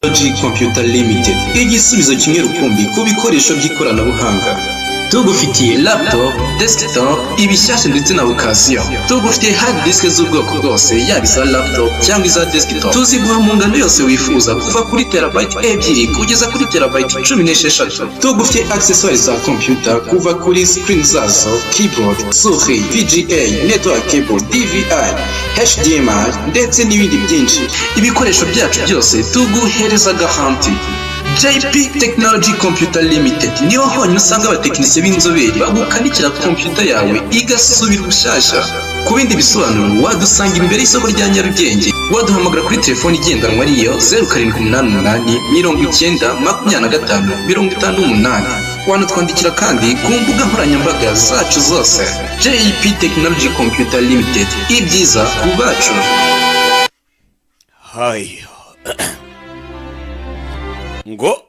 Computer Limited, igisubizo kimwe rukumbi ku bikoresho by'ikoranabuhanga. Tugufitiye laptop, desktop, ibishyashya ndetse na occasion. Tugufitiye hard disk z'ubwoko bwose, yaba iza laptop cyangwa iza desktop. Tuziguha mu ngano yose wifuza, kuva kuri terabyte 2 kugeza kuri terabyte 16. Tugufitiye accessoires za computer, kuva kuri screen zazo, keyboard, souris, VGA, network cable, DVI, HDMI ndetse n'ibindi byinshi. Ibikoresho byacu byose tuguhereza garantie. JP Technology Computer Limited niho honyine usanga abatekinisiye b'inzobere bagukanikira computer yawe igasubira ubushyashya. Ku bindi bisobanuro, wadusanga imbere y'isoko rya Nyarugenge, waduhamagara kuri telefoni igendanwa ariyo 0788 90 25 58. Wanatwandikira kandi ku mbuga nkoranyambaga zacu zose. JP Technology Computer Limited, ibyiza ku bacu. Hayo ngo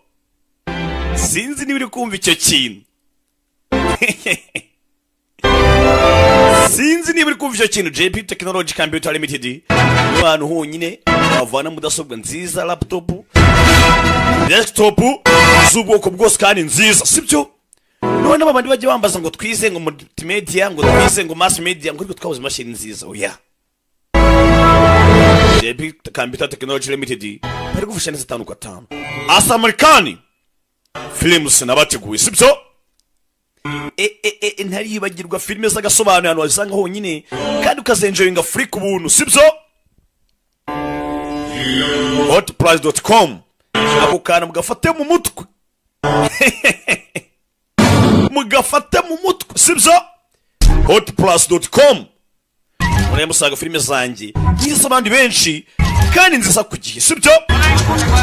sinzi niba uri kumva icyo kintu, sinzi niba uri kumva icyo kintu. JP Technology Computer Limited ni ahantu honyine wavana mudasobwa nziza, laptop, desktop z'ubwoko bwose kandi nziza, sibyo? None aba bandi bajya bambaza ngo twize ngo multimedia, ngo twize ngo mass media, ngo ariko twabuze imashini nziza. Oya, JP Computer Technology Limited bari gufasha neza 5 kwa 5. Asamarikani films nabateguye, sibyo? E, ntaribagirwa filime z'agasobanuye, ahantu wazisanga honyine kandi ukazenjoyinga free ku buntu, sibyo? Hotprice.com, ako kantu mugafate mu mutwe, mugafate mu mutwe, sibyo? Hotplus.com murebe musanga filime zanjye nziza, abandi benshi kandi nziza ku gihe, sibyo?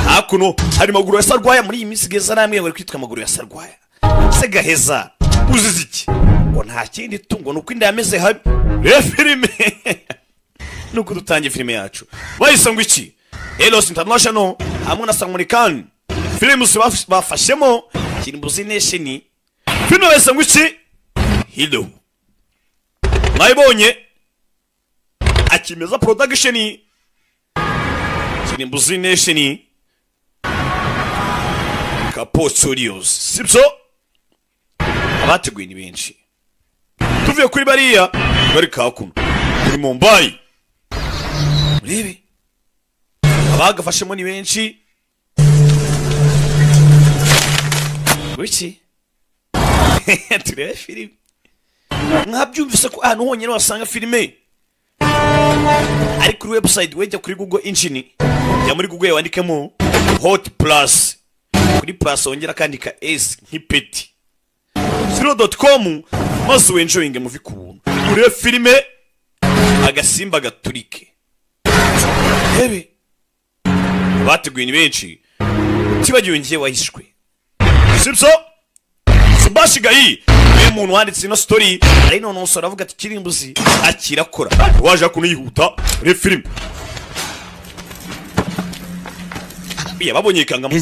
Hakuno hari maguru ya Sarwaya. Muri iyi minsi geza namwe ngo ari kwitwa maguru ya Sarwaya. Se gaheza uzize iki? Ngo nta kindi tungo, nuko inda yameze habi. Reba filime nuko dutangiye filime yacu, bahise ngo iki? Eros International hamwe na Samurikan Films bafashemo Kirimbuzi Nation. Filime bahise ngo iki? Hilo mwayibonye, Akimeza Production, Kirimbuzi Nation, Kapo Studios, sibyo? Abateguye ni benshi. Tuvuye kuri bariya bari kakuno kuri Mumbai, murebe abagafashemo ni benshi. Wiki turebe filime, mwabyumvise ko ahantu honyine wasanga filime ari kuri website. Wejya kuri Google Engine, jya muri Google wandikemo Hot Plus, kuri plus wongera akandika s nk'ipeti 0.com, maze wenjoyinge movie ku buntu, urebe filime agasimba gaturike. Rebe bateguye ni benshi, utibagiwe ngiye wahishwe, sibyo? Subashi Gayi niwe muntu wanditse ino story, ari none aravuga ati Kirimbuzi akirakora waje kuno yihuta. Rebe filime biya babonye ikangamo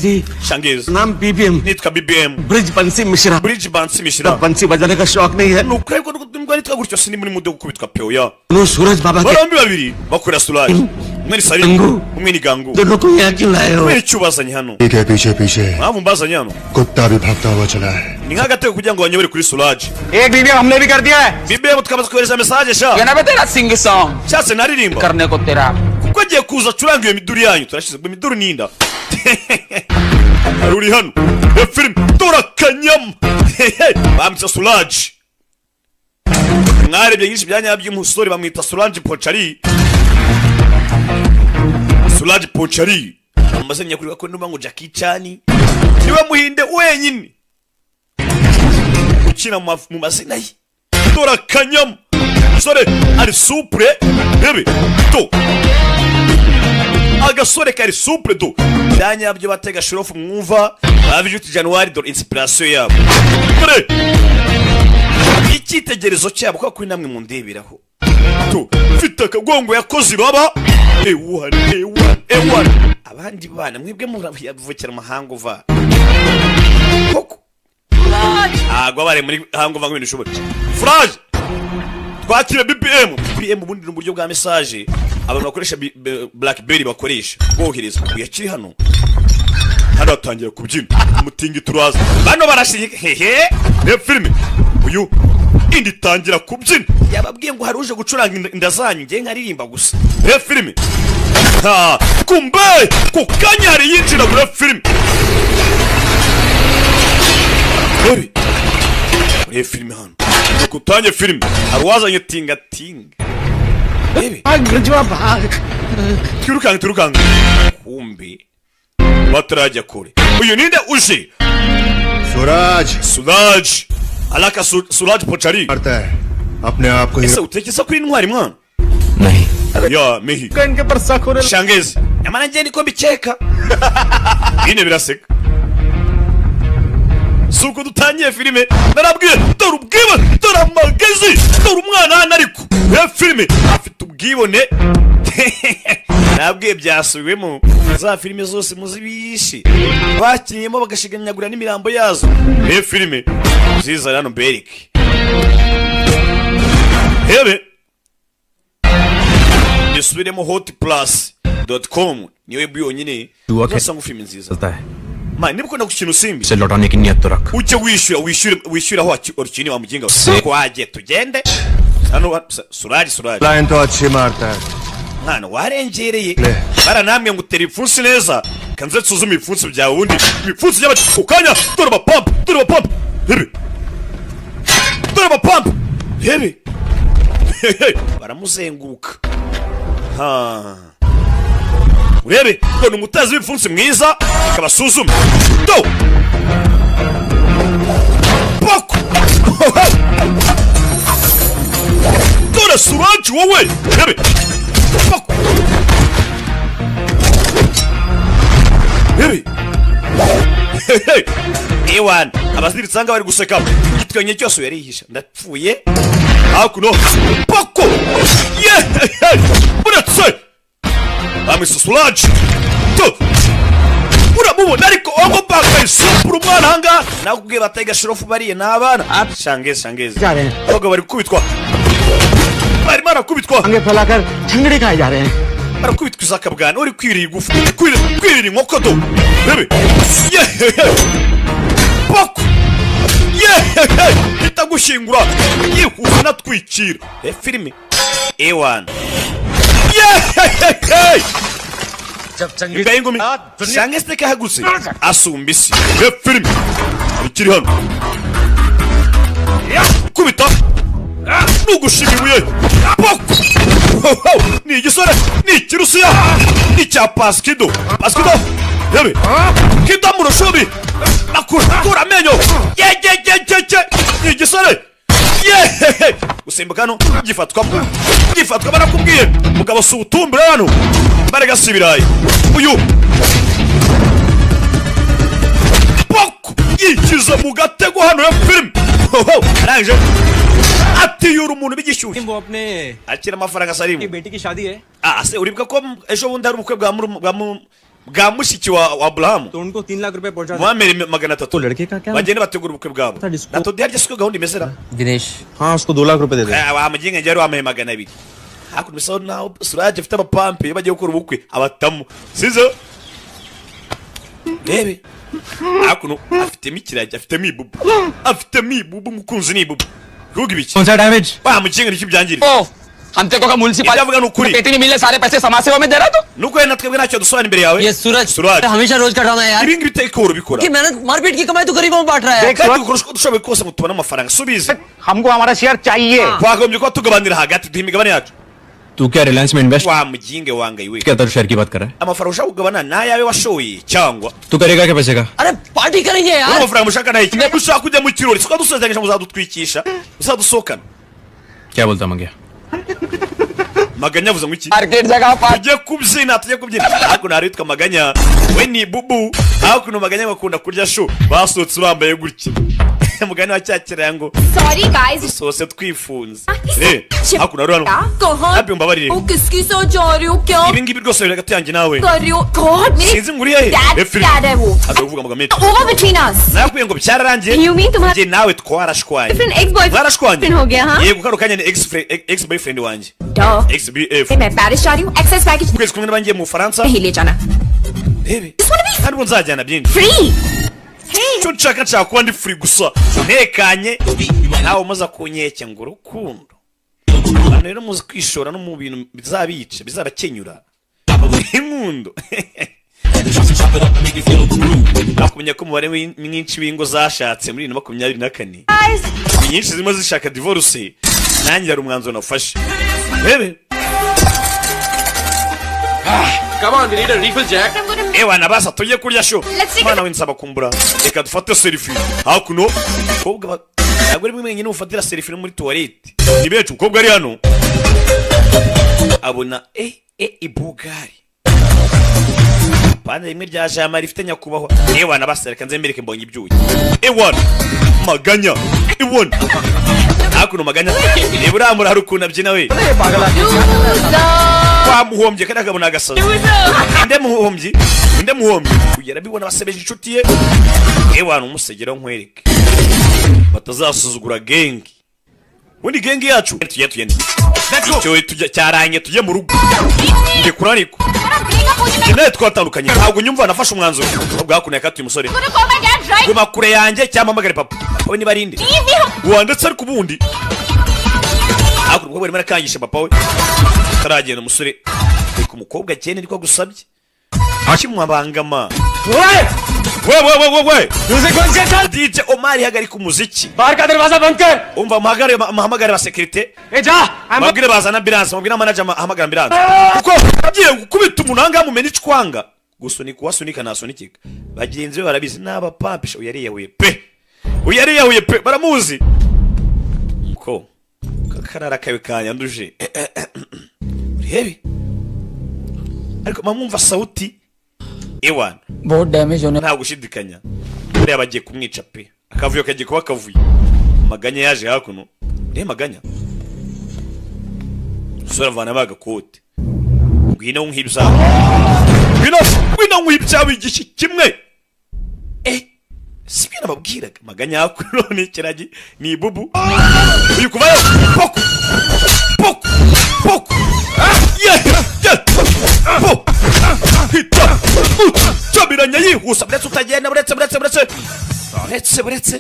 Shangezi. नाम BBM, nitwa BBM, Brij Bansi Mishra. Bridge Bansi Mishra. बंसी बजाने का शौक नहीं है। Nuko ariko nubwo nitwa gutyo sindi muri mude gukubitwa pe, oya. No Suraj Baba के Barombi babiri bakorera Suraj, umwe ni Salim, Gangu. umwe ni Gangu. दोनों को यहाँ क्यों लाए हो? Kubera icyo ubazanye hano? के पीछे पीछे Mpamvu mbazanye hano, कुत्ता भी भागता हुआ चला है। ni nk'agatego kugira ngo banyobore kuri Suraj. एक बीबीएम हमने भी कर दिया है। BBM tukamaze kohereza message sha. ये ना बे तेरा सिंग सॉन्ग Cyase naririmba करने को तेरा kuko agiye kuza acuranga iyo miduri yanyu. Turashize ubwo imiduri ninda hari uri hano ya filime dore akanyama bamwita Suraj. Mwarebye nyinshi bya nyabyo, umusore bamwita Suraj Pochari. Suraj Pochari amazina nyakuri ko ndumva ngo Jackie Chan niwe muhinde wenyine ukina mu mazina ye. Dore akanyama, sore ari supure, bebe to agasore kari supure do bya nyabyo batega shirofu mwumva babijuti January. Dore inspiration yabo, dore icyitegererezo cyabo kuko kuri namwe mundeberaho to mfite akagongo yakoze ibaba ewana ewana ewana. Abandi bana mwebwe muravukira amahanga uva koko ntabwo bari muri hanga uva ngo ibintu ushobora. Furaje twakira BBM. BBM ubundi ni uburyo bwa message abantu bakoresha, Blackberry bakoresha bohereza. Uyakiri hano Hano hatangira kubyina umutingi, turaza bano barashinyika hehe. Reba filime, uyu indi itangira kubyina. Yababwiye ngo hari uje gucuranga inda zanyu, ngiye nkaririmba gusa. Reba filime, ha kumbe ku kanya hari yinjira muri filime. Rebe muri filime hano, nuko utanye filime, hari uwazanye tingatinga. Rebe, twirukanke twirukanke. Kumbe batarajya kure, uyu ninde uje? Suraj. Suraj alaka Suraj Pochari. करता है अपने आप को। Ese utekereza kuri intwari mwana? नहीं। Ya mihi. इनके पर शक होने Shangezi, nyamara njye niko mbikeka. Bine biraseka, si uko dutangiye filime. Narabwiye, dore ubwibone, dore amagezi, dore umwana hano. Ariko iyo filime afite ubwibone, nabwiye byasubiwemo. Za filime zose muzibishi bakinyemo bagashiganyagura n'imirambo yazo. Iyo filime nziza hano mbereke, hebe nisubiremo, hotplus.com niyo web yonyine uzasanga filime nziza. चलता है। Man, niba ukunda gukina usimbi, से लौटाने की नियत तो रख। Ujye wishyura, wishyure, wishyure aho warukiniye. Wa muginga we, twagiye, tugende hano Suraji, Suraji. Line तो अच्छी मारता है। Mwana, warengereye. Le. Baranambwe ngo utera ibipfunsi neza, kanze nsuzume ibipfunsi byawe. Ubundi ibipfunsi by'aba ku kanya, dore abapampa, dore abapampa, hebe, dore abapampa, hebe. Baramuzenguruka. Ha, urebe ngo ni umutezi w'ibipfunsi mwiza, kabasuzume. Do poko, dore Suraji wowe, rebe poko, rebe. Ewana, abaziritse ahangaha bari guseka igitwenge cyose yarihisha. Ndapfuye. Hakuno poko ye, uretse bamwise Suraji to uramubona, ariko ongo baka isupura umwana ahangaha. Nakubwiye batega shirofu bariye n'abana. Shangezi, shangezi, abagabo bari gukubitwa, barimo barakubitwa. आगे फैलाकर छंगड़े खाए जा रहे हैं। Barakubitwa izakabwana, uri kwirira igufa, kwirira inkoko. Do bebe yehehe, poko yehehe, itagushyingura yihuse natwikira. E filime ewana yehehe, imbwa y'ingumi shangezi kahagurutse asumba isi. E filime ikiri hano, kubita nugushima ibuye poko. Ni igisore, ni ikirusiya, ni icya Pasikido, Pasikido yewe kido mu rushubi akura amenyo yegegegege. Ni igisore yehehe, gusimbuka hano gifatwamo, gifatwa. Barakubwiye mugabo si ubutumbure hano, baragasa ibirayi. Uyu poko yikiza mu gatego hano ya filime, arangije atiyura umuntu b'igishyushyu. वो अपने Akira amafaranga Salimu. बेटी की शादी है। Ah, se uribuka ko ejo bundi hari ubukwe bwa mushiki wa Aburahamu? तो उनको 3 लाख रुपए पहुंचा। Muhamere 300. तो लड़के का क्या? Bagende bategura ubukwe bwabo. Disco- Na todi harya siko gahunda imeze ra? Dinesh. हाँ, उसको 2 लाख रुपए दे दे। Eh, wa muginga njye wari wampaye 200. Hakuno bisa naho Suraje afite abapampe, iyo bagiye gukora ubukwe abatamu sizo. Rebe hakuno, afitemo ikiragi, afitemo ibubu, afitemo ibubu. Umukunzi ni ibubu, kuvuga ibiki? कौन सा damage? Wa muginga, nicyo byangiriza. ओ हम तेरे को Ibyo avuga ni ukuri. Municipality नहीं मिले, सारे पैसे समाज सेवा में दे रहा तो। Nuko wenda twebwe ntacyo dusobanura imbere yawe. ये सूरज, Suraj. हमेशा रोज का ड्रामा है यार। Ibi ngibi iteka uhora ubikora. कि मेहनत मारपीट की कमाई तो गरीबों में बांट रहा है। Kandi dukora uko dushoboye kose ngo tubone amafaranga, subize. हमको हमारा शेयर चाहिए। Twagombye kuba tugabanira hagati, duha imigabane yacu. तू क्या रिलायंस में invest Wa muginge wangaye we. क्या शेयर की बात कर रहा है? Amafaranga ushaka kugabana ni ayawe washoye cyangwa? तू करेगा क्या पैसे का? अरे पार्टी करेंगे Urumva, यार। amafaranga mushaka ni ayiki? Ushaka kujya mu kirori, siko dusezeranyije ngo uzadutwikisha, uzadusohokana. क्या बोलता मंगया? Maganya avuze ngo iki? Market जगह पार। Tujye kubyina, tujye kubyina. Hakuno hari witwa Maganya, we ni bubu. Hakuno Maganya bakunda kurya shu, basohotse bambaye gutya. Mugani wa cya kirango. Sorry guys. Dusohotse twifunze. Hakuno rero hano. कहाँ Happy, umbabarire. ओ किसकी सोच जा रही हो क्या Ibi ngibi rwose biri hagati yanjye nawe. कर रही हो God मेरी Sinzi ngo uri hehe. Dad Filime. Dad है वो Aza kuvuga amagambo menshi. Over between us. Nakubwiye ngo byararangiye. You mean तुम्हारा Njye nawe twarashwanye. Different ex boyfriend Mwarashwanye. हो गया हाँ Yego, kano kanya ni ex boyfriend wanjye. Duh. XBF. मैं पेरिस जा रही हूँ excess package Ukwezi kumwe n'abangiye mu Bufaransa. नहीं ले जाना Rebe. Just wanna be Kandi ubu nzajyana byinshi. Free. Icyo nshaka kuba ndi free gusa ntekanye, nawe umaze kunkeke ngo urukundo. Abantu rero muzi kwishora no mu bintu bizabica bizabakenyura inkundo. Nakumenya ko umubare mwinshi w'ingo zashatse muri 2024 ni nyinshi zirimo zishaka divorce. Nanjye hari umwanzuro nafashe. Rebe. Come on, we need a refill, Jack. Ewa nabasa tujye kurya sho. Let's take Mwana we nsaba kumbura. Reka dufate selfie. Hakuno umukobwa ntabwo ari mwenyine ufatira selfie no muri toilette. Ni benshi. Umukobwa ari hano abona ibugari pande rimwe rya jama rifite nyakubahwa. Ewa nabasa reka nze mbereke mbonye ibyuyi. Ewa maganya. Ewa hakuno maganya. Reba uramura hari ukuntu abyina we. Wamuhombye kandi akabona agasazi. Inde muhombyi, inde muhombyi. Uyu arabibona basebeje inshuti ye. Ewa numusegera nkwereke. Batazasuzugura gengi. Ubundi gengi yacu tujye tugende. Icyo tujya cyaranye tujye mu rugo. Ndi kurariko. Nawe twatandukanye. Ntabwo nyumva nafashe umwanzuro. Ubwo hakuno yakatuye umusore. Guma kure yanjye cyangwa mpamagare papa. Papa niba ari nde? Wandetse ariko ubundi. Hakuno umukobwa arimo arakangisha papa we. Ataragenda umusore. Reka umukobwa agende niko agusabye. Kimwabangama. We we we we we. DJ Omar hagarika umuziki. बाहर का दरवाजा बंद कर. Umva muhamagare ba sécurité. ए जा. Mabwire bazana ambulance, mabwire manager ahamagara ambulance. Kuko agiye gukubita umuntu ahangaha mumena icwanga. Gusunika uwasunika ntasunikika. Bagenzi be barabizi n'abapampisha. Uyu yariyahuye pe. Uyu yariyahuye pe baramuzi. Ko kakarara kawe kanyanduje. Urebe. Ariko mamwumva sauti. Ewana. बहुत damage होने Nta gushidikanya. Buriya bagiye kumwica pe. Akavuyo kagiye kuba akavuyo. Maganya yaje hakuno. Urebe maganya. Usura avana bagakote. Ngwino nk'ibyawe. Ngwino, ngwino nk'ibyawe igishi kimwe. Sibyo nababwiraga. Maganya hakuno ni ikiragi ni ibubu. Uyu kuvayo. Poko. Poko. Poko. Yeah. Yeah. Poko. Hita. Cyamiranya yihusa. Buretse utagenda, buretse, buretse, buretse. Buretse, buretse.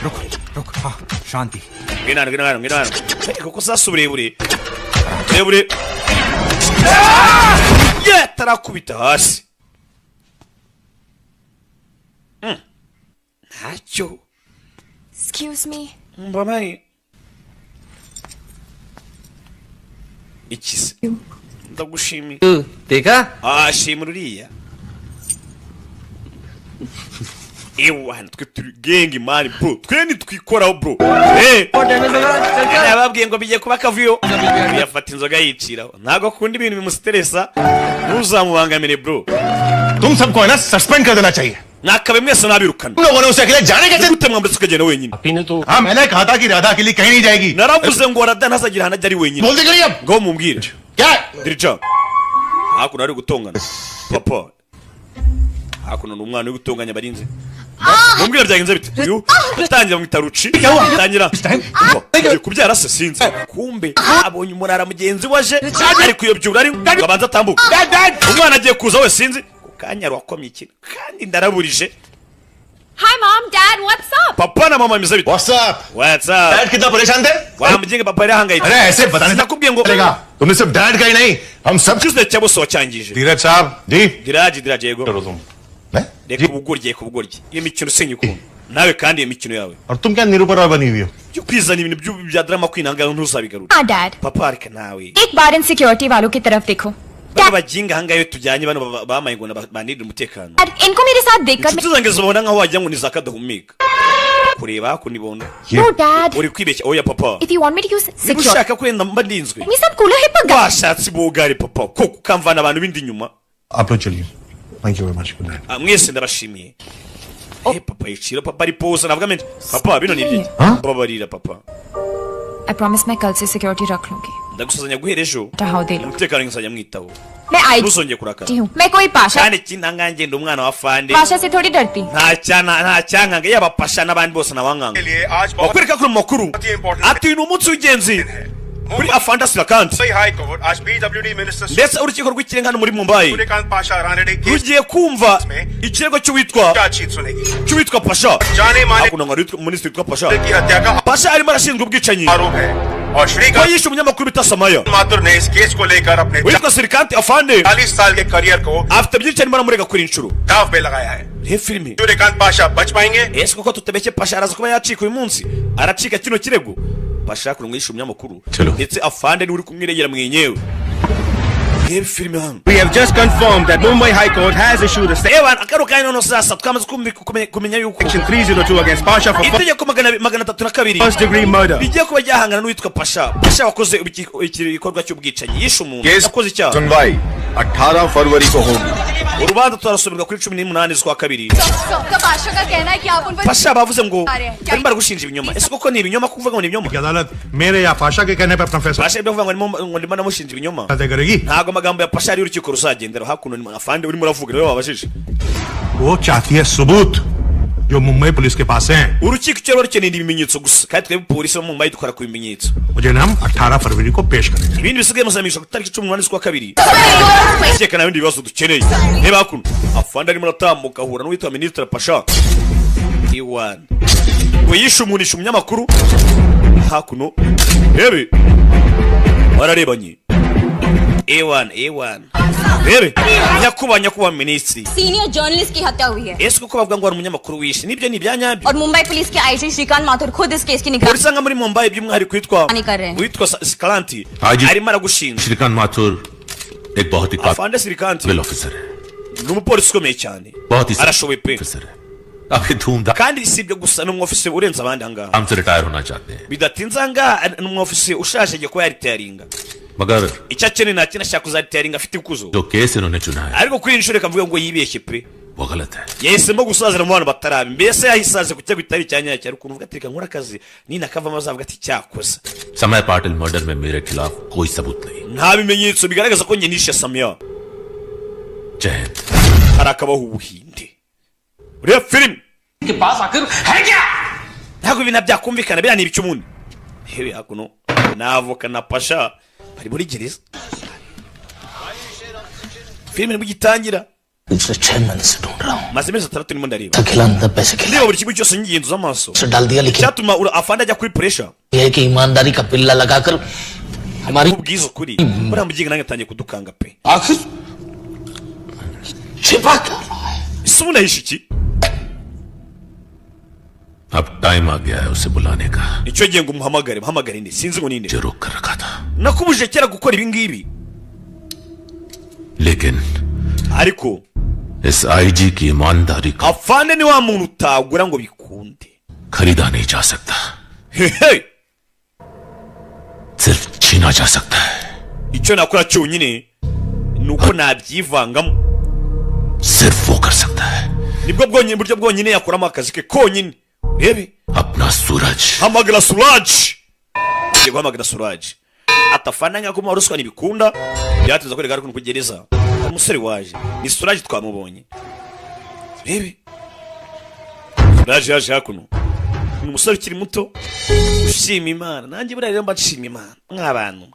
रुक रुक हाँ शांति Ngwino hano, ngwino hano, ngwino hano. Kuko sasa uburebure. Uburebure. Yeah, tarakubita hasi. Ntacyo. Excuse me. Mbabaye. Iki se? Ndagushimiye. देखा Ah, shimira uriya. Ewa, twe turi gengi mani bro. Twe ntitwikoraho bro. Nababwiye ngo bigiye kuba akavuyo. Yafata inzoga yiciraho. Ntabwo akunda ibintu bimustressa. Ntuzamubangamire bro. तुम सबको है ना सस्पेंड कर देना चाहिए. Mwakabe mwese nabirukana. तुम लोगों ने उसे अकेले जाने कैसे? Gute mwambutse ukagenda wenyine? हाँ मैंने कहा था कि राधा अकेली कहीं नहीं जाएगी. Naravuze ngo Radha ntazagira ahantu ajya ari wenyine. बोल दी गई अब Ngo mumbwire. क्या? Dirija. Hakuno ari gutongana. Papa. Hakuno ni umwana uri gutonganya abarinzi. Mumbwire byagenze bite? Uyu atangira mwita Ruci. Atangira. Ugiye kubyara se sinzi. Kumbe abonye umurara mugenzi waje ari kuyobyura ari ngo abanze atambuke. Umwana agiye kuza we sinzi. Ku kanya wakomye ikintu kandi ndaraburije. Hi mom, dad, what's up? Papa na mama bimeze bite? What's up? What's up? Dad कितना परेशान थे? Wa muginga papa yari ahangayitse. अरे ऐसे बताने Sinakubwiye ngo चलेगा. तुमने सिर्फ डैड का ही नहीं हम सब. icyizere cya bose wacyangije. धीरज साहब जी. Diraji, Diraji yego. करो तुम. मैं? Reka ubugoryi, reka ubugoryi. Iyo mikino sinyikunda. Nawe kandi iyo mikino yawe. और तुम क्या निरूपा रॉय बनी हुई हो? Byo kwizana ibintu bya drama kwinanga ntuzabigarura. हाँ dad. Papa reka nawe. एक बार इन सिक्योरिटी वालों की तरफ देखो. Bano baginga ahangaha iyo tujyanye bano bamaye ngo banirire umutekano. Dad, इनको मेरे साथ देखकर Inshuti zanjye zibona nkaho wagira ngo ni za kadahumeka. Kureba hakuno ibona. No dad. Uri kwibeshya oya papa. If you want me to use Niba security, ushaka kwenda mba ndinzwe. me some cooler hipper guy. Washatse ibugari papa koko ukamvana abantu bindi inyuma. आप लोग चलिए. Thank you very much. Good night. Mwese ndabashimiye. Eh, papa yicira, papa ari poza navuga menshi. Papa, bino ni ibiki? Babarira, papa. I promise, मैं कल से सिक्योरिटी रख लूंगी। Ndagusazanya guhera ejo how they look. umutekano nzajya mwitaho. मैं आई Ntuzongere kurakara. हूँ, मैं कोई Pasha Kandi ikindi, ndi umwana wa fande. Pasha से थोड़ी डरती। Nta cyana, nta cyankanga, yaba Pasha n'abandi bose nabankanga. Bakwereka ko mu makuru ati uyu ni umunsi w'ingenzi kuri afande Sirakanti, High court आज PWD minister ndetse urukiko rw'ikirenga hano muri Mumbai Suryakant Pasha Ranade case rugiye kumva ikirego cy'uwitwa chargesheet सुनेगी। cy'uwitwa Pasha. जाने माने Hakuno ngo hari minisitiri witwa Pasha. की हत्या का Pasha arimo arashinjwa ubwicanyi आरोप है और ko Shrikant yishe umunyamakuru bita Samaya. Mathur ने इस केस को लेकर अपने Witwa Sirikanti afande 40 साल के करियर को afite byinshi arimo aramurega kuri inshuro. दाव पे लगाया है। Reba filime. Suryakant Pasha बच पाएंगे? Ese koko tutabeshye, Pasha araza kuba yacika uyu munsi, aracika kino kirego? Pasha kuri ngo yishe umunyamakuru, ndetse afande niwe uri kumwiregera mwenyewe. Reba filime hano. We have just confirmed that Mumbai High Court has issued a Ewa, akaro kanya noneho sasa twamaze kumenya yuko section 302 against Pasha for itegeko 302 first degree murder. rigiye kuba ryahangana n'uwitwa Pasha. Pasha wakoze igikorwa cy'ubwicanyi, yishe umuntu, yakoze icyaha. सुनवाई 18 फरवरी को होगी। Urubanza turasomerwa kuri 18 z'ukwa kabiri. Pasha का कहना है कि आप उन पर Pasha bavuze ngo barimo baragushinja ibinyoma. Ese koko ni ibinyoma, kuvuga ngo ni ibinyoma? अदालत मेरे या पाशा के कहने पर अपना फैसला Pasha ibyo avuga ngo ndimo ndamushinja ibinyoma, तय करेगी। ntabwo amagambo ya Pasha ari urukiko ruzagendera. Hakuno ni afande urimo uravuga, niwe wabajije. वो चाहती है सबूत जो मुंबई पुलिस के पास हैं। Urukiko icyo ruba rukeneye ni ibimenyetso gusa, kandi twebwe polisi bo mu Mumbai dukora ku bimenyetso. मुझे हम 18 फरवरी को पेश करेंगे। Ibindi bisigaye muzamisha ku itariki 18 z'ukwa kabiri. Keka nta bindi bibazo dukeneye. Reba hakuno, afande arimo aratambuka ahura n'uwitwa minisitiri Pasha iwana ngo yishe umuntu, yishe umunyamakuru. Hakuno rebe, bararebanye. Ewana, ewana, rebe, nyakubahwa, nyakubahwa minisitiri. Senior journalist की हत्या हुई है Ese kuko bavuga ngo hari umunyamakuru wishe, nibyo, ni ibya nyabyo? और मुंबई पुलिस के आईजी श्रीकांत माथुर खुद इस केस की निगरानी Polisi nka muri Mumbai, by'umwihariko witwa कर रहे हैं। witwa Sikalanti Haji- arimo aragushinja. Shrikant Mathur एक बहुत ही Afande Sirikanti काबिल officer है। ni umupolisi ukomeye cyane, बहुत ही arashoboye pe. Officer है। काफी धूमधाम Kandi si ibyo gusa, ni umwofisi urenze abandi ahangaha. से रिटायर होना चाहते हैं। Bidatinze ahangaha ni umwofisi ushaje, agiye kuba yaritayaringa. मगर Icyo akeneye nta kintu, ashaka kuzaritayaringa afite ikuzo. जो केस इन्होंने चुना है Ariko kuri iyi nshuro reka mvuge ngo yibeshye pe. वो गलत है। Yahisemo gusazira mu bantu batarabi, mbese yahisaze ku cyago kitari icya nyacyo. Ariko ukuntu uvuga ati reka nkore akazi, ninakavamo azavuga ati cyakoze. समय पाटिल मर्डर में मेरे खिलाफ कोई सबूत नहीं। Nta bimenyetso bigaragaza ko njye nishe Samiya. जय Hind. Harakabaho Ubuhinde. Ureba filime के पास आखिर है क्या? Ntabwo ibintu byakumvikana, biriya ni ibice ubundi. Hewe, hakuno na avoka na Pasha bari muri gereza, filime nibwo igitangira. पिछले 6 महीने से ढूंढ रहा हूँ। Maze amezi 6 ndimo ndareba, खिला अंदर पैसे खिला ndeba buri kimwe cyose nyigenzuza amaso से डाल दिया, लेकिन icyatuma afande ajya kuri pressure. यह है कि ईमानदारी का पिल्ला लगाकर हमारी Ubwiza ukuri, buriya muginga nanjye atangiye kudukanga pe. आखिर छिपा क्या रहा है? Ese ubundi ahishe iki? अब टाइम आ गया है उसे बुलाने का। Icyo gihe ngo umuhamagare, muhamagare nde? Sinzi ngo ninde. जो रोक कर रखा था। Nakubujije kera gukora ibi ngibi. लेकिन Ariko इस आईजी की ईमानदारी को afande ni wa muntu utagura ngo bikunde. खरीदा नहीं जा सकता, Hehe, सिर्फ छीना जा सकता है। Icyo nakora cyonyine ni uko nabyivangamo. सिर्फ वो कर सकता है। Nibwo bwonyine buryo bwonyine yakuramo akazi ke konyine. Urebe, अपना सूरज। hamagara Suraji. Ugiye guhamagara Suraji atafana nka kumuha ruswa ntibikunda. Byatinze kwereka ari ku gereza hari umusore waje, ni Suraji twamubonye. Urebe, Suraji yaje hakuno, ni umusore ukiri muto ushima Imana. Nanjye buriya rero mba nshima Imana mw'abantu.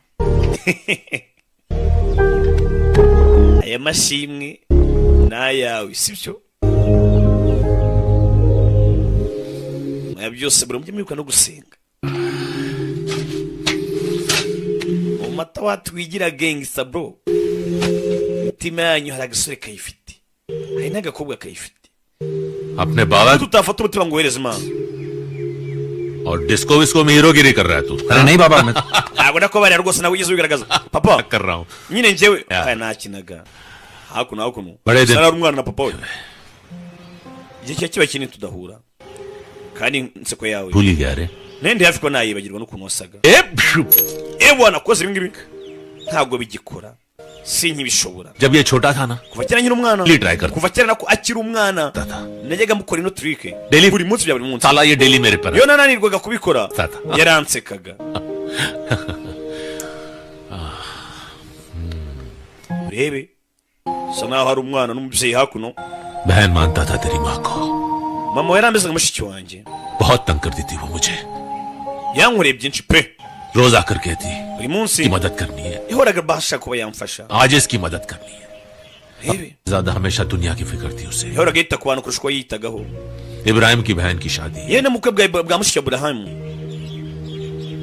Aya mashimwe ni ayawe, sibyo? Aya byose buri mujye mwibuka no gusenga mu mata watwigira gangsta bro. Imitima yanyu hari agasore kayifite, hari n'agakobwa kayifite. अपने बाबा Tutafata umutima ngo wohereze Imana. और disco visco में हीरोगिरी कर रहा है तू? अरे नहीं बाबा, मैं Ntabwo ndakubarira rwose, nawe wigeze ubigaragaza papa. कर रहा हूँ। Nyine njyewe aya nakinaga hakuno hakuno. Barede. Gusa nari umwana na papa we, igihe kiba kiba kinini tudahura, kandi inseko yawe भूल ही गया रे। nende hafi ko nayibagirwa n'ukuntu wasaga. Ewa, nakoze ibi ngibi ntabwo bigikora, Sinkibishobora. जब ये छोटा था ना Kuva kera nkiri umwana, Daily try करता। kuva kera nako akiri umwana, najyaga mukora ino trick Daily- buri munsi, bya buri munsi. साला ये daily मेरे पर Iyo nananirwaga kubikora, Tata. yaransekaga. Urebe, bisa naho hari umwana n'umubyeyi hakuno. बहन मानता था तेरी माँ को। Mama we yarameze nka mushiki wanjye. बहुत तंग करती थी वो मुझे। Yankoreye byinshi pe. रोज आकर कहती Buri munsi की मदद करनी है, yahoraga abasha kuba yamfasha. आज इसकी मदद करनी है। Urebe, ज्यादा हमेशा दुनिया की फिक्र थी उसे। yahoraga yita ku bantu kurusha uko yiyitagaho. Ibrahim की बहन की शादी, Yewe n'ubukwe bwa mushiki wa Burahamu,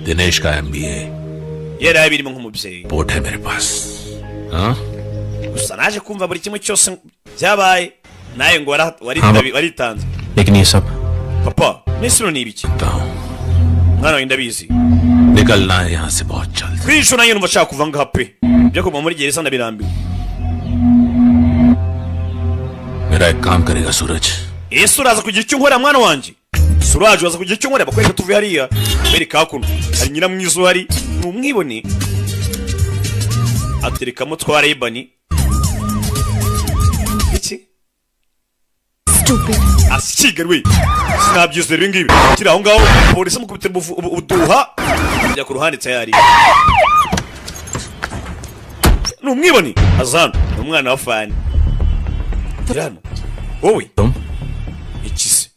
Dinesh का MBA, yari abirimo nk'umubyeyi. Report है मेरे पास। हाँ Gusa naje kumva buri kimwe cyose byabaye, nawe ngo waritanze. लेकिन ये सब Papa, mbese ni ibiki? Mwana wanjye, ndabizi. निकलना है यहाँ से बहुत जल्द। Kuri iyi nshuro nanjye numva nshaka kuva ngaha pe, byo kuva muri gereza ndabirambiwe. मेरा एक काम करेगा सूरज? Ese uraza kugira icyo unkorera, mwana wanjye Suraje? Uraza kugira icyo unkorera? Bakwereka tuvuye hariya, bereka hakuno hari nyiramwiza uhari, ni umwibone, aterekamo twa Ray-Ban iki. Stupid. Asikiga we, sinabyizera ibi ngibi. Kiri aho ngaho, polisi amukubita ubuduha, ajya ku ruhande tayari. Ni umwibone azana, ni umwana wa fani. Turi hano wowe iki se?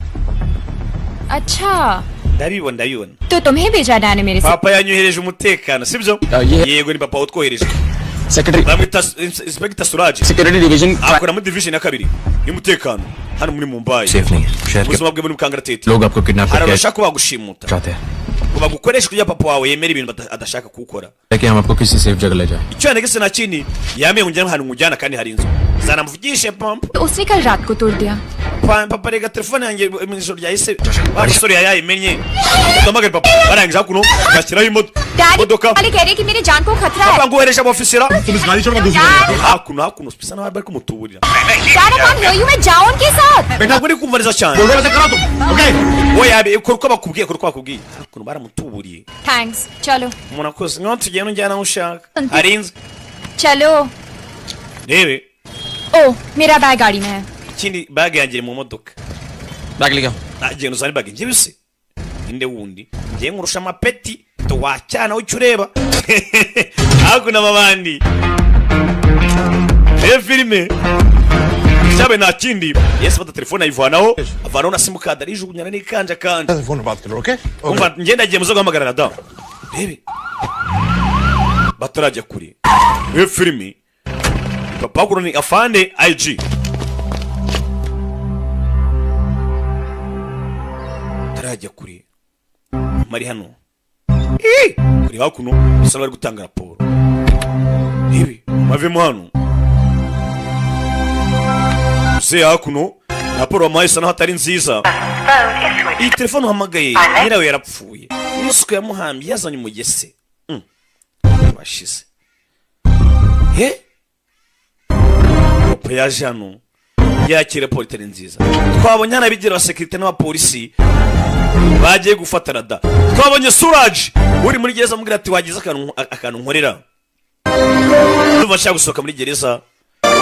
अच्छा। Ndabibona, ndabibona. तो तुम्हें भेजा डैड ने मेरे से। Papa yanyohereje umutekano, sibyo? Yego, ni papa utwohereje. Secretary Bamwita Inspector Suraj, security division. Akora muri division ya kabiri y'umutekano hano muri Mumbai. Safe नहीं है शहर के Ubuzima bwe muri kangaratete. लोग आपको kidnap Hari करके abashaka bagushimuta चाहते हैं ngo bagukoreshe kugira papa wawe yemere ibintu adashaka kuwukora. कि हम आपको किसी सेफ जगह ले जाएं। Icyo yanegese nta kindi, yamenye ngo njyane ahantu nkujyana kandi hari inzu zanamuvugishe pampa. तो उसने कल रात को तोड़ दिया। Papa, rega telefone yanjye mu ijoro ryahise wa musore yayimenye. Ndamagare papa, barangije hakuno bashyiraho daddy imodoka. वाले कह रहे हैं कि मेरे जान को खतरा है। Papa, ngohereje abofisera. तुम इस गाड़ी छोड़ो दूसरी गाड़ी। Hakuno, hakuno bisa naho bari kumutuburira. Dad, I can't hear you, मैं जाऊं उनके साथ। Ntabwo uri kumva neza cyane. बोल रहे वैसे करो तुम, okay? Oya, ukora uko bakubwiye, ukora uko bakubwiye. Hakuno baramutuburiye. Thanks, चलो। Umuntu akoze nkaho tugenda unjyana aho ushaka, hari inzu. चलो। Rebe. ओ, मेरा बैग गाड़ी में है। Ikindi, bag yanjye iri mu modoka. Bag लेके आओ। Nagenda uzane bag. Njyewe se inde wundi? Njyewe nkurusha amapeti wacyana icyo ureba hakuno amabandi. Reba filime cyabaye nta kindi, yesi afata telefone ayivanaho, avanaho na simukadi, arijugunya n'ikanja kanja. Phone पर बात करो, okay? Umva, ngenda agiye muze guhamagara na damu. Rebe, batarajya kure, reba filime, papa hakuno ni afande IG. Batarajya kure, mari hano. Ih! Kuri hakuno bisa bari gutanga raporo. Rebe, bavemo hano se hakuno raporo bamuhaye isa naho atari nziza. Iyi telefone uhamagaye, nyirayo yarapfuye n'isuku yamuhambye yazanye umugese. Washize he. Papa yaje hano yakira raporo itari nziza. Twabonye hano abigira abasekirite n'abapolisi bagiye gufata rada. Twabonye Suraje uri muri gereza amubwira ati wagize akantu nkorera, ndumva nshaka gusohoka muri gereza,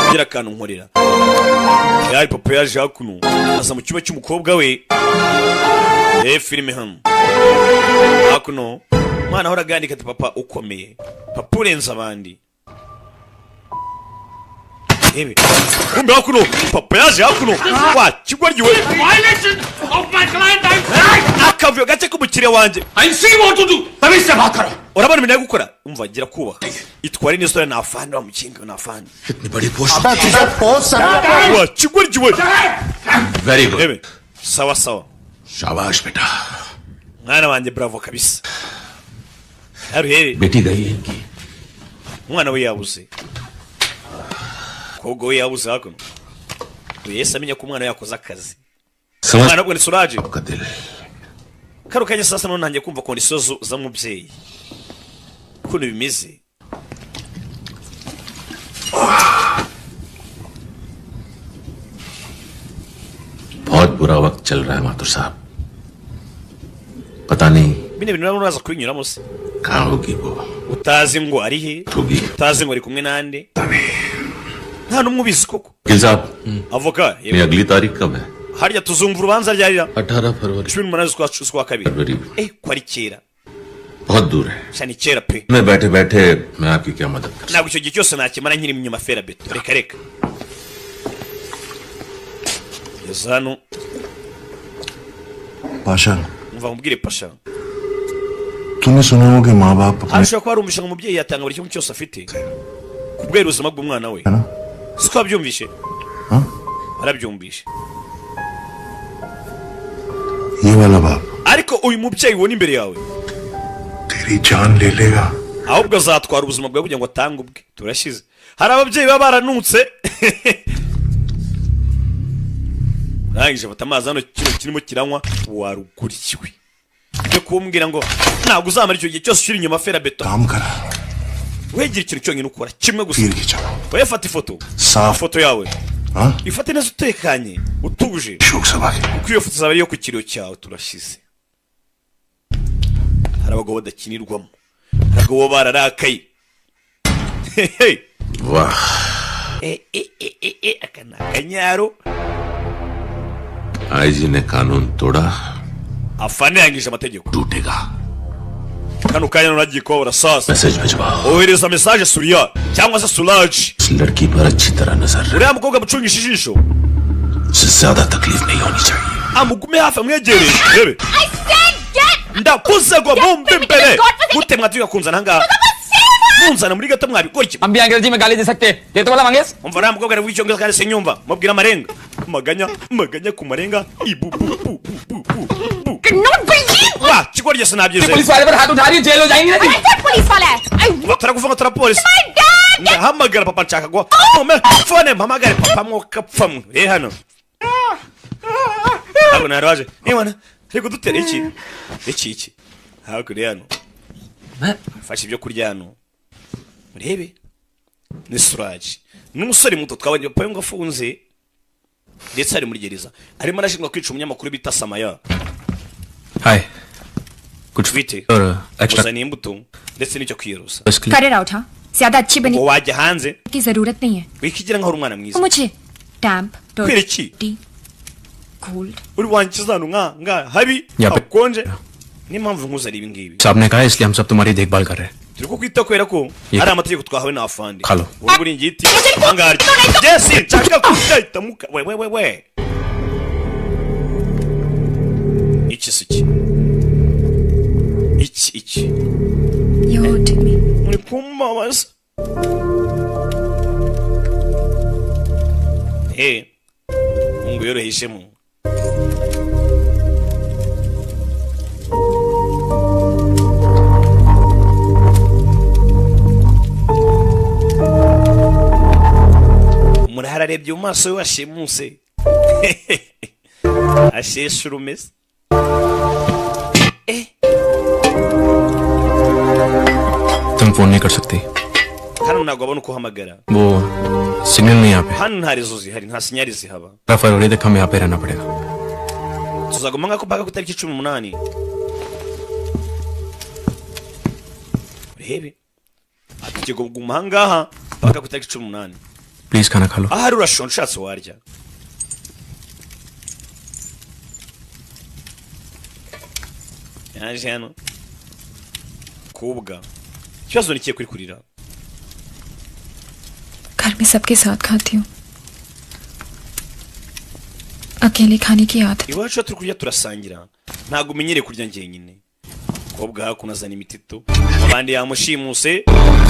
ngira akantu nkorera. Yari papa yaje hakuno, aza mu cyumba cy'umukobwa we. Filime hano hakuno, umwana ahora agandika ati papa ukomeye, papa urenze abandi. Rebe, kumbe hakuno papa yaje hakuno wa kigoryi we. Violation of my client, I'm Akavuyo gake k'umukiriya wanjye. I see what to do. तभी से बात करो। Urabona ibintu ari gukora? Umva, gira kubaha, itware neza, uriya ni afande wa mukinga, ni afande. इतनी बड़ी post. Wa kigoryi we. Very good. Rebe, sawa sawa. शाबाश बेटा। Mwana wanjye, bravo kabisa. Haruhere. बेटी गई है इनकी। Umwana we yabuze, umukobwa we yabuze. Hakuno uyu yahise amenya ko umwana we yakoze akazi. समझ Umwana we ni Suraje. आपका दिल। Kano kanya sasa none ntangiye kumva condition z'umubyeyi ukuntu bimeze. बहुत बुरा वक्त चल रहा है माथुर साहब, पता नहीं Bino bintu urabona uraza kubinyuramo se? कहाँ होगी वो Utazi ngo ari he, होगी utazi ngo ari kumwe nande, nta n'umwe ubizi koko. वकील साहब Avoka. ये अगली तारीख कब है Harya tuzumva urubanza ryarira? 18 फरवरी 18 z'ukwa kabiri. फरवरी Eh, ko ari kera. बहुत दूर है Sha ni kera pe. मैं बैठे बैठे मैं आपकी क्या मदद कर Ntabwo icyo gihe cyose nakimara nkiri inyuma fera beto, reka reka. Geza hano. Pasha Umva nkubwire Pasha, तूने सुना हो कि माँ बाप अपने hano ushobora kuba warumvishe ngo umubyeyi yatanga buri kimwe cyose afite kubera ubuzima bw'umwana we, है ना siko wabyumvishe? हाँ? Warabyumvishe. ये वाला बाप Ariko uyu mubyeyi ubona imbere yawe तेरी जान ले लेगा ahubwo azatwara ubuzima bwawe kugira ngo atange ubwe. Turashize. Hari ababyeyi baba baranutse. Rangije afata amazi hano, kino kirimo kiranywa warugurikiwe byo kumbwira ngo ntabwo uzamara icyo gihe cyose ushyira inyuma fera beto. काम करा Wegera ikintu cyonyine ukora kimwe gusa, तीर खींचा wowe fata ifoto, साफ ifoto yawe हाँ ifate neza utekanye utuje, शोक सभा के kuko iyo foto izaba ari iyo ku kiriyo cyawe. Turashize. Hari abagabo badakinirwamo, hari abagabo baba bararakaye. Hehe. वाह Eh, eh, eh, eh, eh, aka ni akanyaro. IG ने कानून तोड़ा Afande yangije amategeko. टूटेगा Kano kanya none agiye kubabura sasa. Message भिजवाओ Ohereza message Surya cyangwa se Suraj, इस लड़की पर अच्छी तरह नजर रख uriya mukobwa amucungisha ijisho, उसे ज्यादा तकलीफ नहीं होनी चाहिए amugume hafi, amwegereye rebe. I said get Ndakuze ngo mumve imbere. God forsaken- Gute mwatuye kunzana ahangaha, munzana muri gato mwabikora iki? हम भी अंग्रेजी में गाली दे सकते ये तो वाला मांगेस Umva uriya mukobwa aravuga icyongereza kandi sinyumva, mubwira amarenga maganya maganya ku marenga ibu bu bu bu bu bu bu. Cannot believe Wa kigoryi sinabyizeye. Police वाले पर हाथ उठा रही है जेल हो जाएंगी ना जी I said police वाला है. I Ngo turakuvuga ngo turapolisi. my dad. Ndahamagara papa nshaka guha mome fone mpamagare papa mwoka pfamwe rero hano ntabwo naraje niba ari kudutera iki iki iki hakurya hano afashe ibyo kurya hano urebe ni Suraji n'umusore muto twabonye papa we ngo afunze ndetse ari muri gereza arimo arashinjwa kwica umunyamakuru bita Samaya. हाय कुछ Bite और extra uzaniye imbuto ndetse n'icyo kwiyerusa Cut it out, हाँ? ज्यादा अच्छी बनी ngo wajya hanze की जरूरत नहीं है. wikigira nkaho uri umwana mwiza. मुझे damp, Kubera iki? dirty, cold. Uri wankiza hano nka nga habi Ya pe- hakonje niyo mpamvu nkuzana ibi ngibi. साहब ने कहा है, इसलिए हम सब तुम्हारी देखभाल कर रहे हैं Turi kukwita kubera ko Ye- ari amategeko twahawe na afande. Kalo. Uri buringiti ahangaha jesi nshaka kurya muka we we we we iki si iki iki iki. You hurting me. Muri kumbabaza eh mungu yorohejemo. Umuntu ararebye mu maso ye washimuse asheshe urumeze. तुम फोन नहीं कर सकती Hano ntabwo abona uko uhamagara. वो सिग्नल नहीं यहाँ पे Hano nta rezo zihari, nta sinyari zihaba. फरवरी तक हमें यहाँ पे रहना पड़ेगा Tuzaguma nk'ako mpaka ku itariki 18. Urebe ati kuguma ahangaha mpaka ku itariki 18. Please खाना खा लो Ahari urashonje ushatse warya. Yaje hano kubwa ikibazo ni ikihe kuri kurira? घर में सबके साथ खाती हूँ. अकेले खाने की आदत. Iwacu iyo turi kurya turasangira, ntabwo umenyereye kurya njyenyine. Kobwa hakuno azana imitito abandi yamushimuse.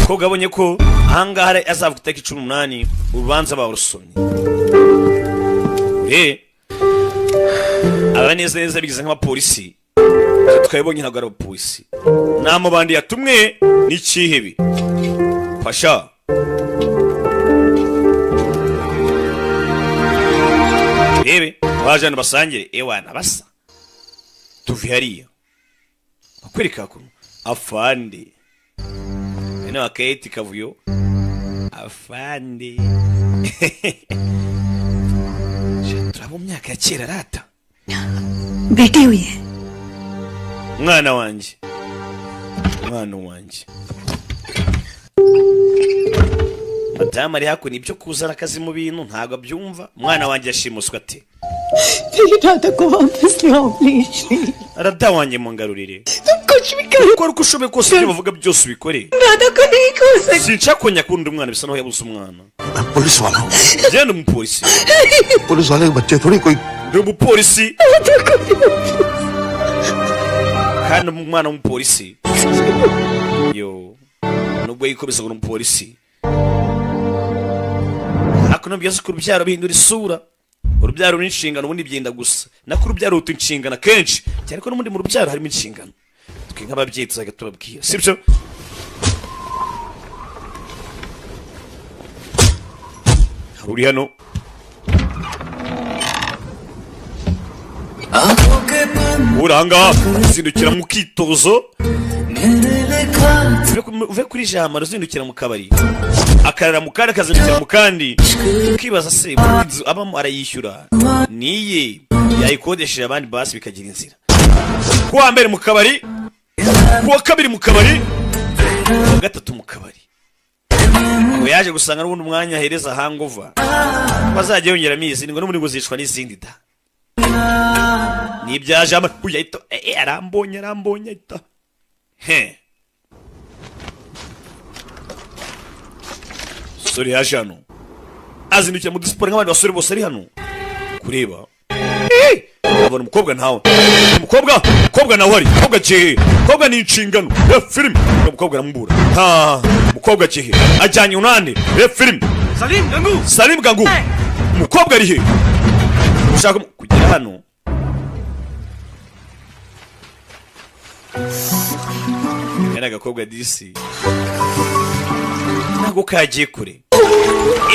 Kobwa abonye ko ahangaha azavuga itariki 18 urubanza barusomye. Aba neza neza bigize nk'abapolisi twabibonye, ntabwo ari abapolisi ni amabandi yatumwe n'ikihebe Pasha. Rebe baje hano basangire ewana basa tuve hariya bakwereka ko afande ene waketi kavuyo afande. Turabo mu myaka ya kera rata. बेटी हुई है Mwana wanjye Mwana wanjye, madamu ari hakuno, ibyo kuzana akazi mu bintu ntabwo abyumva. Umwana wanjye yashimuswe ate? Radha को वापस लाओ please. Radha wanjye mungarurire. तुम कुछ भी करो. Ukora uko ushoboye kose, ibyo bavuga byose ubikore. Radha को नहीं खो सकती. Sinshaka kongera kubona undi mwana bisa naho yabuze umwana. Police वाला हूँ. Genda, umupolisi. Police वाले के बच्चे थोड़ी कोई. Ndi umupolisi. Radha को Kandi umwana w'umupolisi yo, nubwo yikomeza ngo ni umupolisi, ariko nubwo ku rubyaro bihindura isura. Urubyaro n'inshingano ubundi byenda gusa nako, urubyaro ruta inshingano akenshi cyane ko n'ubundi mu rubyaro harimo inshingano. Twe nk'ababyeyi tuzajya tubabwira, sibyo? Hari uri hano, uri ahangaha uzindukira mu kitozo, uve kuri jamara, uzindukira mu kabari, akarara mu kandi, akazindukira mu kandi. Ukibaza se muri inzu abamo arayishyura, niye yayikodesheje abandi? Basi bikagira inzira. Ku wa mbere mu kabari, ku wa kabiri mu kabari, ku wa gatatu mu kabari. Ngo yaje gusanga n'ubundi umwanya ahereza hangover bazajya yongeramo izindi, ngo n'ubundi ngo zicwa n'izindi da. Nibya jamara uyu ahita arambonye, arambonye, ahita he. Sore yaje hano, azindukira mu dusiporo nk'abandi basore bose. Ari hano kureba, abona umukobwa ntawe. Umukobwa, umukobwa nawe ari umukobwa kihe? Umukobwa ni inshingano ya filime. Umukobwa aramubura. Ha, umukobwa kihe? Ajyanye unande ya filime. Salim Gangu. Salim Gangu, umukobwa ari he? Ushaka kugera hano yari agakobwa disi, ntabwo kagiye kure.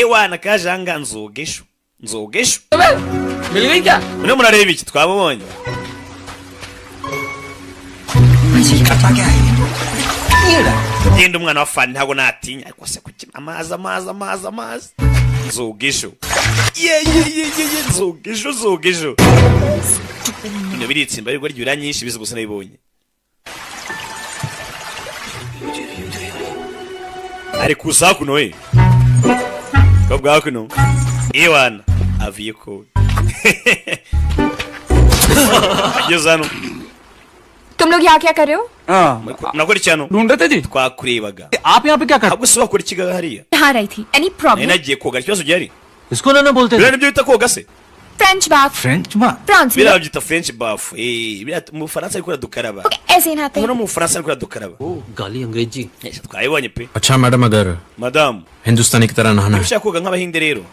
Ewana kaje ahangaha, nzoga ejo, nzoga ejo. मिल गई क्या? Murimo murareba iki? Twabonye. Genda umwana wa fani, ntabwo natinya. Ariko se kuki amazi, amazi, amazi, amazi? Nzoga ejo, ye ye ye ye ye, nzoga ejo, nzoga ejo. Bino biritsimba ariko ryo nyinshi bizi gusa nabibonye. Ari kuza hakuno we, kobwa hakuno. Ewana aviye koga, ageze hano. तुम लोग यहाँ क्या कर रहे हो? Murakora iki hano? ढूंढ रहे थे जी. Twakurebaga. आप यहाँ पे क्या कर Ahubwo se wakora iki hariya? नहा रही थी. Any Nari problem? nagiye koga, ikibazo gihari? इसको ना ना बोलते. Biriya nibyo bita koga se? French bath. French माँ. France में Biriya babyita French bath. Biriya mu Bufaransa ariko dukaraba. ऐसे ही नहाते हैं. No mu Bufaransa ariko dukaraba. गाली अंग्रेजी. Twabibonye pe. अच्छा मैडम, अगर Madamu, हिंदुस्तानी की तरह नहाना niba है ushaka koga nk'abahinde rero,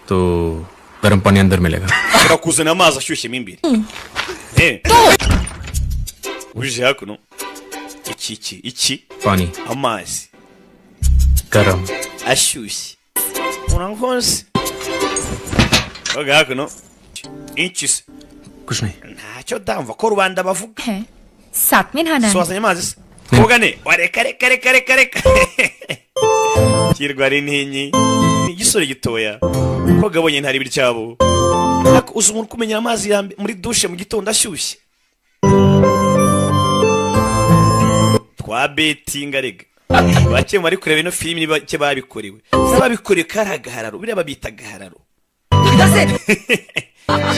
तो गर्म पानी अंदर मिलेगा. Ushobora kuzana amazi ashyushye mo imbere. Uje hakuno, iki, iki, iki? पानी. Amazi गर्म. Ashyushye, urakoze. Koga hakuno, iki se? कुछ नहीं. Ntacyo ndamva ko rubanda bavuga. है साथ में नहाना है. So wazanye amazi se koga ne? Wareka, reka, reka, reka, reka. Kirwa ari ntinyi, ni igisore gitoya. Koga abonye ntari ibiryabo. Ariko uzi umuntu kumenya amazi ya muri dushe mu gitondo ashyushye? Twa betinga rega. Bake mu bari kureba ino filimi ni bake babikorewe. N'ababikorewe kari agahararo, biriya babita agahararo.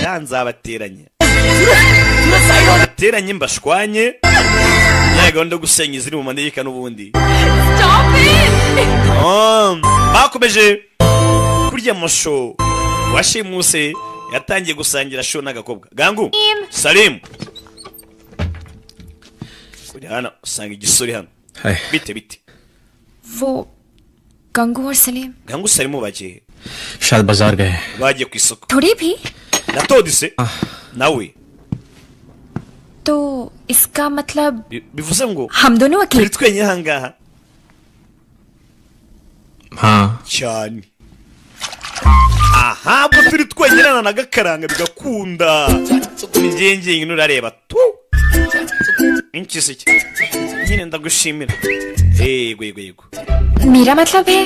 Sha, nzabateranya, bateranye mbashwanye. Ya gahunda yo gusenya iziri mu manegeka n'ubundi. Stop it. Bakomeje kurya amasho. Washimuse yatangiye gusangira show n'agakobwa Gangu Salim. Kuri hano usanga igisore hano. Hey. Bite, bite? वो गंगू और Salim. Gangu Salimu bagiye? शायद बाजार गए. Bagiye ku isoko. थोड़ी भी. Na Todise nawe. तो इसका मतलब Bivuze ngo हम दोनों अकेले. Turi twenyine ahangaha. हाँ. Cyane. Aha ubwo turi twenyine na gakaranga bigakunda ni njye nurareba tu iki nyine. Ndagushimira, yego, yego, yego. मेरा मतलब है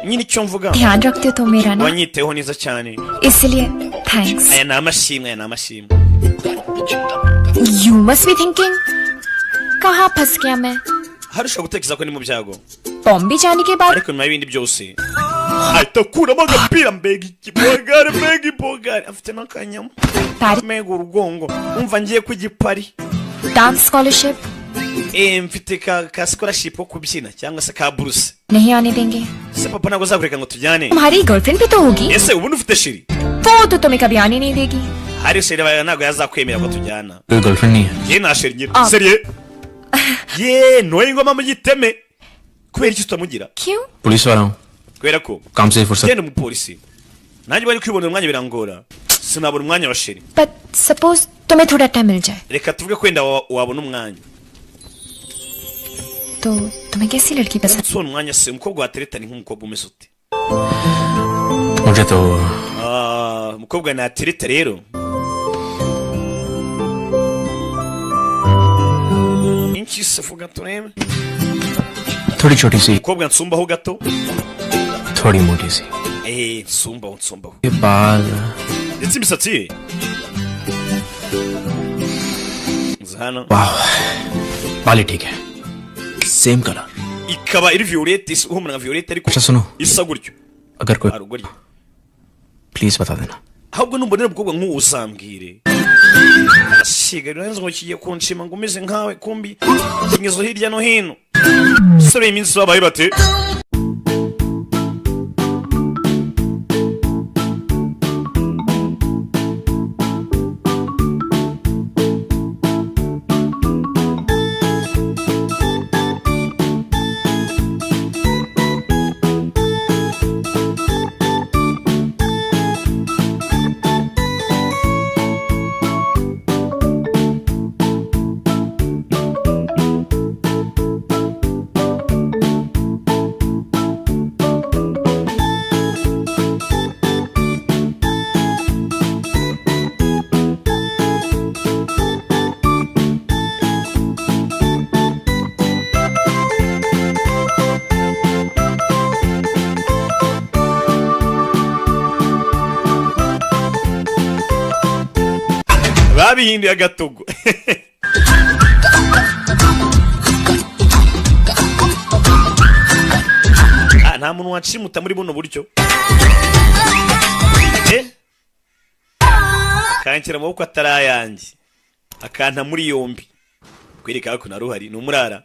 Nyine icyo mvuga, ध्यान रखते हो तो मेरा ना. wanyiteho neza cyane. इसलिए thanks. Aya ni amashimwe, aya ni amashimwe. You must be thinking कहाँ फंस गया मैं? Hari ushobora gutekereza ko ni mu byago. Bombay जाने के बाद Ariko nyuma y'ibindi byose ahita akuramo agapira, mbega ikibogari, mbega ibogari, afite n'akanyama, mbega urugongo. Umva, ngiye ku gipari. Dance scholarship Mfite ka scholarship ko kubyina cyangwa se ka buruse. नहीं आने देंगे। Se papa ntabwo azakureka ngo tujyane? तुम्हारी girlfriend भी तो होगी। Ese ubundi ufite chérie? वो तो तुम्हें कभी आने नहीं देगी। Hari chérie bawe ntabwo yazakwemera ko tujyana. कोई girlfriend नहीं है। Njye nta chérie ngira. Ah. Sérieux ye, noye ingoma mu giteme, kubera iki tutamugira? क्यों? Police वाला हूँ। Kubera ko काम से ही फुर्सत genda umupolisi, nanjye bari kwibonera umwanya birangora, sinabona umwanya wa chérie. But suppose तुम्हें थोड़ा टाइम मिल जाए Reka tuvuge ko wenda wabona umwanya. तो तुम्हें कैसी लड़की पसंद? Uramutse ubona umwanya se, umukobwa watereta ni nk'umukobwa umeze ute? मुझे तो Ah, umukobwa natereta rero inki se, vuga turebe. थोड़ी छोटी सी, Umukobwa nsumbaho gato. थोड़ी मोटी सी। Nsumbaho, nsumbaho. ये बाल। Ndetse imisatsi ye nza hano. वाह, बाल ही ठीक है, same colour. Ikaba iri violette, ihumura nka violette ariko अच्छा सुनो, isa gutyo. अगर कोई Hari ugoryi. Please बता देना। Ahubwo numbonera umukobwa nk'uwo uzambwire. Asiga rero ngo kigiye kunshima ngo umeze nkawe, kumbi kinyizo hirya no hino. Sore, iminsi babaye bate? Babihinduye agatogo. Ah, nta muntu wanshimuta muri buno buryo, kanshyira amaboko atari ayanjye, akanta muri yombi, kwereka ko naruhari ni umurara.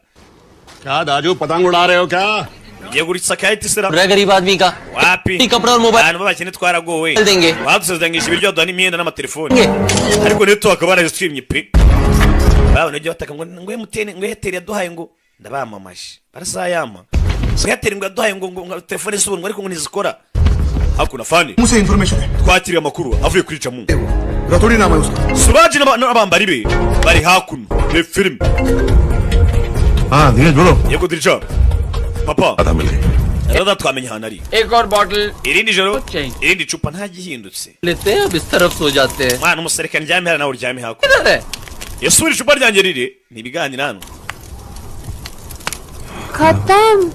क्या दाजू, पतंग उड़ा रहे हो क्या? Ugiye guritsa kite sera? गरीब आदमी का Wapi. कपड़ा और mobile Abantu b'abakene twaragowe. देंगे। Badusezeranyije ibiryo, baduha n'imyenda n'amatelefoni, ariko niyo tukaba barazitwimye pe. Babona ibyo bataka ngo MTN, ngo Airtel yaduhaye, ngo ndabamamaje barasayama, ngo Airtel ngo yaduhaye ngo telefone z'ubuntu, ariko ngo ntizikora. Hakuno fani मुझसे information है। Twakiriye amakuru avuye kuri Jamu. Rathori नाम है उसका। Suraji n'abambari be bari hakuno ni filime. हाँ धीरज, बोलो। Yego dirija papa. आधा मिल गई। Rada twamenya ahantu ari. एक और bottle Irindi joro, irindi cupa, nta gihindutse. लेते हैं, अब इस तरफ सो जाते हैं। Mwana umusore, ndyame hano nawe uryame hakuno. किधर है? Yasubira icupa ryanjye riri ni ibiganiro hano. खत्म।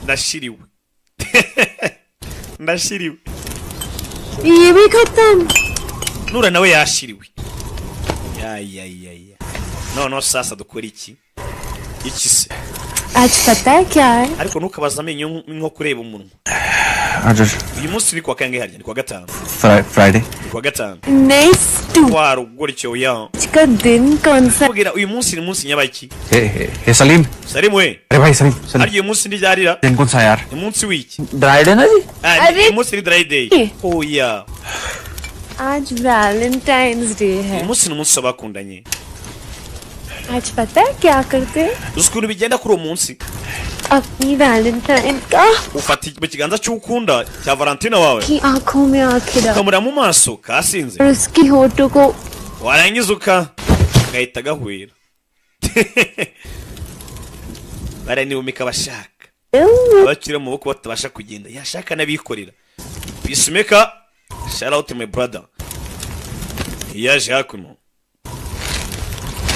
Ndashiriwe, ndashiriwe. ये भी खत्म। Nura nawe yashiriwe. Ya ya ya ya, noneho sasa dukora iki? Iki se? आज पता है क्या है? Ariko ntukabaze amenyo nko kureba umunwa. आज Uyu munsi ni kuwa kangahe harya? Ni kuwa gatanu. Friday. Ni kuwa gatanu. Next Warugoryo ya. का दिन कौन सा? Kubwira uyu munsi ni munsi nyabaki? Hey hey hey Salim. Salimu we. अरे भाई सलीम, Salim. Harya uyu munsi ntiryarira? दिन कौन सा यार? Ni munsi w'iki? Dry day ना जी। Ah, ni umunsi ni dry day. Oya. आज Valentine's day है। Uyu munsi ni umunsi w'abakundanye. आज पता है क्या करते हैं? Uzi ukuntu bigenda kuri uwo munsi? अपनी वैलेंटाइन का Ufata mu kiganza cy'ukunda cya Valentina wawe, की आंखों में आंखें डाल ukamureba mu maso kasinze, और उसकी होठों को warangiza uka gahita gahwera, baranihumika abashaka abakiri mu maboko batabasha kugenda, yashaka n'abikorera. Peacemaker, shout out to my brother, yaje hakuno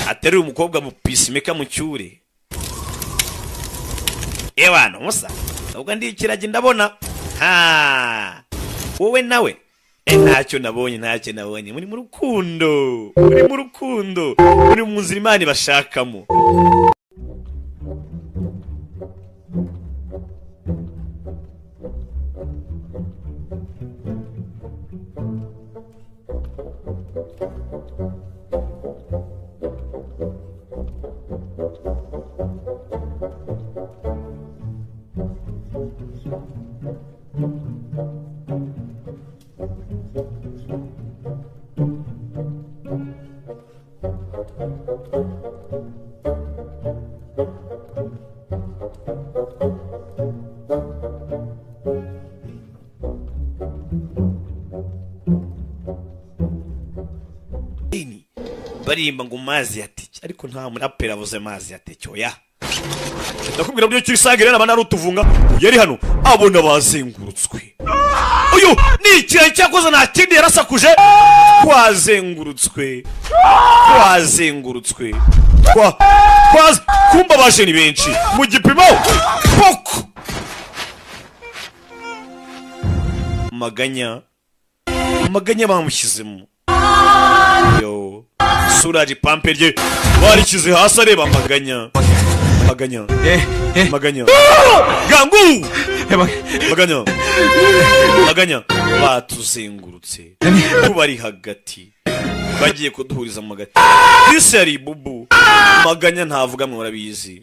ateruye umukobwa mu peacemaker mu cyure. Ewana musa, ubwo ndi ikiragi ndabona ha wowe nawe. Ntacyo nabonye, ntacyo nabonye. Muri mu rukundo, muri mu rukundo, muri mu nzira Imana ibashakamo. Baririmba ngo mazi yateke, ariko nta muraperi avuze mazi yateke. Oya, ndakubwira buryo ki usanga rero ari utuvunga. Yari hano abona bazengurutswe. Uyu ni ikiraro cyakoze, nta kindi yarasakuje. Twazengurutswe, twazengurutswe, kumba baje ni benshi mu gipimo poko. Maganya, maganya bamushyizemo. Yo, Suraji pampe rye barikize hasi areba maganya. Maganya, maganya, gangu, maganya, maganya. Batuzengurutse tubari hagati, bagiye kuduhuriza mu hagati. Isi yari bubu. Maganya ntavuga, mwe murabizi,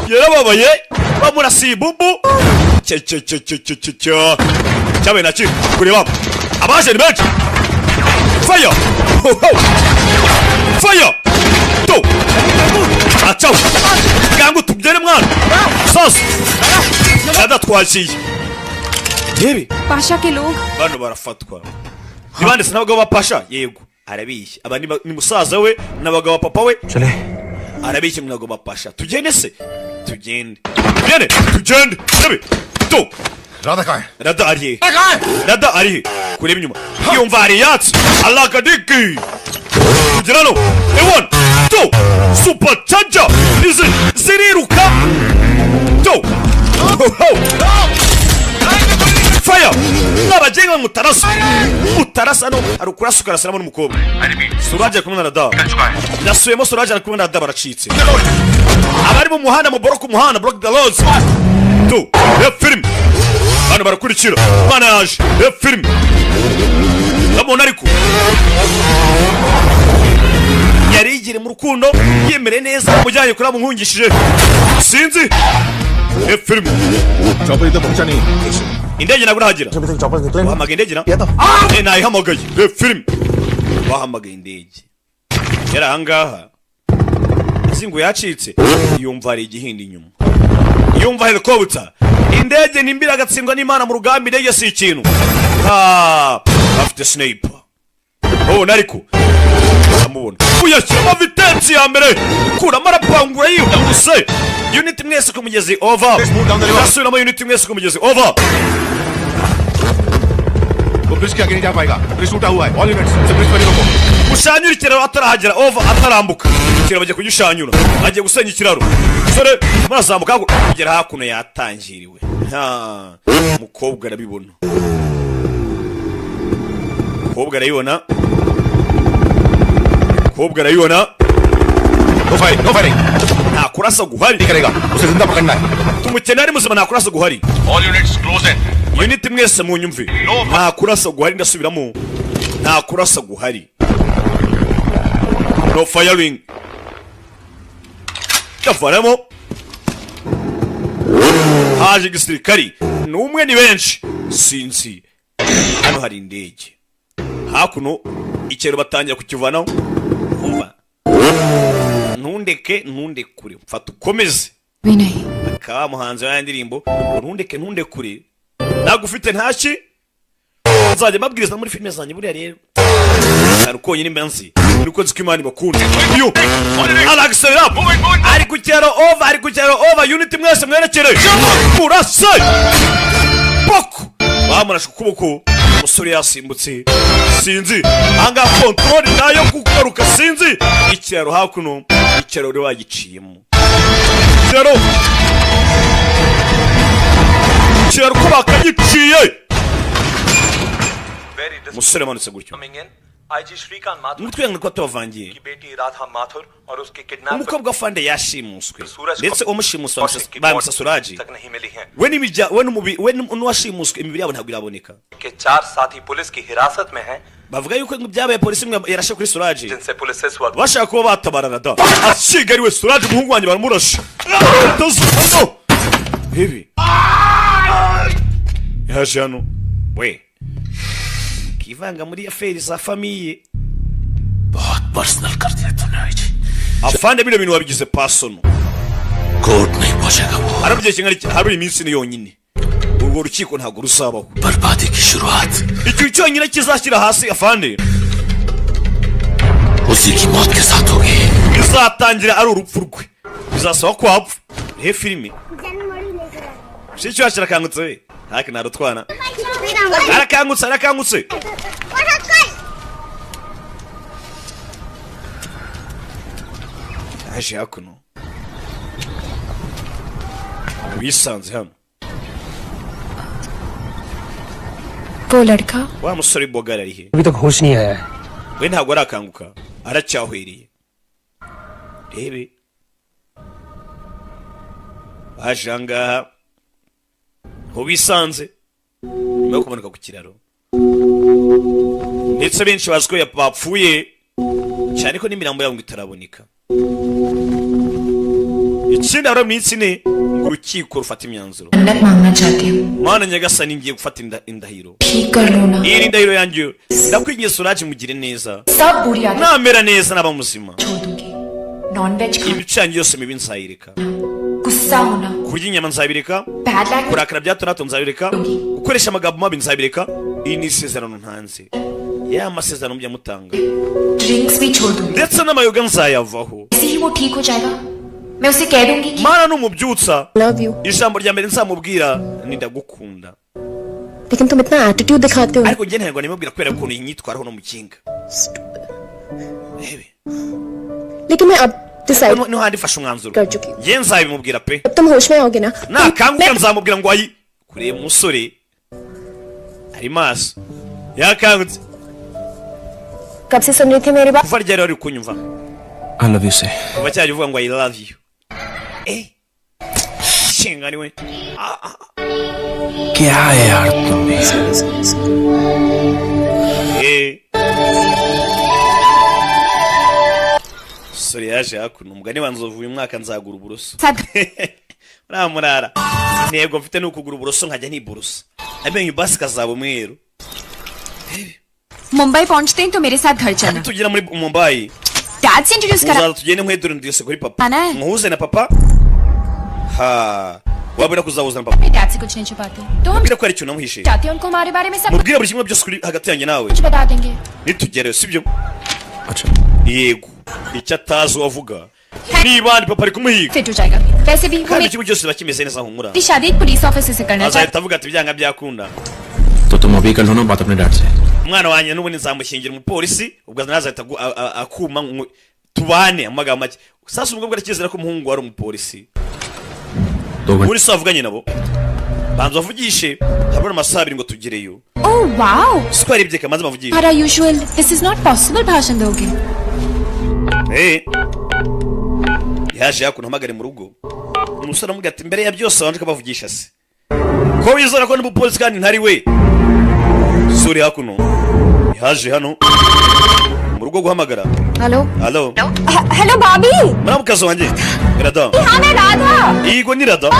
yarababaye bamurasiye bubu. Cye cye cye cye cye cye cye cyabaye naki kureba abaje ni benshi. Fire! Ho ho! Fire! To! Acaw! Gangu tubyere mwana! Sasa! Adatwakiye. Yebi! Pasha ke log. Bano barafatwa. Nibande sinabagabo ba Pasha? Yego. Arabishye. Aba ni musaza we n'abagabo papa we. Chale. Arabishye n'abagabo ba Pasha. Tugende se? Tugende. Tugende! Tugende! Yebi! To! Radha kahe? Radha ari he? Radha ari he? Kureba inyuma. Yumva hari yatsi. Alakadiki. Kugera hano. Ewan. To. Super charger. Izi ziriruka. To. Fire. N'abagenga mutarasa. Mutarasa hano hari ukurasa ukarasiramo n'umukobwa. Suraj ari kumwe na Radha. Nasubiyemo, Suraj ari kumwe na Radha, baracitse. Abari mu muhanda mu boroka umuhanda, block the roads. To. Film. Hano barakurikira. Mana yaje. Film. Ndamubona ariko yarigire mu rukundo yemere neza mujyanye kuri amuhungishije. Sinzi. Film. Indege ntabwo irahagera. Wahamagaye indege na? Nayihamagaye. Film. Wahamagaye indege. Yari ahangaha. Azi ngo yacitse. Yumva hari igihindi inyuma. Yumva helicopter. Indege nimbira agatsindwa n'Imana mu rugamba, indege si ikintu. Afite sniper. Oh, nariko amubona. Uyashyiramo vitesse ya mbere. Kuramo arapangura yihuse. Unit mwese ku mugezi, over. Nasubiramo, unit mwese ku mugezi, over. वो ब्रिज के आगे नहीं जा पाएगा, ब्रिज टूटा हुआ है। All units से ब्रिज पर ही रोको। Mushanyura ikiraro atarahagera, over, atarambuka. Ikiraro bagiye kugishanyura, agiye gusenya ikiraro. Sore murazamuka kugera hakuno yatangiriwe. Nta mukobwa arabibona, mukobwa arabibona, mukobwa arabibona. No firing, no firing. Nta kurasa guhari. करेगा उसे जिंदा पकड़ना है। Tumukene ari muzima, nta kurasa guhari. All units close in. Unit mwese munyumve, nta kurasa guhari. Ndasubiramo, nta kurasa guhari. No firing. Yavanamo. Haje igisirikari, ni umwe ni benshi sinzi. Hano hari indege hakuno, ikiraro batangira kukivanaho. Umva, ntundeke ntundekure, mfata ukomeze. Akaba muhanzi wa ndirimbo ntundeke ntundekure, nagufite ntaki. Nzajya mbabwiriza muri filime zanjye. Buriya rero hari uko nyine mba nzi nuko nzi ko Imana ibakunda. Yo aragiserera, ari ku kiraro, over, ari ku kiraro, over. Unit mwese mwerekere murase poko. Bamurashe ukuboko, umusore yasimbutse sinzi anga control nayo kugaruka sinzi. Ikiraro hakuno, ikiraro rero bagiciyemo. Ikiraro, ikiraro ko bakagiciye. Umusore amanutse gutyo. IG Shrikant Mathur Mutwe ko tubavangiye की बेटी Radha Mathur और उसके kidnapper umukobwa wa Fande yashimuswe Suraj ndetse umushimuswe Kaushik की bamusa मौत Suraji तक नहीं मिली है we n'imijya we n'umubi we n'uwashimuswe imibiri yabo ntabwo iraboneka के चार साथी पुलिस की हिरासत में हैं bavuga yuko byabaye polisi imwe yarashe kuri Suraji जिनसे पुलिस इस वक्त bashaka kuba batabarana da ashigariwe Suraji umuhungu wanjye baramurashe no bibi yaje hano we kivanga muri affaire za famille बहुत personal कर दिया तूने IG afande bino bintu wabigize personal court नहीं पहुंचेगा वो arabye kingana habura iminsi ni yonyine urwo rukiko ntabwo ruzabaho बर्बादी की शुरुआत icyo cyonyine kizashyira hasi afande उसी की मौत के साथ होगी bizatangira ari urupfu rwe bizasaba ko wapfa he filime mushiki wacu arakangutse we ntake narutwana arakangutse arakangutse yaje hakuno wisanze hano वो लड़का wa musore bogara ari he अभी तक होश नहीं आया है we ntabwo arakanguka aracyahwereye rebe baje aha ngaha aho bisanze nyuma yo kumanuka ku kiraro ndetse benshi bazi ko bapfuye cyane ko n'imirambo yabo ngo itaraboneka ikindi habura iminsi ine ngo urukiko rufate imyanzuro मन्नत मांगना चाहती हूँ Mana nyagasani ngiye gufata indahiro ठीक कर लो ना iyi ndahiro yanjye ndakwinginze Suraji mugire neza सब बुरी आदत namera neza naba muzima छोड़ दूंगी non veg खाना imico yanjye yose mibi nzayireka गुस्सा होना kurya inyama nzabireka bad language kurakara bya hato na hato nzabireka gukoresha amagambo mabi nzabireka iyi ni isezerano ntanze ya masezerano mujya mutanga drinks भी छोड़ दूंगी ndetse n'amayoga nzayavaho जैसे ही वो ठीक हो जाएगा मैं उसे कह दूंगी कि Mana numubyutsa love you ijambo rya mbere nzamubwira ni ndagukunda लेकिन तुम इतना एटीट्यूड दिखाते हो ariko njye ntabwo nimubwira kubera ukuntu yinyitwaraho no mukinga लेकिन मैं अब decide niho handi mfashe umwanzuro कर चुकी हूँ njye nzabimubwira pe अब तुम होश में आओगे ना nakanguka nzamubwira ngo ayi kureba umusore ari maso yakangutse कब से सुन रही थी मेरी बात kuva ryari wari kunyumva I love you से kuva cyajya uvuga ngo I love you eh shinga niwe क्या है यार तुम भी eh sore yaje hakuno umugani wa nzovu uyu mwaka nzagura uburoso uriya murara intego mfite ni ukugura uburoso nkajya niborosa amenyo basi kazaba umweru Mumbai पहुंचते ही तो मेरे साथ घर चलना tugera muri Mumbai dad से introduce करा uzaza tugende nkwedure ndiyose kuri papa Ana. muhuze na papa ha wabura kuzahuza na papa अपने डैड से कुछ नहीं छुपाते तो हम mubwire ko hari ikintu namuhishe चाहते हैं उनको हमारे बारे में सब mubwire buri kimwe byose kuri hagati yanjye nawe कुछ बता देंगे nitugereyo sibyo yego icyo atazi uwavuga niba ni papa ari kumuhiga fit हो जाएगा वैसे भी वो kandi ikigo cyose kiba kimeze neza humura मेरी शादी एक पुलिस ऑफिसर से करना चाहते azahita avuga ati byanga byakunda तो तुम अभी कर लो ना बात अपने डैड से umwana wanjye n'ubundi nzamushyingira umupolisi ubwo nazahita akuma tubane amagambo make sasa ubwo aracyizera ko umuhungu wari umupolisi ubundi se wavuganye nabo banza bavugishe habura amasaha abiri ngo tugereyo oh wow siko yarebye kamaze bavugishe हमारा usual this is not possible भाषण दोगे Eh. Yaje hakuno hamagare mu rugo umusore amubwira ati mbere ya byose wanje ukabavugisha se ko wizera ko n'umupolisi kandi ntari we suri hakuno yaje hano mu rugo guhamagara hello halo hello भाभी muramukazi wanjye rada हाँ मैं Radha yego ni rada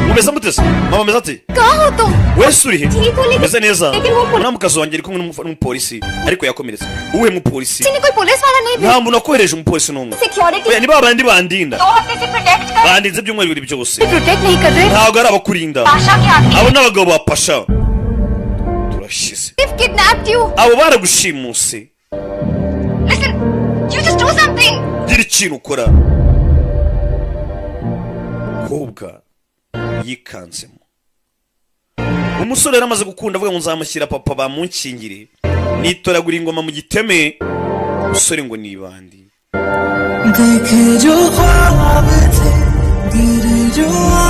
mumeze mute se mama ameze ate कहाँ हो तुम wese uri he ठीक हो लेकिन meze neza लेकिन वो muramukazi wanjye ari kumwe n'umupolisi ariko yakomeretse uwuhe mupolisi police ने कोई पुलिस वाला नहीं nta muntu wakohereje umupolisi n'umwe security oya ni ba bandi bandinda दो हफ्ते से protect कर bandinze ibyumweru bibiri byose protect नहीं कर रहे ntabwo ari abakurinda Pasha के आदमी abo ni abagabo ba pasha turashize They've kidnapped you. abo baragushimuse Listen, you just do something. gira ikintu ukora kobwa yikanzemo umusore yari amaze gukunda avuga ngo nzamushyira papa bamunkingire nitoragura ingoma mu giteme umusore ngo ni ibandi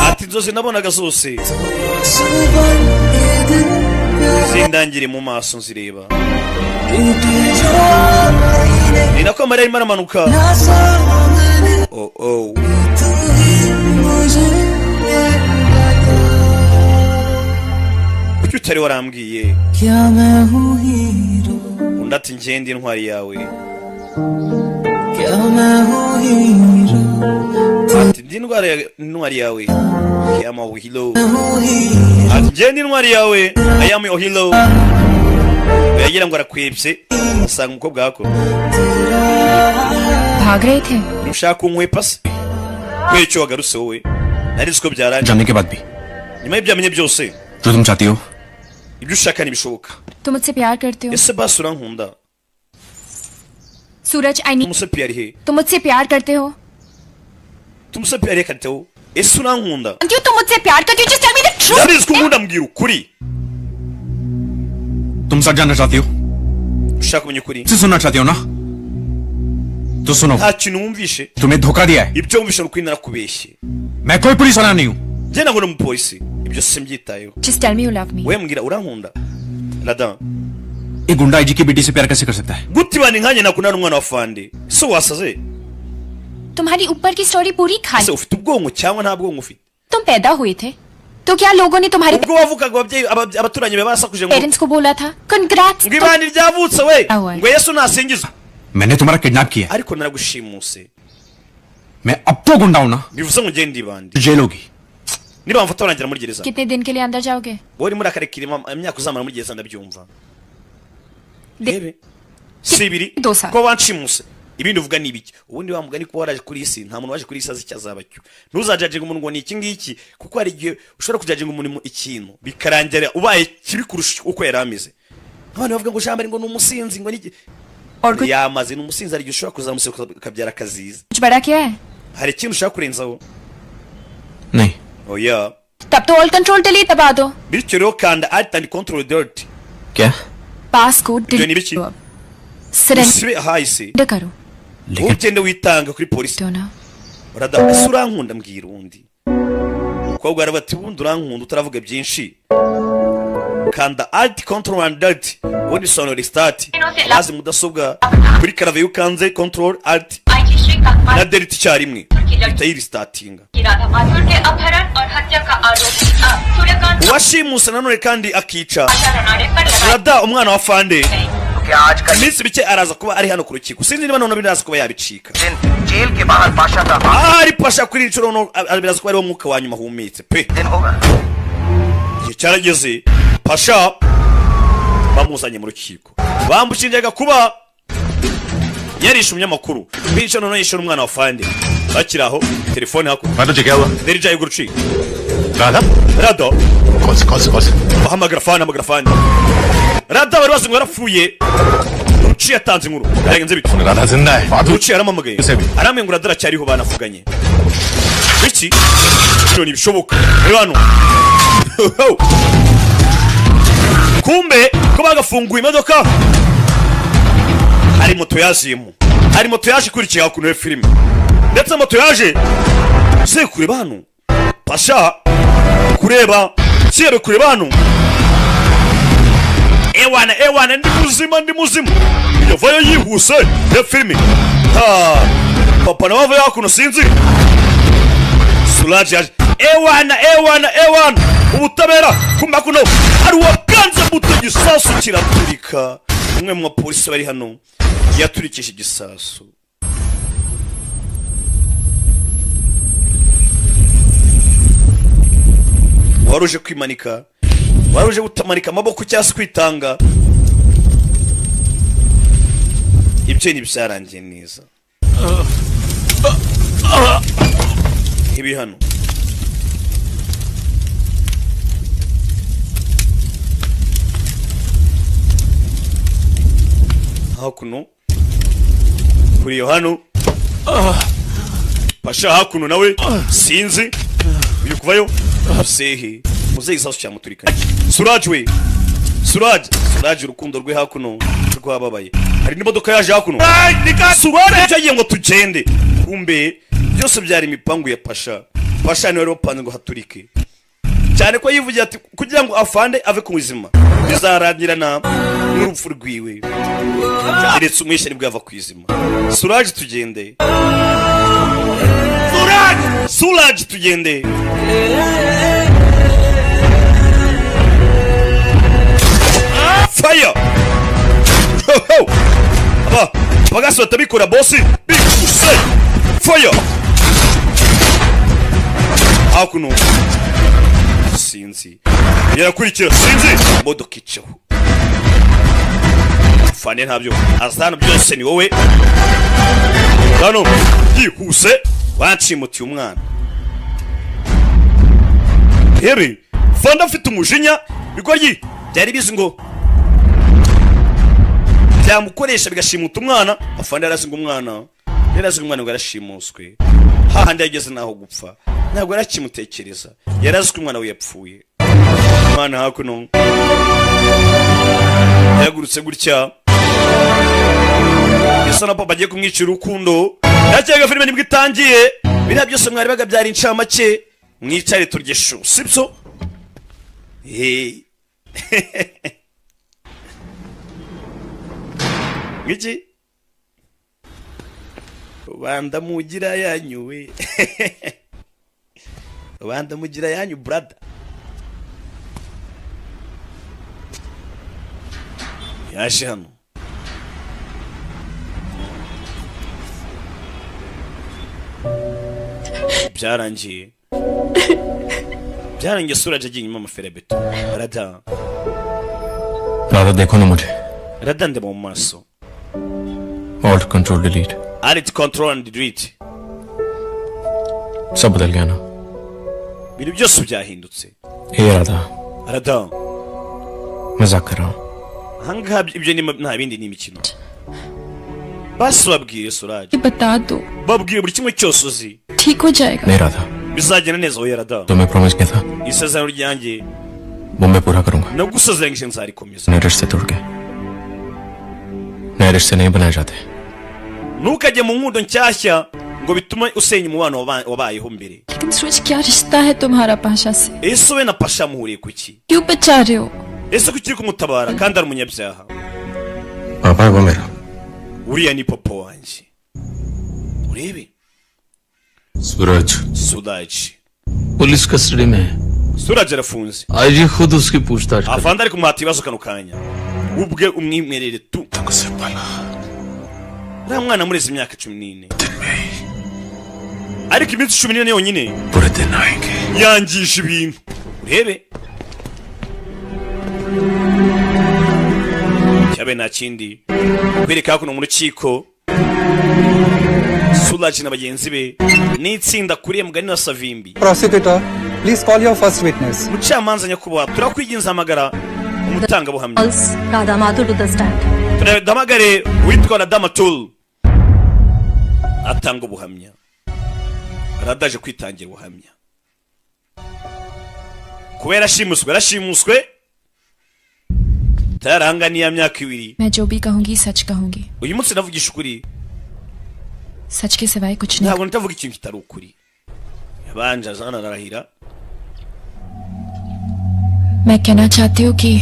ati inzozi nabonaga zose zindangire mu maso nzireba Ni nako amarira arimo aramanuka. Oh oh, kuki utari warambwiye? Undi ati ngende intwari yawe. Ati ndi intwari yawe. I am your hero. Ati ngende intwari yawe. I am your hero. Yagira ngo arakwibye asanga umukobwa wako. भाग रहे थे. Ushaka kunkwepa se? Kubera icyo wagarutse wowe? Nari nzi ko byarangiye. जानने के बाद भी Nyuma y'ibyamenye byose, जो तुम चाहती हो ibyo ushaka ntibishoboka. तुम मुझसे प्यार करते हो Ese basi urankunda? Suraj. I need. Tumuse piyari he? तुम मुझसे प्यार करते हो. Tumuse piyari kariteho? Ese urankunda? क्यों तुम मुझसे प्यार करते हो? Just tell me the truth. Ndabizi ko unkunda, mbwira ukuri. तुम सच जानना चाहती हो? Ushaka kumenya ukuri? से सुनना चाहती हो ना? तो सुनो, Nta kintu wumvishe. तुम्हें धोखा दिया है. Ibyo wumvishe ni ukuri, narakubeshye. मैं कोई पुलिस वाला नहीं हूँ. Njye ntabwo ndi umupolisi, ibyo simbyitayeho. Just tell me you love me. Wowe mbwira urankunda, Rada. एक गुंडा आईजी की बेटी से प्यार कैसे कर सकता है? Gute ibana nkanjye nakundana n'umwana wa fande? Se wasaze? तुम्हारी ऊपर की स्टोरी पूरी खाली. Ese ufite ubwonko cyangwa nta bwonko ufite? तुम पैदा हुए थे तो क्या लोगों ने तुम्हारे Ubwo wavukaga ababyeyi abaturanyi bawe basakuje ngo parents को बोला था congrats? Ngo ibandi ryavutse we, ngo Yesu nasingizwe. मैंने तुम्हारा किडनैप किया. Ariko naragushimuse. मैं अब तो गुंडा हूं ना? Bivuze ngo ngende ibandi. Jail होगी. Niba bamfata barangira muri gereza. कितने दिन के लिए अंदर जाओगे? Wowe urimo urakarekera imyaka uzamara muri gereza, ndabyumva. Rebe si ibiri ko wanshimuse, ibindi uvuga ni ibiki? Ubundi wa mugani, kuba waraje kuri iyi si, nta muntu waje kuri iyi si azi icyo azaba cyo. Ntuzajajinga umuntu ngo ni iki ngiki, kuko hari igihe ushobora kujajinga umuntu mu ikintu bikarangira ubaye kibi kurusha uko yari ameze. Nk'abantu bavuga ngo Jean ngo ni umusinzi, ngo ni iki, yamaze ni umusinzi, hari igihe ushobora kuzamuseka ukabyara akaziza. कुछ बड़ा क्या है? Hari ikintu ushaka kurenzaho? नहीं. Oya. तब तो all control delete दबा दो. Bityo rero kanda Alt and Control Delete. क्या? पास को Ibyo ni ibiki? Surrender Usibe ahahise, करो. ugende witanga kuri polisi. Rada, ese urankunda? Mbwira. Undi umukobwa aravuga ati ubundi urankunda utaravuga byinshi? Kanda Alt Control and Delete, ubundi bisobanura restart. Maze mudasobwa kuri clavier iyo ukanze Control Alt na Delete icyarimwe ihita yirestartinga. Uwashimuse nanone kandi akica Rada, umwana wa fande, iminsi mike araza kuba ari hano ku rukiko. Sinzi niba none biraza kuba yabicika. Ahari Pasha kuri inshuro no biraza kuba ariwo mwuka wa nyuma ahumetse pe. Igihe cyarageze, Pasha bamuzanye mu rukiko, bamushinjaga kuba yarishe umunyamakuru, bityo none yishe n'umwana wa fande. Bakiri aho, telefone hakurya. Derija y'uruciko. Rado hamagara fani, hamagara fani. Rada bari bazi ngo yarapfuye. Ruci yatanze inkuru, byagenze bite? Ruci yaramamagaye arambwira ngo Rada aracyariho, banavuganye. Biki bino ntibishoboka. Reba hano, kumbe ko bagafunguye imodoka, hari moto yaziyemo, hari moto yaje ikurikiye hakuno ya filime, ndetse moto yaje se kureba hano, Pasha kureba kiyere kureba hano. Ewana ewana, ndi muzima, ndi muzima. Yavayo yihuse ya filime. Ha, papa nawe avayo hakuno, sinzi Suraje yaje. Ewana ewana ewana, ubutabera. Kumba kuno hari uwakanze buto, igisasu kiraturika. Umwe mu bapolisi bari hano yaturikisha igisasu. Wari uje kwimanika, wari uje gutamanika amaboko cyangwa se kwitanga, ibyo ntibyarangiye neza. Ibi hano hakuno kuri iyo hano, Pasha hakuno nawe sinzi uyu kuvayo muzehe, muzehe isasu cyamuturikanye. Suraj we, Suraj, Suraj urukundo rwe hakuno rwababaye. Hari n'imodoka yaje hakuno. Suraj yagiye ngo tugende, kumbe byose byari imipangu ya Pasha. Pasha niwe wari wapanze ngo haturike. Cyane ko yivugira ati kugira ngo afande ave ku buzima bizarangirana n'urupfu rwiwe, keretse umwishe nibwo yava ku izima. Suraje tugende, Suraje, Suraje tugende. Fire! Aba bagasi batabikora bosi bikuse. Fire! Hakuno sinzi yarakurikira, sinzi imodoka icaho. Fane ntabyo azana byose ni wowe hano yihuse wancimutiye umwana. Hebe Fanda afite umujinya bigoryi byari bizi ngo byamukoresha bigashimuta umwana. Afande yarazinga umwana, yarazinga umwana ngo yarashimuswe hahandi yageze naho gupfa ntabwo yarakimutekereza, yarazi ko umwana we yapfuye. Umwana hakuno yagurutse gutya bisa na papa agiye kumwicira urukundo. Ndakeka filime nibwo itangiye, biriya byose mwari bagabyara incamake, mwicare turye shu, sibyo? Ngiki rubanda mugira yanyu we, rubanda mugira yanyu brother. Yaje hano byarangiye, byarangiye. Suraje agiye inyuma amaferebeto. Rada Radha देखो ना मुझे, Rada ndeba mu maso. Alt control delete, Alt control and delete. सब बदल गया ना, ibintu byose byahindutse. ए राधा, Rada मजाक कर रहा हूँ। ahangaha ibyo ni nta bindi ni imikino. Basi babwiye Suraje, बता दो, babwiye buri kimwe cyose uzi, ठीक हो जाएगा। नहीं Radha, bizagenda neza. Oya Rada, तुम्हें प्रॉमिस किया था isezerano ryanjye वो मैं पूरा करूंगा। nagusezeranyije nzarikomeza। नए रिश्ते टूट गए, नए रिश्ते नहीं बनाए जाते। Ntukajye mu nkundo nshyashya ngo bitume usenya umubano wabayeho mbere. लेकिन सूरज क्या रिश्ता है तुम्हारा पाशा से? Ese we na Pasha muhuriye kuki? क्यों बचा रहे हो? Ese kuki uri kumutabara kandi ari umunyabyaha? पापा है वो मेरा। Uriya ni papa wanjye. Urebe Suraj, Suraj police custody में है। Suraj arafunze, IG खुद उसकी पूछताछ कर। afande ari kumuhata ibibazo kano kanya, ubwe umwimerere tu. Uriya mwana amureze imyaka 14, ariko iminsi 14 yonyine yangije ibintu. Urebe cyabe nta kindi kwereka hakuno mu rukiko. Suraj na bagenzi be n'itsinda kuriye mugani na Savimbi. Prosecutor, please call your first witness. Mucamanza nyakubahwa, turakwiginza hamagara umutangabuhamya. Radha Mathur to the stand. Turahamagare witwa Radha Mathur atanga ubuhamya. Radha aje kwitangira ubuhamya kubera ashimuswe, yarashimuswe tarahanganiye myaka 2. मैं जो भी कहूंगी सच कहूंगी, Uyu munsi navugisha ukuri, सच के सिवाय कुछ नहीं। ntabwo ntavuga ikintu kitari ukuri. Yabanje azana ararahira. मैं कहना चाहती हूँ कि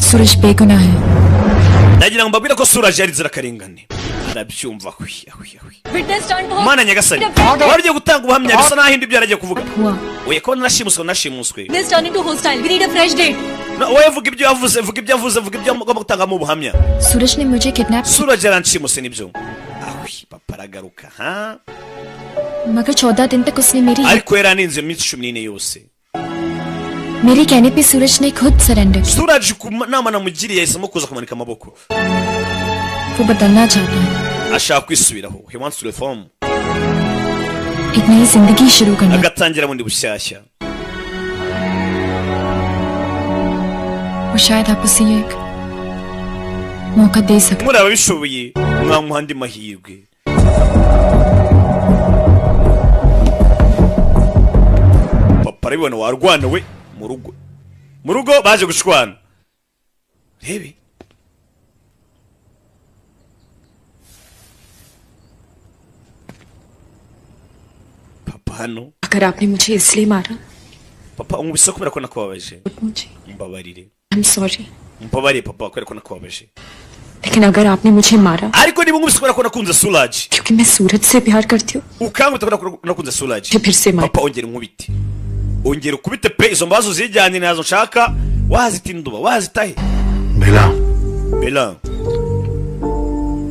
सूरज बेगुनाह है। Ndagira ngo mbabwire ko Suraj yari inzirakarengane. Arabyumva hwi hwi hwi. Witness stand. Mana nyagasani, wari ugiye gutanga ubuhamya bisa naho indi ibyo yaragiye kuvuga. Oya ko nashimuswe, nashimuswe. This turn into hostile. We need a fresh date. Wowe vuga ibyo yavuze, vuga ibyo yavuze, vuga ibyo ugomba gutangamo ubuhamya. सूरज ने मुझे kidnap, Suraj yaranshimuse nibyo. Ahwi papa aragaruka ha, मगर 14 दिन तक उसने मेरी ariko yaraninze iminsi 14 yose. मेरे कहने पे सूरज ने खुद सरेंडर किया। Suraj ku nama namugiriye yahisemo kuza kumanika amaboko. वो बदलना चाहता है, Ashaka kwisubiraho, he wants to reform, एक नई जिंदगी शुरू करना। agatangira bundi bushyashya. वो शायद आप उसे एक मौका दे सकते। Muri ababishoboye mwamuha andi mahirwe. Papa arabibona warwana we mu rugo, mu rugo baje gushwana. Rebe papa Hano अगर आपने मुझे इसलिए मारा papa unkubise kubera ko nakubabaje, मुझे mbabarire. I am sorry. Mbabarire papa kubera ko nakubabaje. लेकिन अगर आपने मुझे मारा Ariko niba unkubise kubera ko nakunze Suraj, क्योंकि मैं सूरज से प्यार करती हूँ, ukankubita kubera ko nakunze Suraj, मुझे फिर से मार। Papa ongera unkubite, ongera ukubite pe, izo mbazo uzijyane, ntazo nshaka, wazita induba wazitahe. Bela, Bela,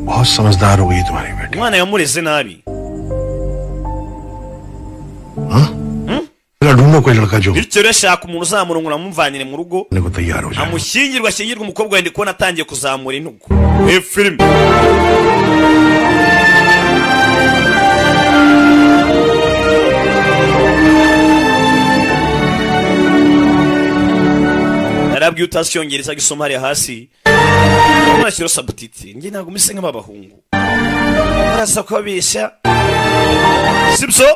बहुत समझदार हो गई तुम्हारी बेटी। Umwana yamureze nabi. बेला, ढूंढो कोई लड़का जो Bityo rero shaka umuntu uzamurongora amumvanire mu rugo, को तैयार हो जाए। Amushyingirwe, ashyingirwe umukobwa wenda kubona atangiye kuzamura intugu. E filime narabwiye utazi icyongereza gisoma hariya hasi nashyiraho subtitle. Njye ntabwo mise nk'abahungu barasa kubabeshya, sibyo?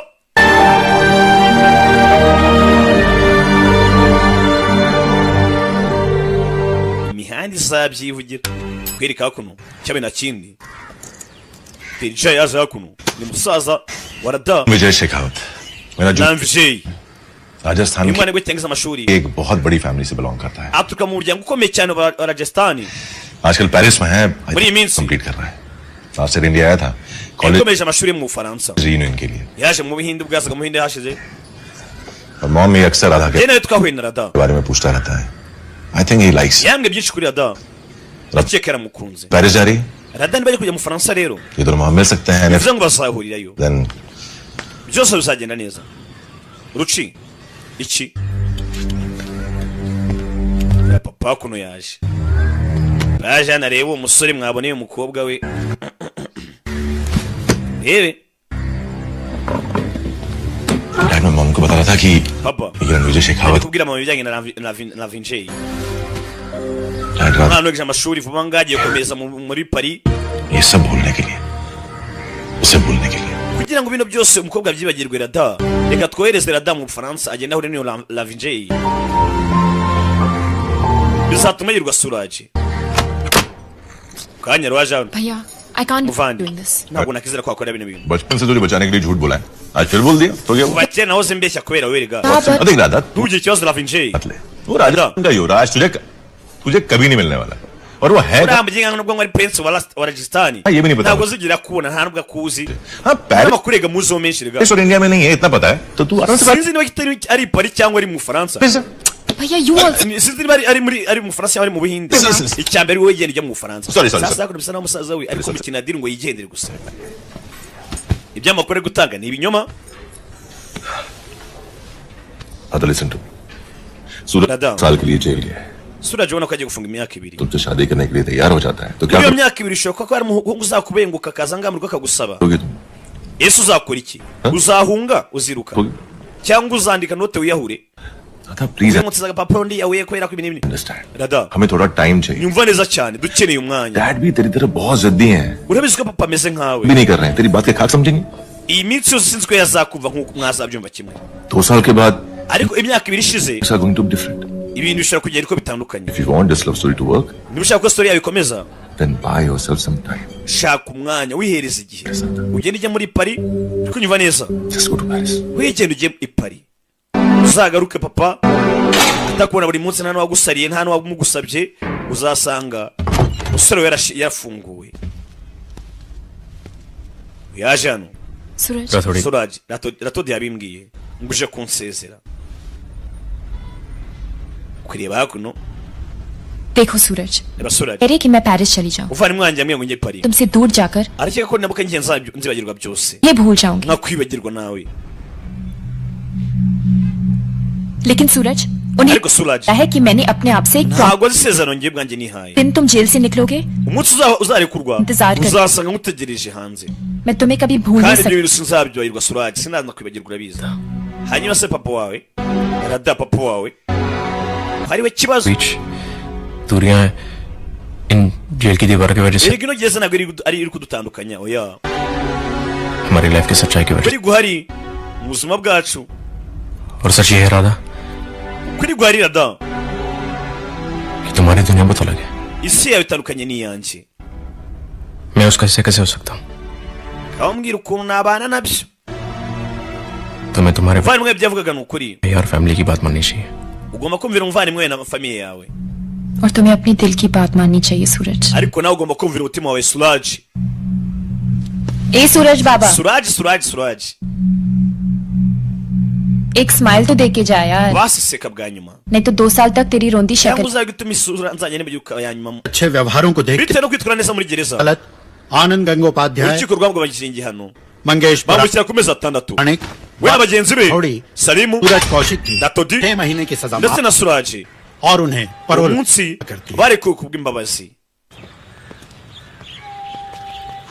Imihanda izabyivugira kwereka hakuno cyabe na kindi Terija yaje hakuno ni musaza warada. Vijay Shekhawat मेरा जो Na Vijay, Rajasthan uyu mwana we cyangwa amashuri की एक बहुत बड़ी फैमिली से बिलोंग करता है। Aturuka mu muryango ukomeye cyane wa Rajasthan. आजकल पेरिस में है। Muri iyi minsi complete कर रहा है। Last year India आया था college yakomeje amashuri mu Bufaransa. Reunion के लिए। Yaje mu Buhinde ubwo yazaga mu Buhinde hashize. और मॉम ये अक्सर राधा के Njye nawe twahuye na Rada. बारे में पूछता रहता है। I think he likes. Yambwiye byinshi kuri Rada, ndakeka yaramukunze. Paris जा रही है। Rada niba ari kujya mu Bufaransa rero, ये दोनों वहां मिल सकते हैं। bivuze ngo bazahurirayo, then byose bizagenda neza. Ruci iki ya papa kuno yaje yaje hano areba uwo musore mwaboneye umukobwa we, rebe. Dad मैं मॉम को बता रहा था कि Papa, ये Ranvijay ari Shekhawat kubwira mama ibijyanye na Vinjay. Dad रात Umwana wiga amashuri vuba ngaha agiye gukomeza muri Paris. ये सब भूलने के लिए, उसे भूलने के लिए। Kugira ngo bino byose umukobwa abyibagirwe, Rada, reka twohereze Rada mu Bufaransa agende ahure n'iyo Lavinjay, bizatuma yirwa Suraj kanya rwaje hano. भैया, I can't Muvandi, doing this. Ntabwo nakizera ko wakora bino bintu. बचपन से तुझे बचाने के लिए झूठ बोला है, आज फिर बोल दिया तो क्या हुआ? Kuva kera nahoze mbeshya kubera werega. देख राधा, Ntugire ikibazo Lavinjay. वो राजस्थान का युवराज तुझे तुझे कभी नहीं मिलने वाला और वो है Uriya muginga nubwo ngo ari prince wa Rajasthan, ये भी नहीं पता। ntabwo uzigira kubona, nta nubwo akuzi. हाँ, Paris n'amakuru muzo menshi rega. और इंडिया में नहीं है इतना पता है, तो तू आराम से Sinzi niba kitari ari Paris cyangwa ari mu Bufaransa. भैया, you also. Sinzi niba ari muri ari mu Bufaransa cyangwa ari mu Buhinde. Icya mbere wowe genda ujya mu Bufaransa. Sorry, sorry, Sasa sorry. hakuno bisa naho musaza we ariko mukina deal ngo yigendere gusa. Ibyamakuru ari gutanga ni ibinyoma. हाँ तो listen to सूरज राधा। साल के लिए जेल गया है। Suraj ubona ko agiye gufunga imyaka 2. तुमसे शादी करने के लिए तैयार हो जाता है तो क्या Muri iyo myaka 2 bishoboka ko hari umuhungu uzakubenguka akaza ngaha mu rugo akagusaba. करोगे तुम? Ese uzakora iki? Uzahunga, uziruka cyangwa uzandika note wiyahure? Radha please. Uramutse agapapuro ndiyahuye kubera ko ibi n'ibi. Understand. Rada, हमें थोड़ा टाइम चाहिए। nyumva neza cyane, dukeneye umwanya. Dad भी तेरी तरह बहुत जिद्दी हैं। Urabizi ko papa ameze nkawe. भी नहीं कर रहे हैं, तेरी बात के खाक समझेंगे। Iyi minsi yose sinzi ko yazakumva nk'uko mwazabyumva kimwe. 2 साल के बाद Ariko imyaka 2 ishize, things are going to be different. Ibintu bishobora kugenda uko bitandukanye. If you want this love story to work, Niba ushaka ko story yawe ikomeza, then buy yourself some time. Shaka umwanya, wihereza igihe, ugende ujya muri Paris. Uri kunyumva neza? Just go to Paris. Wigende ujye i Paris, uzagaruke papa atakubona buri munsi, nta n'uwagusariye, nta n'uwamugusabye, uzasanga umusore we yarafunguwe yaje hano. Suraj. Suraj Ratodi yabimbwiye ngo uje kunsezera kureba hakuno. देखो सूरज, Reba Suraj, कह रही कि मैं पेरिस चली जाऊं, umuvandimwe wanjye yambwiye ngo njye Paris. तुमसे दूर जाकर Arakeka ko nabuka ngiye nzibagirwa byose, ये भूल जाऊंगी। Nkakwibagirwa nawe. लेकिन सूरज, उन्हें Ariko Suraj, पता है कि मैंने अपने आप से एक ntabwo azi isezerano ngiye ubwanjye nihaye. दिन तुम जेल से निकलोगे, Umunsi uzarekurwa, Intizar kare. uzasanga nkutegereje hanze. मैं तुम्हें कभी भूल नहीं Kandi ibyo सकती। bintu sinzabyibagirwa Suraj, sinaza kwibagirwa, urabizi. Hanyuma se papa wawe Rada, papa wawe hariwe kibazo. बीच दूरियां हैं इन जेल की दीवारों की वजह से Erega ino gereza ntabwo ari iri kudutandukanya, oya. हमारी लाइफ की सच्चाई की वजह Kuri guhari mu buzima bwacu. से। और सच ये है राधा, Kuri guhari Rada, कि तुम्हारी दुनिया बहुत अलग है। Isi yawe itandukanye n'iyanjye. मैं उसका हिस्सा कैसे हो सकता हूँ? Ukabambwira ukuntu nabana nabyo. तुम्हें तुम्हारे Umuvandimwe byavugaga ni ukuri. भाई और family की बात माननी चाहिए. Ugomba kumvira umuvandimwe na famille yawe. और तुम्हें अपनी दिल की बात माननी चाहिए सूरज. Ariko nawe ugomba kumvira umutima wawe, Suraj. ए सूरज बाबा. Suraj, Suraj, Suraj. एक smile तो दे के जा यार. Basi seka bwa nyuma. नहीं तो 2 साल तक तेरी रोंदी Cyangwa शक्ल. uzajya utuma isura nzajya niba ya nyuma. अच्छे व्यवहारों को देखते Bitewe no kwitwara neza muri gereza, गलत आनंद Gangopadhyay, urukiko rwamugabanyije igihano, Mangesh bamushyira ku mezi 6 Puranik, we na bagenzi be Thodi, Salimu, Suraj Kaushik की na Todi 6 महीने की सजा ndetse माफ na Suraji. और उन्हें parole Umunsi barekuwe kubw'imbabazi.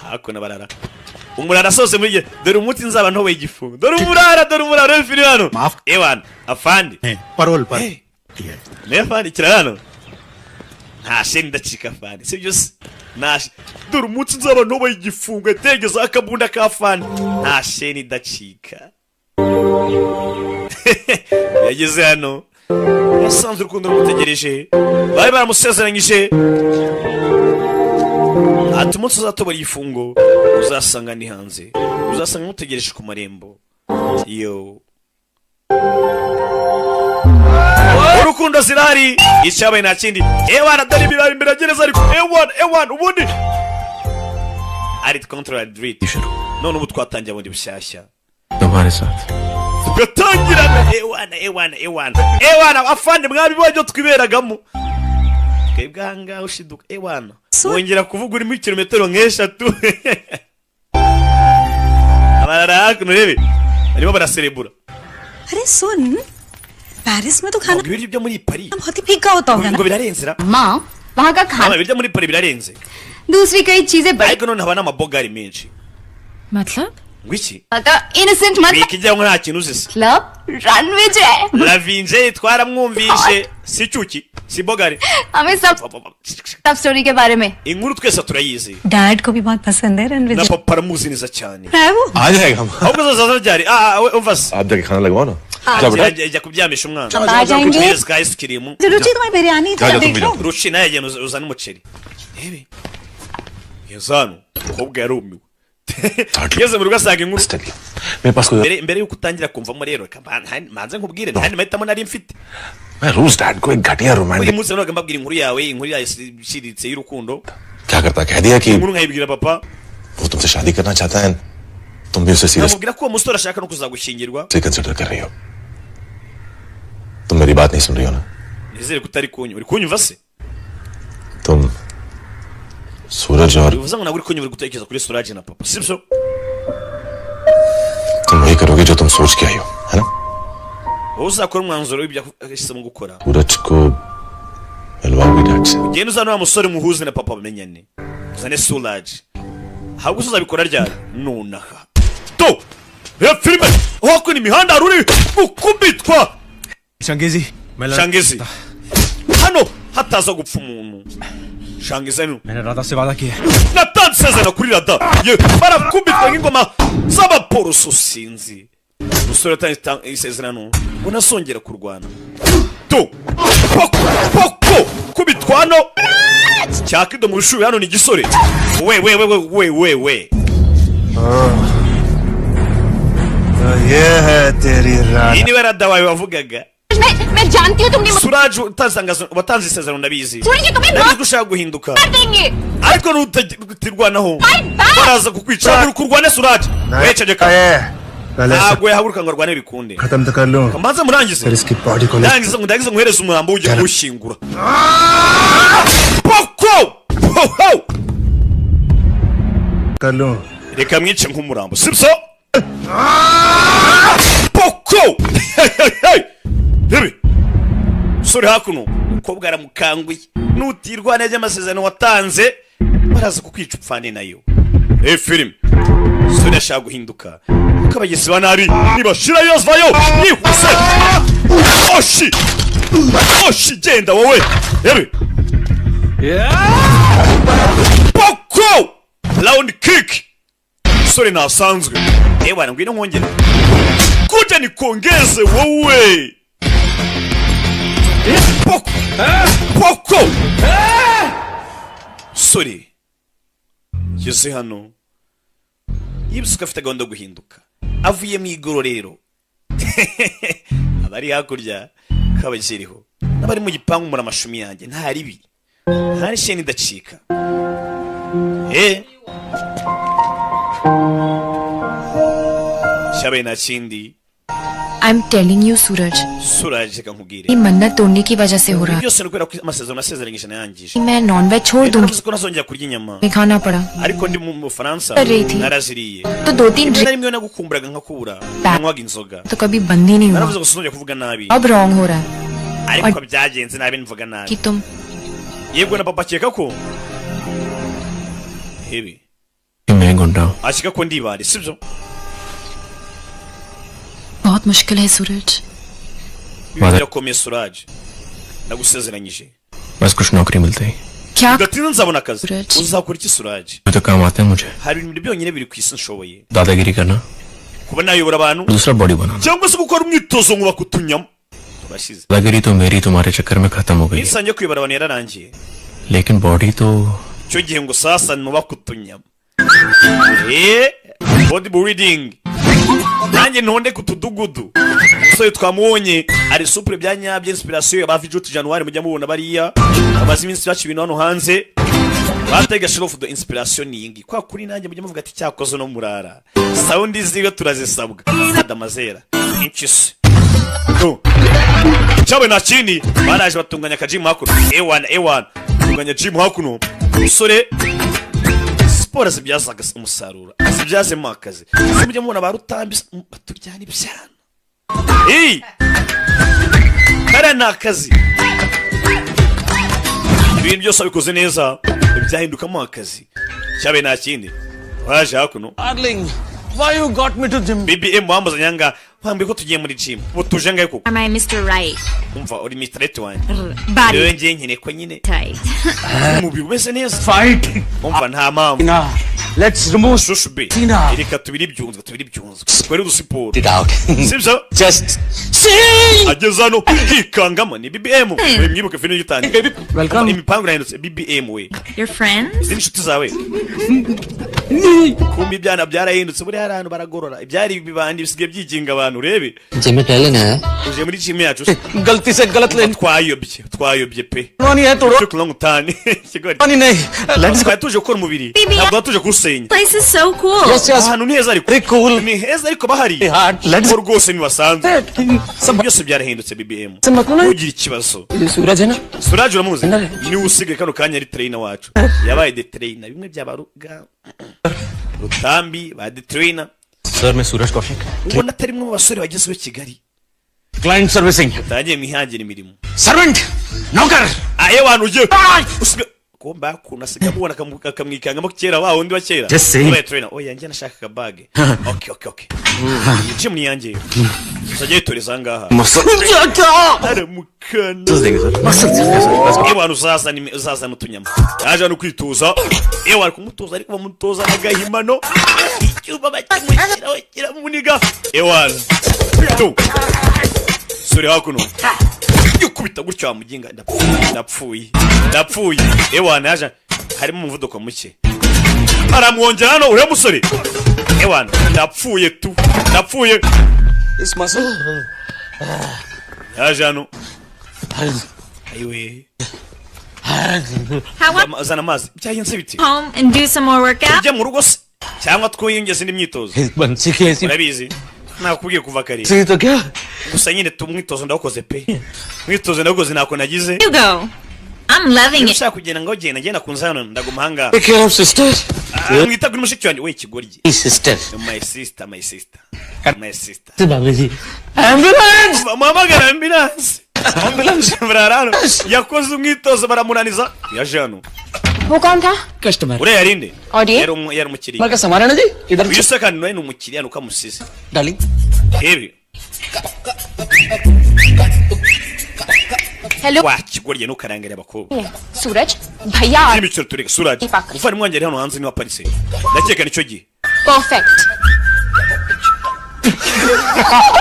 Hakuno barara, umurara asohotse muri dore umunsi nzaba ntobeye igifungo. Dore umurara, dore umurara uri hano. Ewana afandi. Parole पर Niyo afandi kira hano, nta sheni ndacika afandi, sibyo se? Nta dore umunsi nzaba ntobeye igifungo, yategezeho akabunda ka afandi, nta sheni idacika. Yageze hano yasanze urukundo rumutegereje, bari baramusezeranyije ati umunsi uzatobora igifungo uzasanga ni hanze, uzasanga mutegereje ku marembo. Yo, urukundo zirahari, icyabaye nta kindi. Ewana, dore ibirayi imbere ya gereza, ariko ewana, ewana, ubundi ari control delete. None ubu twatangiye bundi bushyashya. तुम्हारे साथ. Tugatangirana. Ewana, ewana, ewana, ewana, afande, mwabibonye ibyo twiberagamo twebwe ahangaha. Ushiduka ewana wongera kuvuga urimo kilometero nk'eshatu. Abarara hakuno, urebe barimo baraserebura. अरे सुन, Paris में तो खाना Ngo ibiryo byo muri Paris बहुत ही फीका होता होगा ना? ngo birarenze ra. माँ, वहाँ का खाना Mama, ibiryo muri Paris birarenze. दूसरी कई चीजें बड़ी Ariko none haba n'amabogari menshi. मतलब? Ngo iki? Innocent मतलब Bikijya ngo nta kintu uzi se. मतलब Ranvijay. Ravinje twaramwumvishe, si cyuki si bogari. हमें सब सब story के बारे में. Inkuru twese turayizi. Dad को भी बहुत पसंद है Na Ranvijay. Papa aramuzi neza cyane. है वो. आ जाएगा हम. Ahubwo azaza ryari? Ah, we umva se. आप जाके खाना लगवाओ ना. जा बेटा. Jya kuryamisha umwana. आ जाएंगे. Tuhereze ka ice cream. रुचि, तुम्हारी बिरयानी जा, जा, तुम भी जाओ. Ruci nawe yagenda uzane umuceri. Rebe yazano, umukobwa yarumiwe, ngeze mu rugo asanga inkuru. मेरे पास कोई Mbere yuko utangira kumvamo rero, reka manze nkubwire, nta yandi mahitamo nari mfite. मैं रोज डैड को एक घटिया Buri romantic munsi nabaga mbabwira inkuru yawe, inkuru yawe iciriritse y'urukundo. क्या करता, कह दिया कि Inkuru nkayibwira papa. वो तुमसे शादी करना चाहता है, तुम भी उसे serious Nkamubwira ko uwo musore ashaka no kuzagushyingirwa. Consider कर रही हो. तुम मेरी बात नहीं सुन रही हो ना? Nizere ko utari kunyumva. Uri kunyumva se? तुम सूरज और Bivuze ngo ntabwo uri kunyumva, uri gutekereza kuri Suraj na papa, sibyo? तुम वही करोगे जो तुम सोच के आई हो, है ना? Wowe uzakora umwanzuro w'ibyo yahisemo gukora. सूरज को मिलवाओगी dad से? Ugende uzane wa musore, muhuze na papa, bamenyane, uzane Suraj. Ahubwo se uzabikora ryari? Nonaha. To reba filime, aho kuna imihanda hari uri gukubitwa. Changezi. Shangezi hano, hataza gupfa umuntu. Shangezi hano. मैंने राधा से वादा किया है. Natanze isezerano kuri Rada ye. Barakubitwa nk'ingoma z'abaporoso. Sinzi, umusore yatanze isezerano ngo ntazongera kurwana. To poko poko, kubitwa hano cyakido mu rushubi. Hano ni igisore. We we we we we we we. ये है तेरी Iyi niwe Rada wawe wavugaga. मैं जानती हूँ तुमने Suraj watanze isezerano, ndabizi. Suraj, तुम्हें Ndabizi ko ushaka guhinduka, मार देंगे. Ariko nutirwanaho baraza kukwica. Haguruka urwane, Suraj. Wececeka. पहले Ntabwo yahaguruka ngo arwane bikunde. खत्म तो कर लूं. Mbanze murangize. फिर इसकी body को ले Ndangize ngo ndangize nguhereze umurambo ujye kuwushyingura. Poko poho. कर लूं. Reka mwice nk'umurambo, sibyo? Poko rebe sore hakuno, umukobwa aramukanguye, nutirwana by'amasezerano watanze baraza kukwica upfane nayo. Eh, filime, sore ashaka guhinduka kuko abagizi ba nabi nibashirayo vayo yihuse. Oshi oshi, genda wowe. Rebe poko, round kick. Sore ntasanzwe. Ewana, ngwino nkongere kuja nikongeze wowe. Poko poko, sore ngeze hano yibutse ko afite gahunda yo guhinduka, avuye mu igororero. Abari hakurya kabakiriho n'abari mu gipangu muri amashumi yanjye nta ribi, nta n'isheni idacika. Cyabaye nta kindi. I am telling you Suraj, Suraj reka nkubwire, ये मन्नत तोड़ने की वजह से हो रहा byose ni ukubera ko amasezerano nasezeranyije nayangije. है। मैं नॉन वेज छोड़ दूंगी, Naravuze ko ntazongera kurya inyama, मैं खाना पड़ा ariko ndi mu Bufaransa कर रही थी। naraziriye. तो दो तीन Rimwe na rimwe nagukumburaga nkakubura, nanywaga inzoga. तो कभी बंद ही नहीं हुआ। Naravuze ngo sinzongera kuvuga nabi, अब रॉन्ग हो रहा है ariko byagenze nabi mvuga nabi. कि तुम Yego na papa akeka ko hebe मैं गुंडा हूँ। akeka ko ndibare, sibyo? बहुत मुश्किल है सूरज। Birakomeye Suraj, ndagusezeranyije. बस कुछ नौकरी मिलते ही क्या Bidatinze nzabona akazi. Suraj. Uzakora iki Suraj? तो काम आते हैं मुझे। Hari ibintu byonyine biri ku isi nshoboye, दादागिरी करना, kuba nayobora abantu दूसरा बॉडी बनाना। cyangwa se gukora umwitozo nkubaka utunyama turashize. दादागिरी तो मेरी तुम्हारे चक्कर में खत्म हो गई है, Nisangiye kuyobora abantu yararangiye, लेकिन बॉडी तो icyo gihe ngo sasa nubaka utunyama, body building, nanjye ntonde ku tudugudu. Umusore twamubonye ari supure bya nyabyo, inspiration ya ba Vijuti January mujya mubona bariya bamaze iminsi baca ibintu hano hanze batega shirofu do inspiration ni iyi kwa kuri nanjye mujya muvuga ati cyakoze no murara sound ziwe turazisabwa. Adamazera inchisi cyabe nta kindi, baraje batunganya akajimu hakuno, ewana ewana batunganya jimu hakuno. Umusore siporo zibyazaga umusaruro, azibyazemo akazi. Ese mujya mubona ba Rutambi baturyana ibyana, kariya ni akazi. Ibintu byose wabikoze neza byahindukamo akazi. Cyabe nta kindi, waje hakuno. Darling, why you got me to gym? BBM wambuzanye nga wambwiye ko tugiye muri gym, ubu tuje ngahe koko? Am I Mr. Right? Umva uri Mr. Right wanjye. Body Rero ngiye nkeneye ko nyine tight. umubiri umeze neza. Fight. Umva nta mpamvu. Tina, let's remove Shushu be. Tina. Reka tubiri ibyunzwe, tubiri ibyunzwe. Twere udusiporo. It out. Sibyo? Just sing. Ageze hano hikangamo ni BBM. We mwibuke filime gitangiye. Welcome. Imipango irahindutse BBM we. Your friends? Izi ni inshuti zawe. Kumbi ibyana byarahindutse, buriya hari ahantu baragorora. Ibyari ibibandi bisigaye byiginga abantu urebe. Gym में टहलने आया। Uje muri gym yacu se. गलती से गलत lane Twayobye, twayobye pe. नहीं है तोड़ो Turi kunywa utani. Ikigori. नहीं नहीं let's Twari tuje gukora umubiri, BBM. ntabwo tuje kuwusenya. Place is so cool. Yes yes Ahantu ni heza ariko. Very cool. Ni heza ariko bahari. Let's Ko rwose ntibasanzwe. Byose byarahindutse BBM. Ntugire ikibazo. सूरज है ना Suraj uramuzi? Niwe usigaye kano kanya ari trainer wacu. Yabaye the trainer bimwe by'abaruga Rutambi ba the trainer. Sir मैं Suraj Kaushik. Ubona atari mwe mu basore bagezweho i Kigali. Client servicing Utangiye mwihangira imirimo. Servant नौकर Aye wantu ugiye usiga kumba kuntu asigaye amubona akamwikangamo kera wa wundi wa kera. Just saying. Yabaye trainer. Oya njye nashakaga bag. Okay okay okay. Iyi gym ni iyanjye. Uzajya yitoreza aha ngaha. Aramukana. Ewana uzazana uzazana utunyama. Yaje hano kwituza. Ewana kumutoza ariko bamutoza n'agahimano. Icyuma bakimushyiraho kiramuniga. Ewana. Tu. Sore hakuno. Yukubita gutyo wamuginga ndapfuye ndapfuye ndapfuye. Ewana yaje harimo umuvuduko muke. Aramwongera hano uriya musore. Ewana ndapfuye tu ndapfuye. इस muscle Yaje hano. Ayiwe. How about Zana amazi. Byagenze bite? home and do some more workout? Tujye mu rugo se cyangwa twiyongeze indi myitozo. बंसी की ऐसी Urabizi nakubwiye kuva kare. तो क्या Gusa nyine tu umwitozo ndawukoze pe. Umwitozo ndawukoze ntako nagize. You go. I'm loving Niba it. ushaka kugenda ngo genda ngenda kunza hano ndaguma ahangaha. Take care of sister. Mwita kuri mushiki wanjye we ikigoryi. Sister. My sister, my sister. My sister. भाभी जी ambulance Muhamagara ambulance. Ambulance Barara hano. Yakoze umwitozo baramunaniza. Yaje hano. वो कौन था customer Uriya yarinde. और ये Yari yari umukiriya. का सामान है ना जी इधर Uyu se kandi nawe ni umukiriya nuko amusize. Darling Ebi. Hello Wa kigoryi ntukarangare abakobwa. सूरज भैया Imikino tureka Suraj. Ipaka. Umuvandimwe wanjye ari hano hanze niwe aparitse. Ndakeka nicyo gihe. Perfect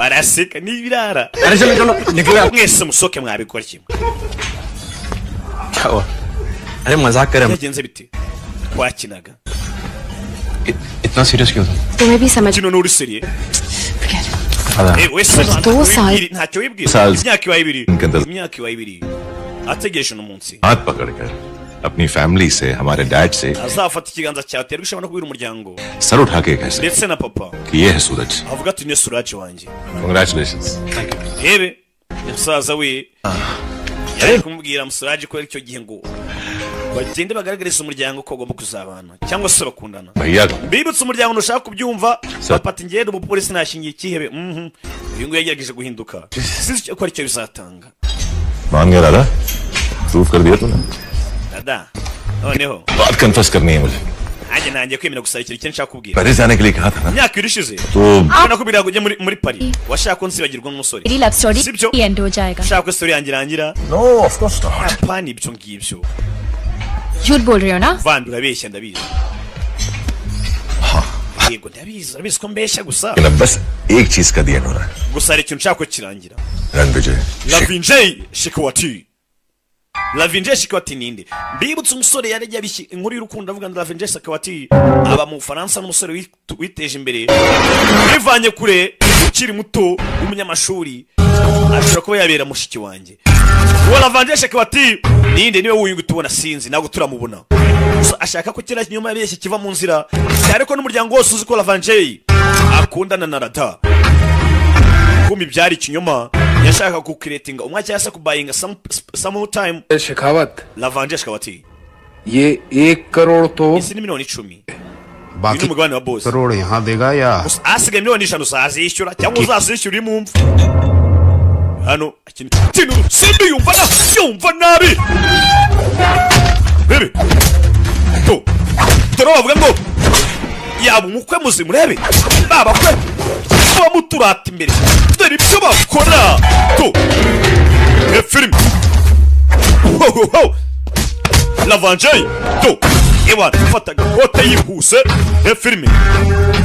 Baraseka n'ibirara. अरे चलो चलो निकलो Mwese musoke mwabikora kimwe. क्या हुआ? अरे मजाक कर रहे हैं। Byagenze bite? Twakinaga. इतना सीरियस क्यों था? तुम्हें भी समझ Kino n'uri seriye. Wese दो साल ntacyo wibwira. साल Imyaka ibaye 2, इनके अंदर imyaka ibaye 2 ategereje uno munsi हाथ पकड़कर अपनी फैमिली से, हमारे डैड से azafata ikiganza cyawe aterwa ishema no kubwira umuryango sir उठा के कह सके ndetse na papa, कि ये है सूरज। avuga ati ni Suraje wanjye. Congratulation. Rebe musaza we yari kumubwira Musuraje ko icyo gihe ngo bagende bagaragariza umuryango ko bagomba kuzabana cyangwa se bakundana. भैया Mbibutse umuryango ntushaka kubyumva, papa ati ngende umupolisi nashingiye ikihebe. Uyu nguyu yagerageje guhinduka, sinzi ko aricyo bizatanga. मान गया दादा, प्रूफ कर दिया तूने। Dada noneho बात कन्फेस करनी है मुझे। nanjye ntangiye kwemera gusa ikintu kimwe nshaka kubwira. Paris जाने के लिए कहा था ना। Imyaka 2 ishize तो nakubwira ngo ujye muri Paris, washaka ko nsibagirwa n'umusore, मेरी love story sibyo? And हो जाएगा। Ushaka ko story yanjye irangira? No, of course not. Apana ibyo ngibyo. झूठ बोल रहे हो ना? Vandi urabeshya, ndabizi. Yego ndabizi, urabizi ko mbeshya gusa. लेकिन अब बस एक चीज का दिया हो रहा है। Gusa hari ikintu nshaka ko kirangira. Ranvijay Lavinjay Shikwati, Lavinjay Shikwati ninde? Mbibutse umusore yari yabishye inkuru y'urukundo avuga ngo Lavinjay Shikwati aba mu Bufaransa, n'umusore witeje imbere, wivanye kure, ukiri muto w'umunyamashuri, ashobora kuba yabera mushiki wanjye. Uwo Lavinjay Shikwati ninde? Niwe wuyu tubona, sinzi, ntabwo turamubona. Gusa ashaka ko kiriya kinyoma yabeshye kiva mu nzira, cyane ko n'umuryango wose uzi ko Lavinjay akundana na Rada. Kumi byari ikinyoma, yashaka kukiretinga umwe cyangwa se kubayinga some time. Shekhawat, Lavinjay Shikwati, ये 1 करोड़ तो izi ni miliyoni 10. Uyu ni बाकी umugabane wa boss. Crore यहाँ देगा या Gusa asigaye miliyoni 5 uzazishyura cyangwa uzazishyura uri mu mva. Hano ikintu simbi yumva na yumva nabi bebe to dore bavuga ngo yaba umukwe muzima, urebe babakwe bamuturata imbere, dore ibyo bakora to filime ho ho ho. Lavanjay to ewa fata agakote yihuse. Filime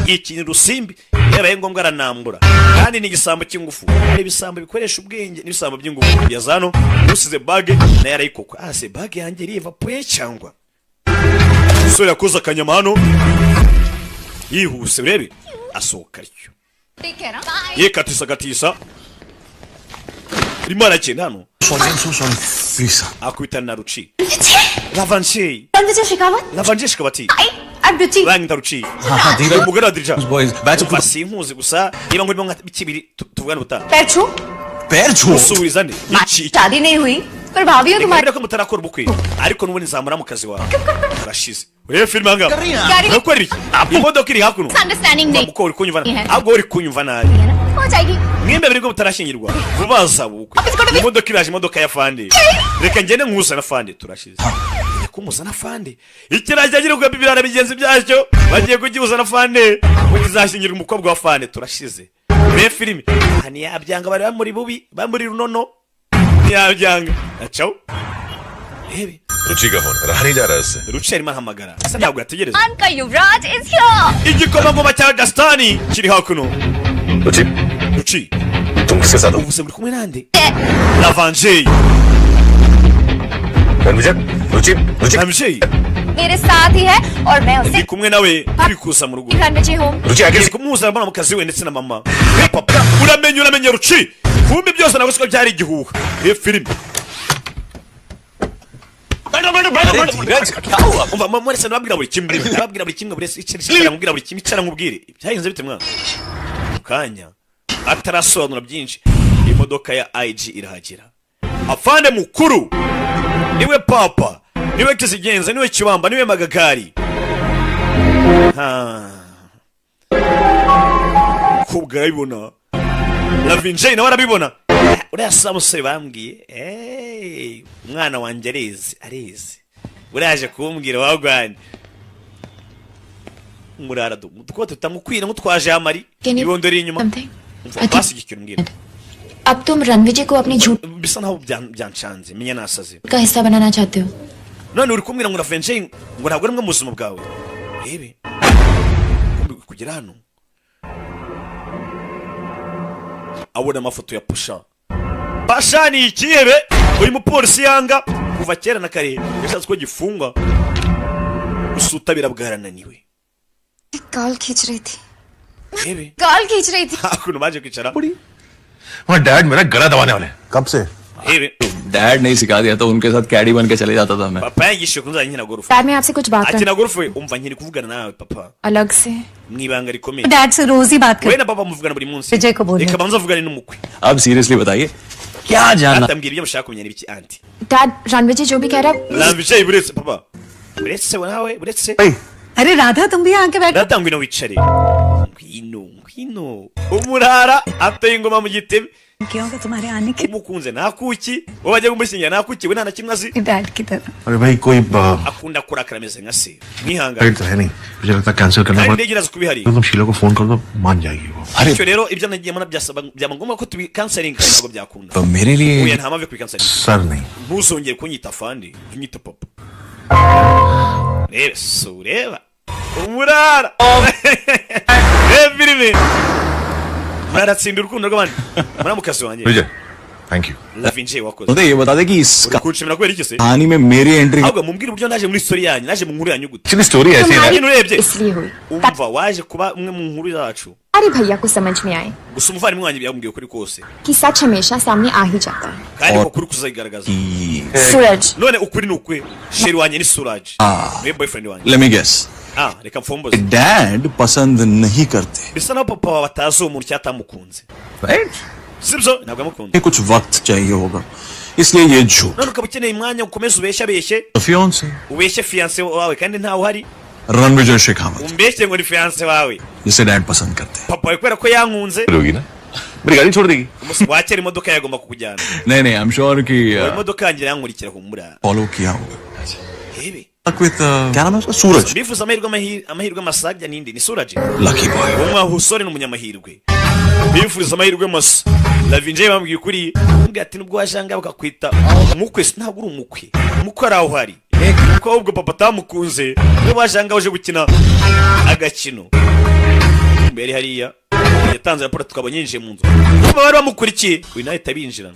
ikintu rusimbi yabaye ngombwa aranambura, kandi ni igisambo cy'ingufu. Hari ibisambo bikoresha ubwenge n'ibisambo by'ingufu. Yazano usize bage nayo arayikokwa. Ah se bage yanjye iriva puye cyangwa umusore yakoze akanyama hano yihuse, urebe asohoka atyo yekatisa gatisa arimo aragenda hano akubitana na Ruci. Lavanjay, Lavanjay Shikwati, banyita Ruci, umugore wa Dirija. Umva sinkuzi gusa niba ngurimo nka kibiri tuvugane ubutaha. Usubiza nde iki? शादी नहीं हुई पर भाभी हूँ तुम्हारी। Reka ko mutarakora ubukwe, ariko n'ubundi nzamura mu kazi wawe. Urashize urebe filime ahangaha urakora ibiki? Imodoka iri hakuno. Understanding नहीं Muko uri kunyumva nabi, ahubwo uri kunyumva nabi. हो जाएगी। Mwembe biri ko mutarashyingirwa vuba hazaba ubukwe. Imodoka iraje, imodoka ya fande, reka ngende nkuzana fande. Turashize kumuzana fande, ikirayi cyagira kuba ibirara bigenzi byacyo bagiye kugihuzana fande ngo kizashyingirwa umukobwa wa fande. Turashize urebe filime aha ntiyabyanga, bari bamuri bubi bamuri runono ntiyabyanga acaho rebe. रुचि का फोन रहा नहीं जा रहा इससे। Ruci arimo ahamagara asa ntabwo yategereza. का युवराज is here. Igikomangoma cya Gastani kiri hakuno. Ruchi, Ruci, तुम किसके साथ हो? ubu se muri kumwe nande? Lavanjay, Ranvijay, Ruchi, Ruchi, Lavanjay मेरे साथ ही है और मैं उसे ndi kumwe nawe turi kuza mu rugo. Ranvijay home. Ruchi आगे Ngiye kumuzana mbona mu kazi we ndetse na mama we papa. Uramenye uramenye Ruci, kumbe byose ntabwo siko byari igihuha. Iyo filime umva mwese ndababwira buri kimwe, ndababwira buri kimwe, buri wese icara nkubwira buri kimwe, icara nkubwire byagenze bite mwana. Mu kanya atarasobanura byinshi, imodoka ya IG irahagera. Afande mukuru niwe papa, niwe kizigenza, niwe kibamba, niwe magagari. Ha. Kubwa arabibona, Lavinjay nawe arabibona. Uriya sa musore bambwiye, hey, umwana wanjye arizi arizi, uraje kumbwira wagwanye murara du duko tutamukwira nk'utwaje amari Can you ibondo iri inyuma. something? Umva, basi ikintu mbwira. अब तुम रणविजय को अपनी झूठ Bisa naho byancanze menya nasaze. का हिस्सा बनाना चाहते हो। None uri kumbwira ngo Lavinjay ngo ntabwo ari mwe mu buzima bwawe. Rebe kugera hano abona amafoto ya Pusha. Pasha ni ikihebe uyu mupolisi yanga kuva kera na kare, yashatse ko gifungwa gusa ubutabera bwarananiwe. Call खींच रही थी। Rebe गाल खींच रही थी। Hakuno baje kwicara. वहाँ डैड मेरा गला दबाने वाले हैं। कब से? Rebe dad नहीं सिखा दिया तो उनके साथ कैडी बन के चले जाता था मैं। Papa yanyigishije ko nzajya nkina golf. Dad मैं आपसे कुछ बात कर Akina golf umva nkiri kuvugana nawe papa अलग से। Mu ibanga rikomeye. Dad से रोज ही बात We कर na papa muvugana buri munsi. Vijay को बोल Reka banza avugane n'umukwe. अब सीरियसली बताइए क्या जानना। Atambwira ibyo mushaka kumenya n'ibiki aunty. Dad Ranvijay जो भी कह रहा है Ranvijay buretse papa. Buretse we nawe buretse. अरे राधा तुम भी आके बैठो। Data ngwino wicare. Ngwino ngwino. Umurara ateye ingoma mu gitebe. क्यों कि तुम्हारे आने की Umukunze ntakuki. Wowe bajya kumushyingira ntakuki we nta na kimwe azi. Dad की तरह। अरे भाई कोई Akunda kurakara ameze nka se. Mwihangane. Flight तो है नहीं, मुझे लगता है कैंसिल करना Kandi पड़ेगा। indege iraza kubihari. तुम शीला को फोन कर दो, मान जाएगी वो। Bityo rero ibyo nagiyemo nabyasaba byaba ngombwa ko tubikanselinga ntabwo byakunda. तो मेरे लिए Oya nta mpamvu yo kubikanselinga. Sir नहीं। Ntuzongere kunyita fandi, unyita papa. Reba so ureba. Umurara. Reba filime. Muratsinda urukundo rw'abandi. Muramukazi wanjye. Vijay thank you. Lavinje wakoze. तो ये बता दे कि इस Uri kunshimira kubera iki se? कहानी में मेरी entry Ahubwo mumbwire uburyo naje muri story yanyu, naje mu nkuru yanyu gute? Actually story ऐसी है ना। Nyine urebye. इसलिए हुई Umva waje kuba umwe mu nkuru zacu. अरे भैया को समझ में आए Gusa umuvandimwe wanjye byamubwiye ukuri kose. कि सच हमेशा सामने आ ही जाता है। Kandi ko kuri kuzayigaragaza. Suraj None ukuri ni ukwe. Sheri wanjye ni Suraj. Niwe boyfriend wanjye. Let me guess, Ah, reka mfomboze. Dad पसंद नहीं करते। Bisa naho papa wawe atazi uwo muntu cyangwa atamukunze. Right, Sibyo? Ntabwo amukunze. कुछ वक्त चाहिए होगा इसलिए ये झूठ। None ukaba ukeneye umwanya ukomeze ubeshye abeshye, fiance ubeshye fiance wawe kandi ntawe uhari. Ranvijay Shekhawat Umbeshye ngo ni fiance wawe. जिसे डैड पसंद करते हैं। Papa wawe kubera ko yankunze, होगी ना मेरी गाड़ी छोड़ देगी। umunsi wakera imodoka yagomba kukujyana. नहीं नहीं I am sure कि Uwo imodoka yanjye irankurikira humura. Follow किया होगा। Rebe. With क्या नाम है उसका? सूरज। Bifuza amahirwe amahirwe masajya nindi ni Suraj. Lucky boy. Uwo musore ni umunyamahirwe. Bifuza amahirwe masa. Lavinje bambwiye ukuri. Mbwira ati nubwo wajanga bakakwita umukwe ntabwo uri umukwe. Umukwe ari aho uhari. Kuko ahubwo papa atamukunze, we wajanga uje gukina agakino. Mbere hariya yatanze raporo tukabonye yinjiye mu nzu. Kuba bari bamukurikiye, uyu nawe ahita binjira.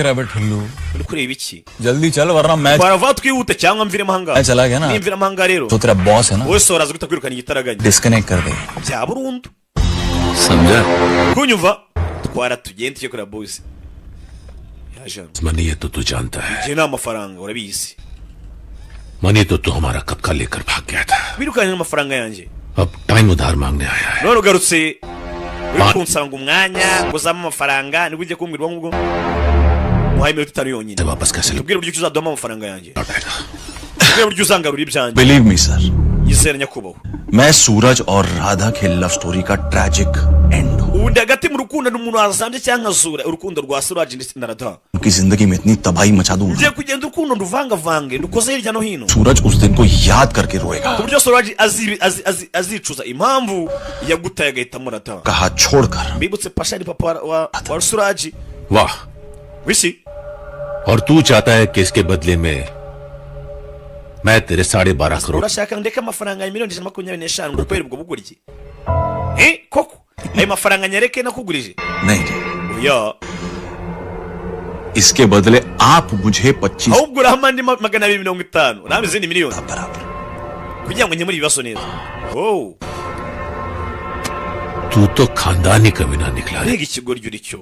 Uri kureba iki? जल्दी चल वरना match Barava twihute cyangwa mvire mahanga. चला गया ना। Nimvira mahanga rero. तो तेरा बॉस है ना Wowe soraza guhita kwirukana igitaraganya. Disconnect कर दे। Bya burundu. समझा? Kunyumva twara tugende tujye kureba boss. Yaje hano. Money है तो तू जानता है। Njye nta mafaranga urabizi. Money तो तू हमारा कब का लेकर भाग गया था। Wirukanye amafaranga yanjye. अब टाइम उधार मांगने आया है। None ugarutse uri kunsanga umwanya ngo uzame amafaranga nibwo ugiye kumbwira ubwo ngubwo. Muhaye iminota itanu yonyine. वापस कैसे Tubwire uburyo ki uzaduhamo amafaranga yanjye. Tubwire uburyo uzangarura ibyanjye. Believe me sir, Yizera nyakubahwa. मैं सूरज और राधा के love story का tragic and हूँ। Ubu ndi hagati mu rukundo n'umuntu wasambye cyangwa nkazura urukundo rwa Suraj ndetse na Radha. उनकी जिंदगी में इतनी तबाही मचा दूंगा, Ngiye kugenda urukundo nduvangavange ndukoze hirya no hino. सूरज उस दिन को याद करके रोएगा। Ku buryo Suraj azicuza impamvu yagutaye agahitamo Radha. का हाथ छोड़कर Mbibutse Pasha ni papa wa Suraj. वाह Wisi और तू चाहता है कि इसके बदले में मैं तेरे 12.5 crore urashaka ndeke amafaranga ya miliyoni 125 ngo kubera ubwo buguryi? Koko ayo mafaranga nyereke nakugurije? नहीं, Oya. इसके बदले आप मुझे 25 Ahubwo urahama andi 250 urahama izindi miliyoni kugira ngo nkemure ibibazo neza. Oh, तू तो खानदानी कमीना निकला रे। mbega ikigoryi uri cyo,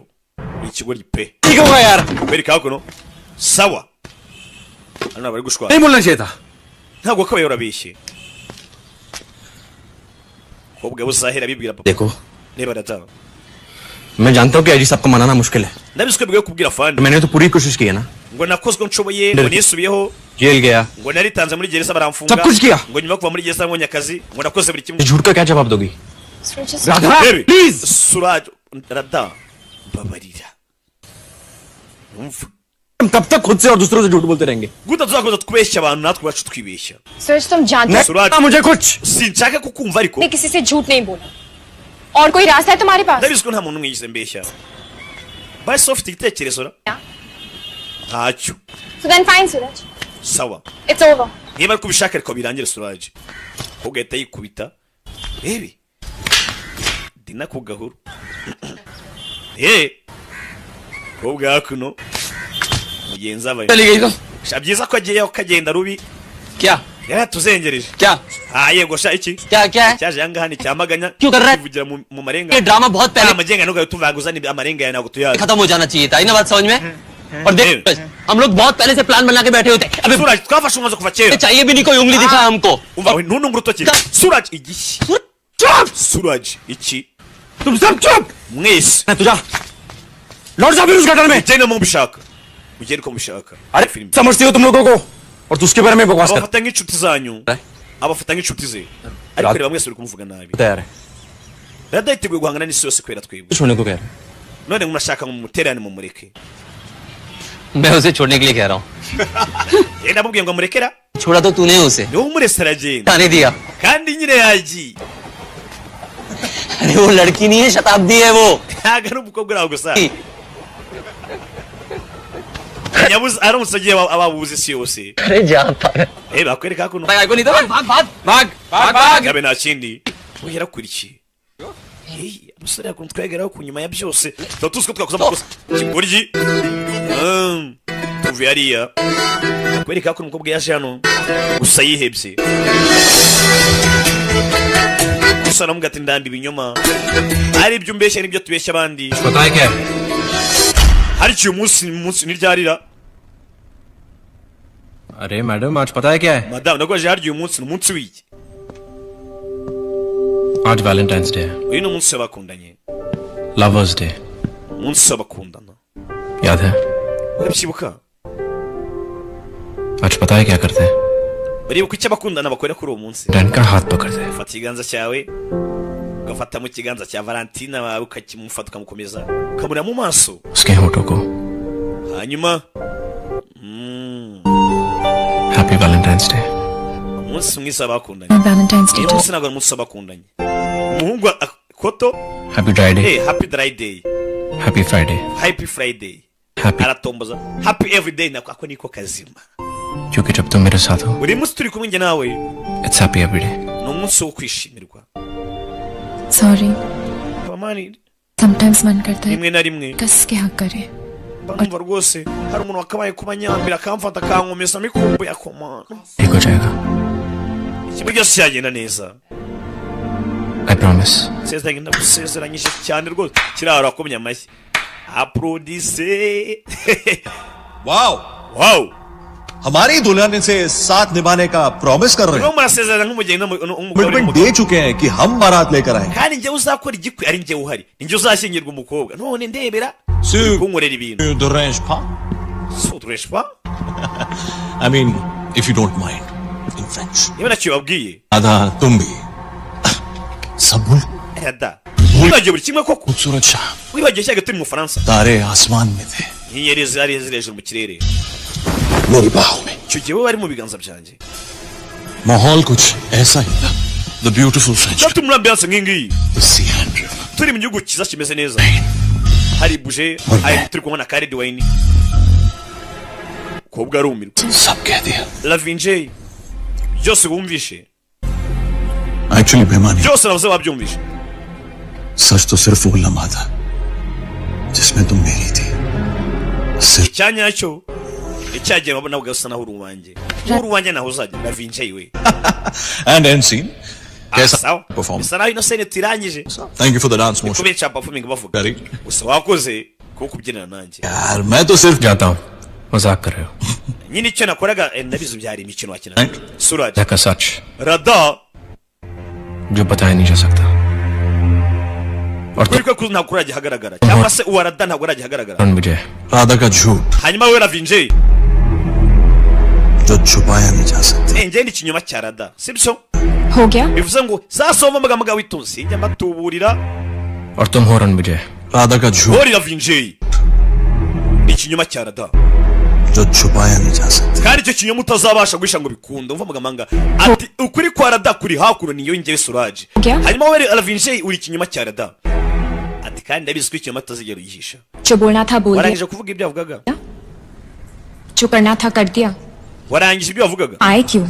uri ikigoryi pe. Bereka hakuno sawa hano bari gushwana. नहीं बोलना चाहिए था। Ntabwo kabaye urabeshye. Kobwa buzahera bibwira papa. देखो Reba data. मैं जानता हूँ कि अजी साहब को मनाना मुश्किल है। Ndabizi ko bigoye kubwira fandi. मैंने तो पूरी कोशिश की है ना। Ngo nakozwe nshoboye, ngo nisubiyeho, jail गया, ngo naritanze muri gereza baramfunga. Sab kuch kiya. Ngo nyuma yo kuva muri gereza mbonye akazi, ngo nakoze buri kimwe. झूठ का क्या जवाब दोगी? Radha Rebe. Please. Suraj Radha mbabarira. Umva. हम कब तक खुद से और दूसरों से झूठ बोलते रहेंगे? Gute tuzakomeza twibeshya abantu natwe ubwacu twibeshya. सूरज तुम जानते हो Suraj ना मुझे कुछ sinshaka kukumva ariko मैंने किसी से झूठ नहीं बोला। और कोई रास्ता है तुम्हारे पास? ndabizi ko nta muntu mwigeze mbeshya. Basi ufite igitekerezo ra? Ntacyo. So then fine Suraj, Sawa. It's over. Niba ariko ubishaka ariko birangire Suraj. Ugahita yikubita. Rebe. Dina ku gahuru. Kobwa hakuno. Mugenzi abaye. चली गई तो Sha byiza ko agiyeyo kagenda rubi. क्या? Yaratuzengereje. क्या? Ah, yego sha, iki क्या क्या है? Cyaje ahangaha ni cyamaganya. क्यों कर रहा है? Kivugira mu marenga. ये ड्रामा बहुत पहले Amagenga ntugaye tuvuga uzana amarenga yawe, ntabwo tuyazi. खत्म हो जाना चाहिए था। आई ना बात समझ में? और देख, हम लोग बहुत पहले से प्लान बना के बैठे होते। अबे Suraj, twafashe umwanzuro kuva kera. चाहिए भी नहीं, कोई उंगली दिखा हमको। Umva we, ntuntunge urutoki Suraj. Igishyi Suraj, iki तुम सब चुप। Mwese तुझा लौट जा फिर उस गटर में। Mugende mubishaka, mugende uko mubishaka. अरे Filime. समझती हो तुम लोगों को और तू उसके बारे में बकवास कर। Abafata nk'inshuti zanyu, abafata nk'inshuti ze, ariko reba mwese uri kumuvuga nabi. तैयार है। Rada yiteguye guhangana n'isi yose kubera twebwe. छोड़ने को कह रहा। None murashaka ngo mumuterane, mumureke. मैं उसे छोड़ने के लिए कह रहा हूँ। Yenda namubwiye ngo amurekera. छोड़ा तो तूने उसे। Niwe umurese aragenda. आने दिया। Kandi nyine yagiye. अरे वो लड़की नहीं है, शताब्दी है वो। Ntabwo ari umukobwa uri aho gusa nyabuze, aramutse agiye ababuze isi yose. अरे जा पागल। Eh, bakwereka hakuno. भाग को नहीं तो भाग भाग भाग भाग भाग। Yabe nta kindi we yarakurikiye. Hey, umusore yakunze twegeraho ku nyuma ya byose tuba tuzi ko twakoze amakosa kigoryi. Tuvuye hariya kwereka ko umukobwa yaje hano gusa yihebye gusa, aramubwira ati ndamba ibinyoma, ari ibyo umbeshya n'ibyo tubeshya abandi. पता है क्या है? Hari uyu munsi, munsi ntiryarira. अरे मैडम, आज पता है क्या है? Madamu, nagoje, harya uyu munsi ni umunsi w'iki? आज वैलेंटाइंस डे है। Uyu ni umunsi w'abakundanye. Lovers day. Umunsi w'abakundana. याद है? Urabyibuka? आज पता है क्या करते हैं? Baribuka icyo abakundana bakora kuri uwo munsi? Dan का हाथ पकड़ते हैं। Ufata ikiganza cyawe, ugafata mu kiganza cya Valentina wawe, ukakimufata, ukamukomeza, ukamureba mu maso. उसके होठों को। Hanyuma happy Valentine's day. Umunsi mwiza w'abakundanye. Valentine's Day. Uyu munsi ntabwo ari umunsi w'abakundanye. Umuhungu koto. Happy dry day. Eh, happy dry day. Happy Friday. Happy Friday. Happy Aratomboza happy every day, nako ako niko kazima. क्योंकि जब तुम मेरे साथ हो, Buri munsi turi kumwe njye nawe, it's happy every day. Ni umunsi wo kwishimirwa. Sorry. Pamani. Sometimes मन करता है Rimwe na rimwe कस के हक करे। Mba numva rwose hari umuntu wakabaye kuba nyambira, akamfata, akankomeza mikumbuye akomana. ठीक हो जाएगा। Ikintu byose cyagenda neza. I promise. Sezeranye, ndagusezeranyije cyane rwose. Kiraro akomye amashyi, aprodise. Wow. Wow. हमारी दुल्हन से साथ निभाने का प्रॉमिस कर रहे हैं। Urimo murasezerana nk'umugeni n'umugabo commitment n'umugabo. दे चुके हैं कि हम बारात लेकर आएंगे। Kandi njyewe uzakora igikwe, ari njyewe uhari, ni njye uzashyingirwa umukobwa, none ndebera kunkorera ibintu. Sudureshwa. I mean, if you don't mind, in French. Niba ntacyo babwiye. आधा तुम भी सब भूल। Rada, wibagiwe buri kimwe koko? खूबसूरत शाम। Wibagiwe cyaga turi mu Bufaransa? तारे आसमान में थे। Inyenyeri zari ziri hejuru mu kirere. मेरी बाहों में। Icyo gihe bo bari mu biganza byanjye. माहौल कुछ ऐसा ही था। The beautiful French. Tuba turi muri ambiance nk'iyi ngiyi, The sea and river. Turi mu gihugu cyiza kimeze neza, hari buje, hari turi kunywa na ka red wine. Kobwa arumirwa. सब कह दिया। Lavinje, byose wumvishe. Actually बेमानी। Byose navuze wabyumvishe. सच तो सिर्फ वो लम्हा था जिसमें तुम मेरी थी, सिर्फ। Icyanya cyo icyagiye wabona ugasa naho uri uwanjye, uri uwanjye, naho uzajya Lavinje we. And and scene. कैसा Sawa. Perform. Bisa naho ino scene turangije. Thank you for the dance motion. Kubera cya performing bavuga. Very. Gusa wakoze kuko kubyinana nanjye. यार मैं तो सिर्फ जाता हूँ, मजाक कर रहे हो। Nyine icyo nakoraga, ndabizi byari imikino wakina. Suraj. का सच Rada जो बताया नहीं जा सकता और kuri ko ntabwo urajya ahagaragara, cyangwa se uwa Rada ntabwo urajya ahagaragara. तुम विजय। राधा का झूठ Hanyuma we Lavinje जो छुपाया नहीं जा सकता। Njye ni ikinyoma cya Rada, sibyo? हो गया। Bivuze ngo sasa wumva amagambo yawe witonze, njya mbatuburira. और तुम हो रणविजय। राधा का झूठ Hori Lavinje ni ikinyoma cya Rada जो छुपाया नहीं जा सकता। Kandi icyo kinyoma utazabasha guhisha ngo bikunde. Umva amagambo ati ukuri kwa Rada kuri hakuno, niyo njyewe Suraj. Hanyuma wowe Lavinje uri ikinyoma cya Rada, ati kandi ndabizi ko ikinyoma tutazigera ugihisha. जो बोलना था बोल दिया। Warangije kuvuga ibyo yavugaga? जो करना था कर दिया। Warangije ibyo wavugaga? आए क्यों?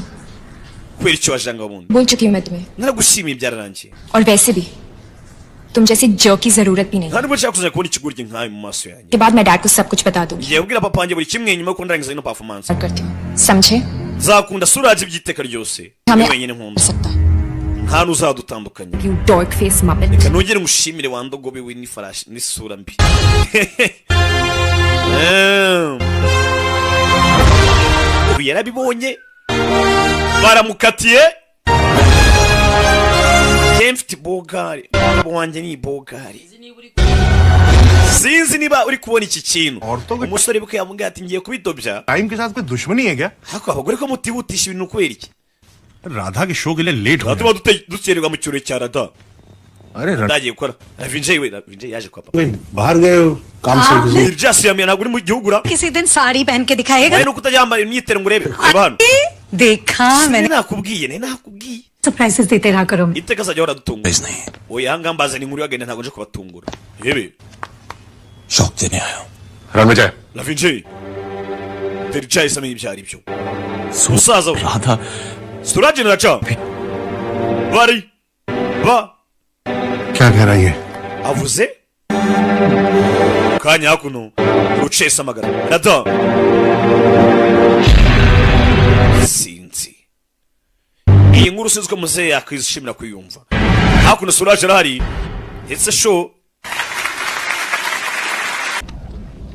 Kubera icyo wajanga bundi? बोल चुकी हूँ मैं तुम्हें। Naragushimiye, byararangiye. और वैसे भी तुम जैसी जर्क की जरूरत भी नहीं। Nta nubwo nshaka kuzajya kubona ikigoryi nkawe mu maso yanjye. के बाद मैं डैड को सब कुछ बता दूंगी। Ngiye kubwira papa wanjye buri kimwe nyuma yuko ndangiza ino performance. करती हूँ, समझे? Nzakunda Suraje by'iteka ryose. Hamwe- Ni wenyine nkunda, nta n'uzadutandukanya. You dork face muppet. Reka nongere ngushimire wa ndogobe we n'ifarashi n'isura mbi. Ubu yarabibonye, baramukatiye. Njye mfite bogari, umugabo wanjye ni bogari. Sinzi niba uri kubona iki kintu. Umusore bwe yamubwiye ati ngiye kubidobya. Time के साथ कोई दुश्मनी है क्या? Ariko abagore ko mutihutisha ibintu, kubera iki? Radha के शो के लिए late हो। Tuba dukererwa mu kirori cya Rada. अरे Ndagiye gukora. Ravinjay we, Ravinjay yaje kwa papa. बाहर गए हो काम से? Byasiyamiye, ntabwo uri mu gihugu ura. किसी दिन साड़ी पहन के दिखाएगा। Wowe nuko utajyambara imyitero ngo urebe. Reba hano. देखा मैंने। Nakubwiye, nari nakubwiye. Surprises देते रहा करो। Iteka azajya ahora adutunga. Oya, ahangaha mbazana inkuru y'agahinda, ntabwo nje kubatungura. Yebe. शौक देने आया हूँ। Ranvijay. Ravinjay Dericay amenya ibyo ari byo musaza we. Radha. Suraje na Raja bari ba क्या कह रही है? Avuze kanya hakuno rucesa amagara Rada. Sinzi iyi nkuru, sinzi ko muzehe yakwishimira kuyumva. Hakuno Suraje arahari ndetse show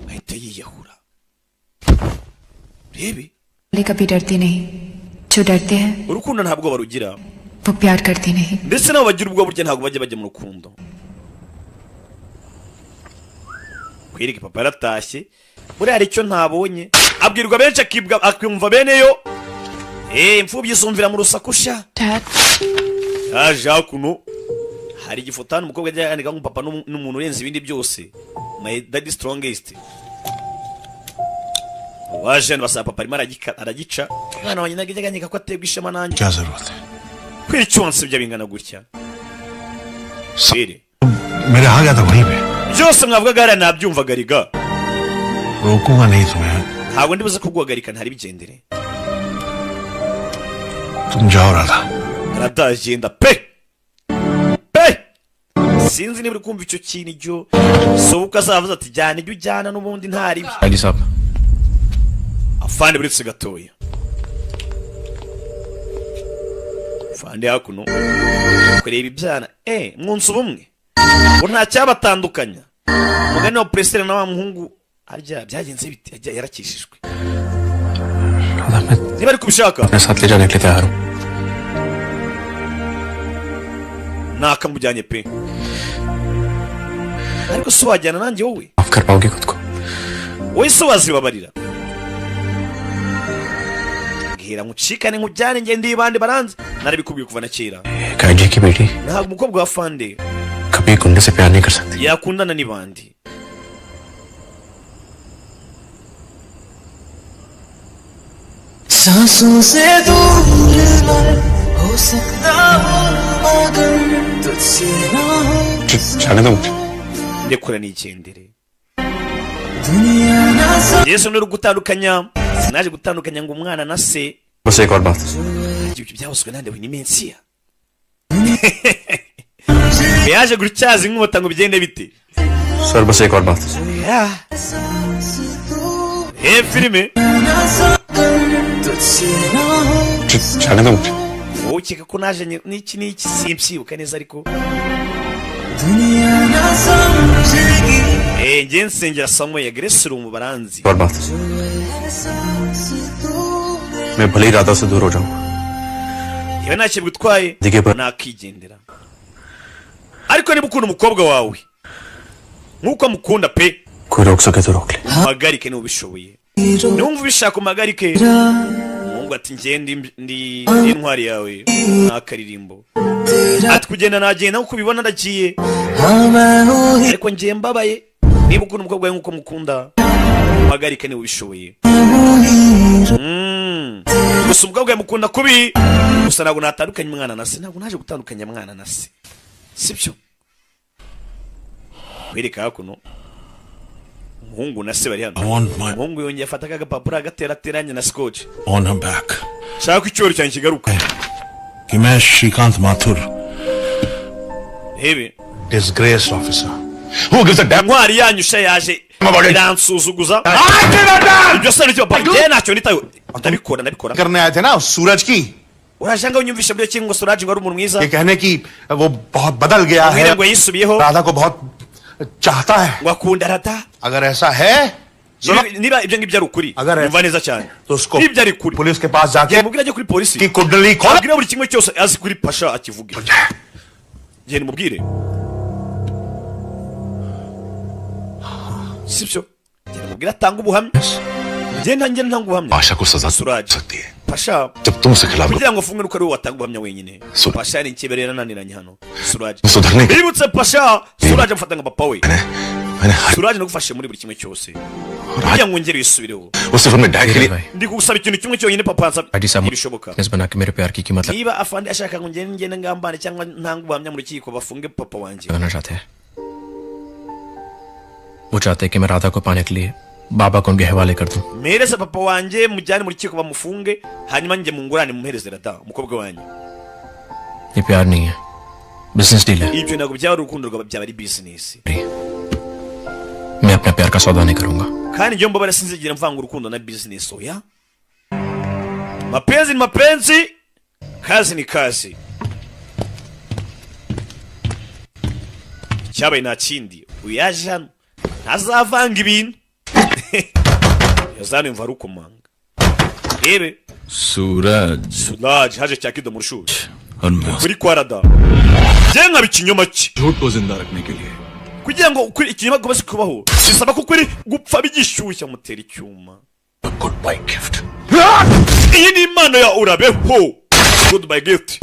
ahita yiyahura, rebe. वाले कभी डरते नहीं, जो डरते हैं Urukundo ntabwo barugira, वो प्यार करते नहीं। Ndetse nabo bagira ubwo burya ntabwo bajya bajya mu rukundo. Kwereka papa yaratashye, buriya hari icyo ntabonye. Abwirwa benshi akibwa akumva beneyo. Eh, imfubyi zumvira mu rusaku sha. Yaje hakuno, hari igifoto hano umukobwa ajya yandika ngo papa n'umuntu urenze ibindi byose, my daddy strongest. Waje hano basaba papa arimo aragica. Umwana wanjye ntabwo ajya anyeka ko aterwa ishema nanjye. क्या जरूरत है? Kubera icyo wansebya bingana gutya? Sire. मेरे आ गया था वहीं पे। Byose mwavugaga hariya nabyumvaga riga. रोकूंगा नहीं तुम्हें। Ntabwo ndibuze kuguhagarika, ntari bigendere. तुम जाओ Radha. Aradagenda pe pe. Sinzi niba uri kumva icyo kintu. Icyo sobuka azavuze ati jyana ibyo ujyana n'ubundi ntari. जी साहब। Afande, buretse gatoya. Afande hakuno kureba ibyana mwunze ubumwe ngo nta cyabatandukanya. Umugani wa Puresiteri na wa muhungu harya byagenze bite? Harya yarakishijwe niba ari kubishaka. अपने साथ ले जाने के लिए तैयार हूँ। Nakamujyanye pe, ariko si wajyana nanjye wowe? माफ कर पाओगे खुद को? Wowe se wazibabarira? Bwira nkucikane nkujyane ngende ibandi baranze, narabikubwiye kuva na kera. Guide की बेटी Ntabwo umukobwa wa fande कभी गुंडे से प्यार नहीं कर सकती। Yakundana n'ibandi. सांसों से दूर मैं हो सकता हूँ मगर तुझसे ना हो। जाने दो मुझे। Ndekura nigendere. दुनिया ना Yesu ni uri gutandukanya, sinaje gutandukanya ngo umwana na se. बस एक और बात। Ibyo byavuzwe nande we? Ni Mensiya yaje gutyaza inkota ngo bigende bite? Sir, बस एक और बात। Yeah. Filime. तुझसे ना हो। जाने दो मुझे। Wowe ukeka ko naje n'iki n'iki, simbyibuka neza ariko दुनिया ना समझेगी। Njye nsengera Samuel Grace Room baranzi. और बात, मैं भले ही राधा से दूर हो जाऊं, Yewe, ntacyo bigutwaye, Dige pa- nakigendera, ariko niba ukunda umukobwa wawe nk'uko amukunda pe, कोई रोक सके तो रोक ले। Umpagarike niba ubishoboye, niwumva ubishaka umpagarike. Umuhungu ati njye ndi intwari yawe n'akaririmbo. Ati kugenda nagenda nk'uko ubibona ndagiye, ariko njye mbabaye. Niba ukunda umukobwa wawe nk'uko mukunda, umpagarike niba ubishoboye. Gusa umukobwa wawe mukunda kubi, gusa ntabwo natandukanya umwana na se, ntabwo naje gutandukanya mwana na se, sibyo? Kwereka hakuno umuhungu na se bari hano. I want my Umuhungu yongeye afata akagapapuro agaterateranya na scotch. On her back. Shaka ko icyoro cyanjye kigaruka. कि मैं श्रीकांत Mathur, Hebe. Disgraced officer. Intwari yanyu sha yaje Iransuzuguza ibyo se nicyo papa njye ntacyo nitayo ndabikora ndabikora. करने आए थे ना सूरज की Uraje ngo unyumvishe buryo ki ngo Suraj ngo ari umuntu mwiza ये कहने की वो बहुत बदल गया है ubwire ngo yisubiyeho Radha को बहुत चाहता है ngo akunda Radha. अगर ऐसा है Niba ibyo ngibyo ari ukuri अगर numva neza cyane तो उसको nibyo ari ukuri police के पास जाके mubwire ajye kuri polisi की कुंडली खोल abwire buri kimwe cyose azi kuri Pasha akivuge genda umubwire sibyo genda umubwire atange ubuhamya ngenda ngenda ntanga ubuhamya Pasha को सजा Suraj सकती है Pasha जब तुम उसके खिलाफ kugira ngo ufunge nuko ari wowe watanga ubuhamya wenyine Suraj. Pasha ni ikibere yarananiranye hano Suraj सुधरने के bibutse Pasha Suraj amufata nka papa we मैंने हर Suraj nagufashe muri buri kimwe cyose kugira ngo ngere wisubireho वो सिर्फ अपने डैड के लिए ndi kugusaba ikintu kimwe cyonyine papa ansaba ID साहब ntibishoboka witness बना के मेरे प्यार की कीमत niba afande ashaka ngo ngende ngende ngambane cyangwa ntange ubuhamya mu rukiko bafunge papa wanjye लगाना चाहते हैं। वो चाहते हैं कि मैं राधा को पाने के लिए बाबा को उनके हवाले कर दूं। Mpereze papa wanjye mujyane mu rukiko bamufunge hanyuma njye mungurane mumuhereze Radha umukobwa wanjye. ये प्यार नहीं है, बिजनेस डील है। Ibyo ntabwo byaba ari urukundo rwaba byaba ari bizinesi. मैं अपने प्यार का सौदा नहीं करूंगा। Kandi njyewe mbabara sinzigera mvanga urukundo na bizinesi oya. Mapenzi ni mapenzi, kazi ni kazi. Icyabaye nta kindi uyu yaje hano ntazavanga ibintu yazana imva arukomanga rebe Suraj Suraj haje cya kido mu rushuri और मैं kuri kwa Radha njye nkaba ikinyoma cye झूठ को जिंदा रखने के लिए kugira ngo ukuri ikinyoma gikomeze kubaho bisaba ko ukuri gupfa bigishyushya mutera icyuma. Goodbye gift. Iyi ni impano ya urabeho goodbye gift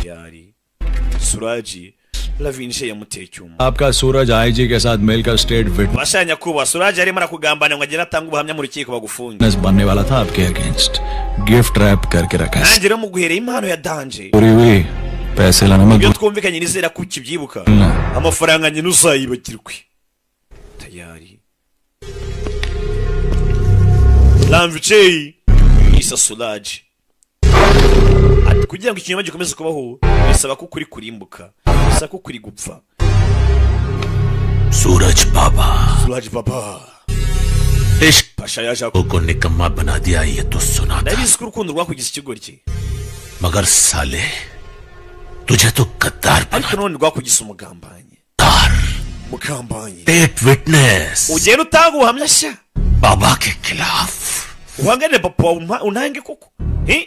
yari Suraji Lavinje yamuteye icyuma. आपका सूरज आईजी के साथ मिलकर state Basha nyakubahwa Suraji arimo arakugambana ngo agende atange ubuhamya mu rukiko bagufunge. Witness बनने वाला था आपके against gift wrap करके रखा है। Nanjye rero muguhereye impano ya danje पूरी हुई पैसे लाना मत ibyo twumvikanye nizera ko ukibyibuka भूलना। Amafaranga nyine uzayibagirwe tayari Lamvicei isa Suraji ati kugira ngo ikinyoma gikomeze kubaho bisaba ko ukuri kurimbuka bisaba ko ukuri gupfa. Suraj Baba Suraj Baba इश्क Pasha yaje को निकम्मा बना दिया ये तो सुना था ndabizi ko urukundo rwakugize ikigoryi मगर साले तुझे तो गद्दार ariko none rwakugize umugambanyi mugambanyi state witness ugenda utanga ubuhamya sha बाबा के खिलाफ uhanganire papa wawe untange koko Eh?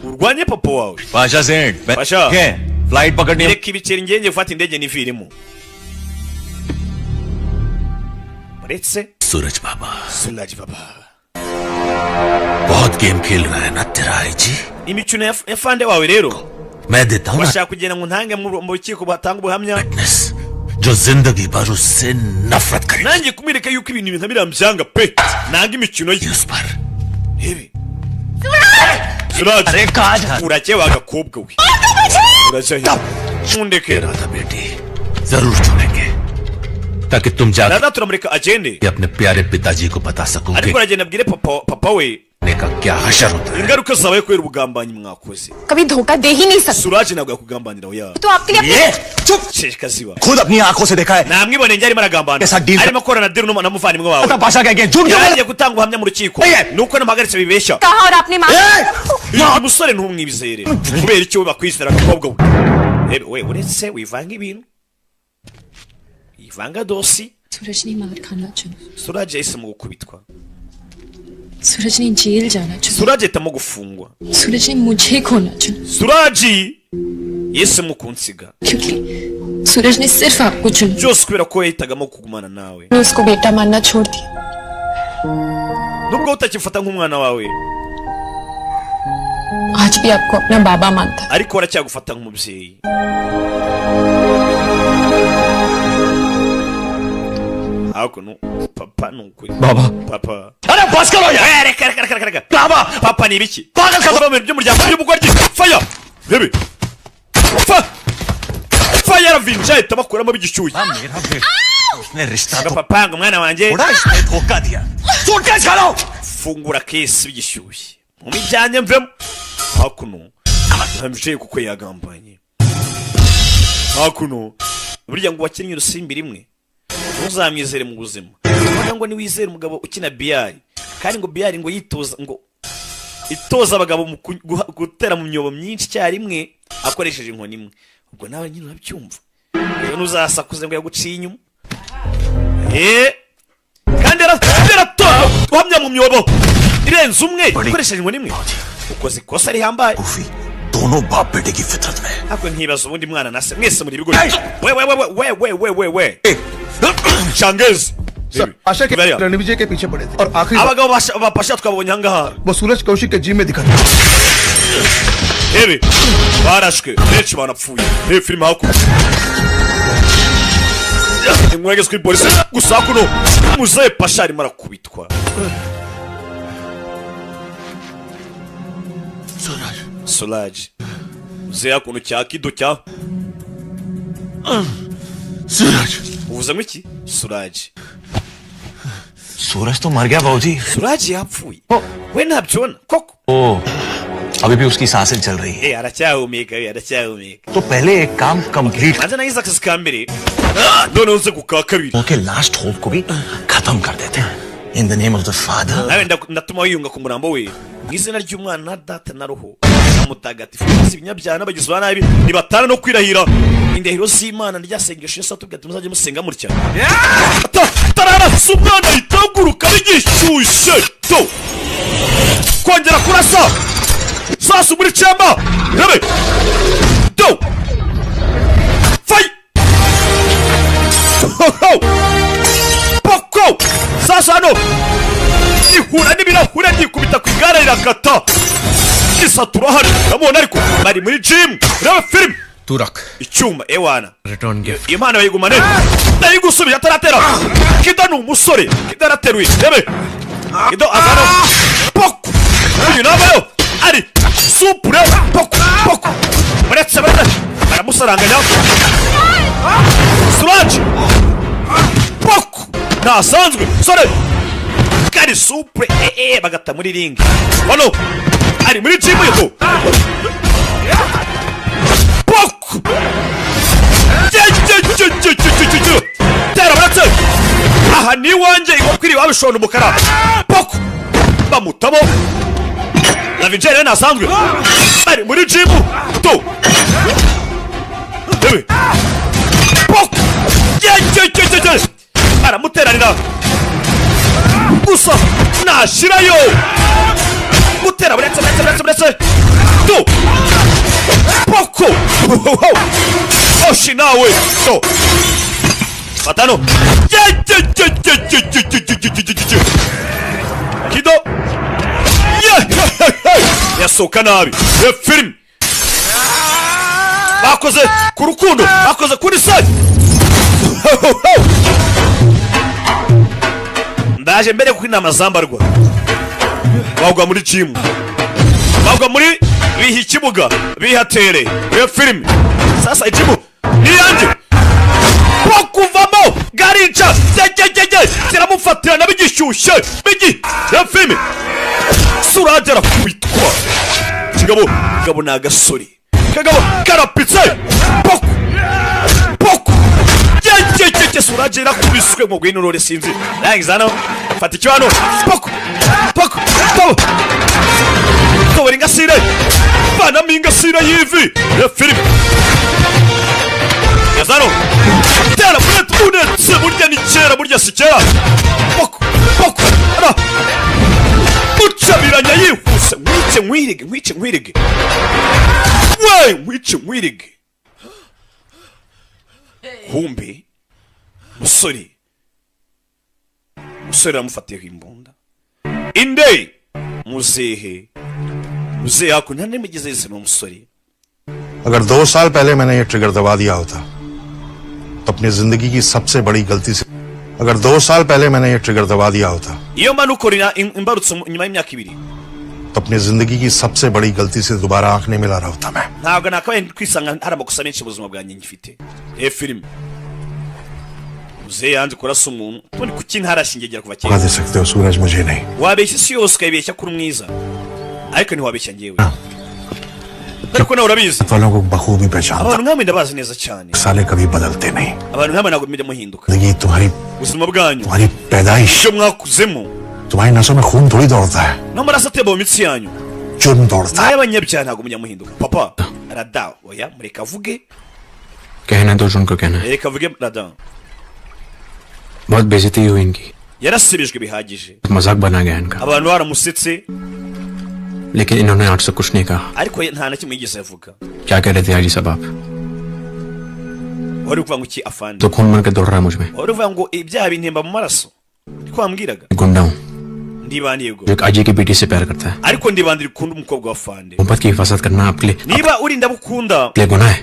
Urwanye papa wawe Pasha सेठ Pasha. Flight पकड़नी है reka ibiceri ngenge gufata indege niviremo uretse Suraj Baba Suraj Baba बहुत गेम खेल रहा है ना तेरा IG imikino ya fande wawe rero मैं देता हूँ ना bashaka kugira ngo ntange mu rukiko batanga ubuhamya जो जिंदगी भर उससे नफरत करे nanjye kumwereka yuko ibintu nka biriya mbyanga pe nanga imikino ye rebe Suraj urajya wa gakobwa we urajya he ntundeke Radha बेटी जरूर छोड़ेंगे ताकि तुम जाके Radha turamureka agende अपने प्यारे पिताजी को बता सको कि ariko aragenda abwire papa papa we ने का क्या हशर होता है ingaruka zabaye kubera ubugambanyi mwakoze कभी धोखा दे ही नहीं सकता Suraj ntabwo yakugambanira oya तो आपके लिए अपने Sheshika ziba खुद अपनी आंखों से देखा है namwiboneye njye arimo aragambana Esa deal- arimo akorana deal na muvandimwe wawe Pasha कह के झूठ क्यों yagiye gutanga ubuhamya mu rukiko nuko namuhagaritse bibeshya कहा और आपने माना uyu musore ntumwizere kubera icyo bakwizera agakobwa we rebe we uretse wivanga ibintu yivanga dosi सूरज ने मार खाना चुना Suraj yahisemo gukubitwa सूरज ने जेल जाना चुना Suraj ahitamo gufungwa सूरज ने मुझे खोना चुना Suraj yahisemo kunsiga क्योंकि सूरज ने सिर्फ आपको चुना byose kubera ko yahitagamo kugumana nawe मैं उसको बेटा मानना छोड़ दिया nubwo utakimfata nk'umwana wawe आज भी आपको अपना बाबा मानता है ariko aracyagufata nk'umubyeyi. Hakuno papa ni ukuri Baba. Papa अरे बस करो यार Eh, reka reka reka reka reka papa ni ibiki Kuva mu bintu by'umuryango by'ubugoryi faya rebe fa faya aravinja ahita bakuramo bigishyushye उसने रिश्ता ngo papa ngo mwana wanjye थोड़ा इसने धोखा दिया suitcase खोलो fungura kesi bigishyushye mu mijyanye mvemo hakuno ntambicaye kuko yagambanye hakuno burya ngo wakinnye urusimbi rimwe Ntuzamwizere mu buzima. Ubona ngo niwizere umugabo ukina biyari, kandi ngo biyari ngo yitoza, ngo itoza abagabo mu gutera mu myobo myinshi icyarimwe akoresheje inkoni imwe. Ubwo nawe nyine urabyumva, rero ntuzasakuze ngo yaguciye inyuma. Kandi yaratora guhamya mu myobo irenze umwe ukoresheje inkoni imwe, ukoze ikosa rihambaye. दोनों बाप बेटे की फितरत में Ariko nkibaza ubundi mwana na se mwese muri ibigo. We we we we we we we we Changez. Sir आशा के रणविजय के पीछे पड़े थे और आखिरी Abagabo bapasha twabonye ahangaha वो सूरज कौशिक के जिम में दिखा था। Ebe barashwe benshi banapfuye. Reba filime hakuno, inkuru yageze kuri polisi. Gusa hakuno muzehe Pasha arimo arakubitwa. Solange muzehe hakuno cya kido cya Suraj. Uvuze ngo iki? Suraj. सूरज तो मर गया बाबूजी। Suraj yapfuye, we ntabyibona koko? ओ अभी भी उसकी सांसें चल रही है। Aracyahumeka we, aracyahumeka. तो पहले एक काम complete Manze nagize akazi ka mbere, noneho nze ku ka kabiri. Okay last hope को भी खत्म कर देते हैं in the name of the father. Nawe ndatuma wiyunga ku murambo we mu izina ry'umwana na data na roho na mutagatifu. Mwese ibinyabyaha n'abagizi ba nabi nibatana no kwirahira indahiro z'Imana rya sengesho Yesu atubwira ati muzajye musenga mutya. Tararasa umwana ahita bigishyushye to kongera kurasa sasu muri cemba rebe do fay poko sasa hano ihura n'ibirahure ryikubita ku igare rirakata risatura hano. Uramubona ariko bari muri gym. Reba filime. तू रख Icyuma ewana. Return gift. Iyo mpano bayigumane, ndayigusubije ataratera. Kido ni umusore, Kido arateruye. Rebe Kido azano poko, uyu nabayo ari supure poko poko, baretse baretse baramusaranganya. Suraj poko ntasanzwe sore kari supure bagata muri ringi. Hano ari muri gym yeto poko. Tera baretse aha ni iwanjye, inkoko iri iwabo ishonda umukara. Poko bamutamo Lavingere ntasanzwe bari muri gym to rebe poko aramuteranira gusa nashirayo gutera buretse buretse buretse buretse to poko oshi nawe to fatano Kido yasohoka nabi. Filime bakoze ku rukundo, bakoze kuri site. Ndaje mbere kuko inama zambarwa bagwa muri gym, bagwa muri biha ikibuga bihatere. Iyo filime sasa ikibu ni yanjye kuvamo garica ziramufatira na bigishyushye bigi. Iyo filime Suraj arakubitwa. Kigabo kigabo ni agasore, kagabo karapitse poko poko yeyeyeye. Suraj yarakubiswe ngo ngwino urore sinzi rangiza hano fata icyo hano poko poko poko tobora ingasire vanamo ingasire y'ivi. Iyo filime yazano tera unetse burya ni kera, burya si kera. Poko poko ara mucabiranya yihuse. Nkwice nkwirige nkwice nkwirige we nkwice nkwirige. Kumbe musore musore aramufatiye imbunda inde muzehe muzehe hakuno nta n'imigeze yise ni umusore. अगर 2 साल पहले मैंने ये ट्रिगर दबा दिया होता तो अपनी जिंदगी की सबसे बड़ी गलती से अगर 2 साल पहले मैंने ये ट्रिगर दबा दिया होता Iyo mba imbarutso nyuma y'imyaka 2 तो अपनी जिंदगी की सबसे बड़ी गलती से दोबारा आंख नहीं मिला रहा होता मैं। Ntabwo nakabaye kwisanga hari amakosa menshi mu buzima bwanjye ngifite. Filime muzehe yanze kurasa umuntu ubundi kuki ntarashyingira kuva kera. धोखा दे सकते हो सूरज, मुझे नहीं। Wabeshya isi yose ukayibeshya kuri mwiza, ariko ntiwabeshya njyewe. Dore ko nawe urabizi. वालों को बखूबी पहचानता Abantu nkamwe ndabazi neza cyane. साले कभी बदलते नहीं Abantu nkamwe ntabwo mujya muhinduka. जिंदगी तुम्हारी Ubuzima bwanyu, तुम्हारी पैदाइश ibyo mwakuzemo तुम्हारी नसों में खून थोड़ी दौड़ता है n'amaraso atemba mu mitsi yanyu जुर्म दौड़ता है n'ay'abanyabyaha ntabwo mujya muhinduka. Papa Rada, oya mureka avuge. कहना है तो अर्जुन को कहना है Reka avuge Rada. बहुत बेइज्जती हुई इनकी Yarasubijwe bihagije. मजाक बना गया इनका Abantu baramusetse लेकिन इन्होंने आज से कुछ नहीं कहा ariko nta na kimwe yigeze avuga. क्या कह रहे थे हाजी साहब आप Wari ukuvuga ngo iki afande? तो खून बन के दौड़ रहा है मुझ में Wari uvuga ngo ibyaha bintemba mu maraso, niko wambwiraga. गुंडा हूँ Ndibandi yego, जो एक अजय की बेटी से प्यार करता है ariko ndibandi rikunda umukobwa wa fande. मोहब्बत की हिफाजत करना आपके लिए Niba urinda abukunda आपके लिए गुनाह है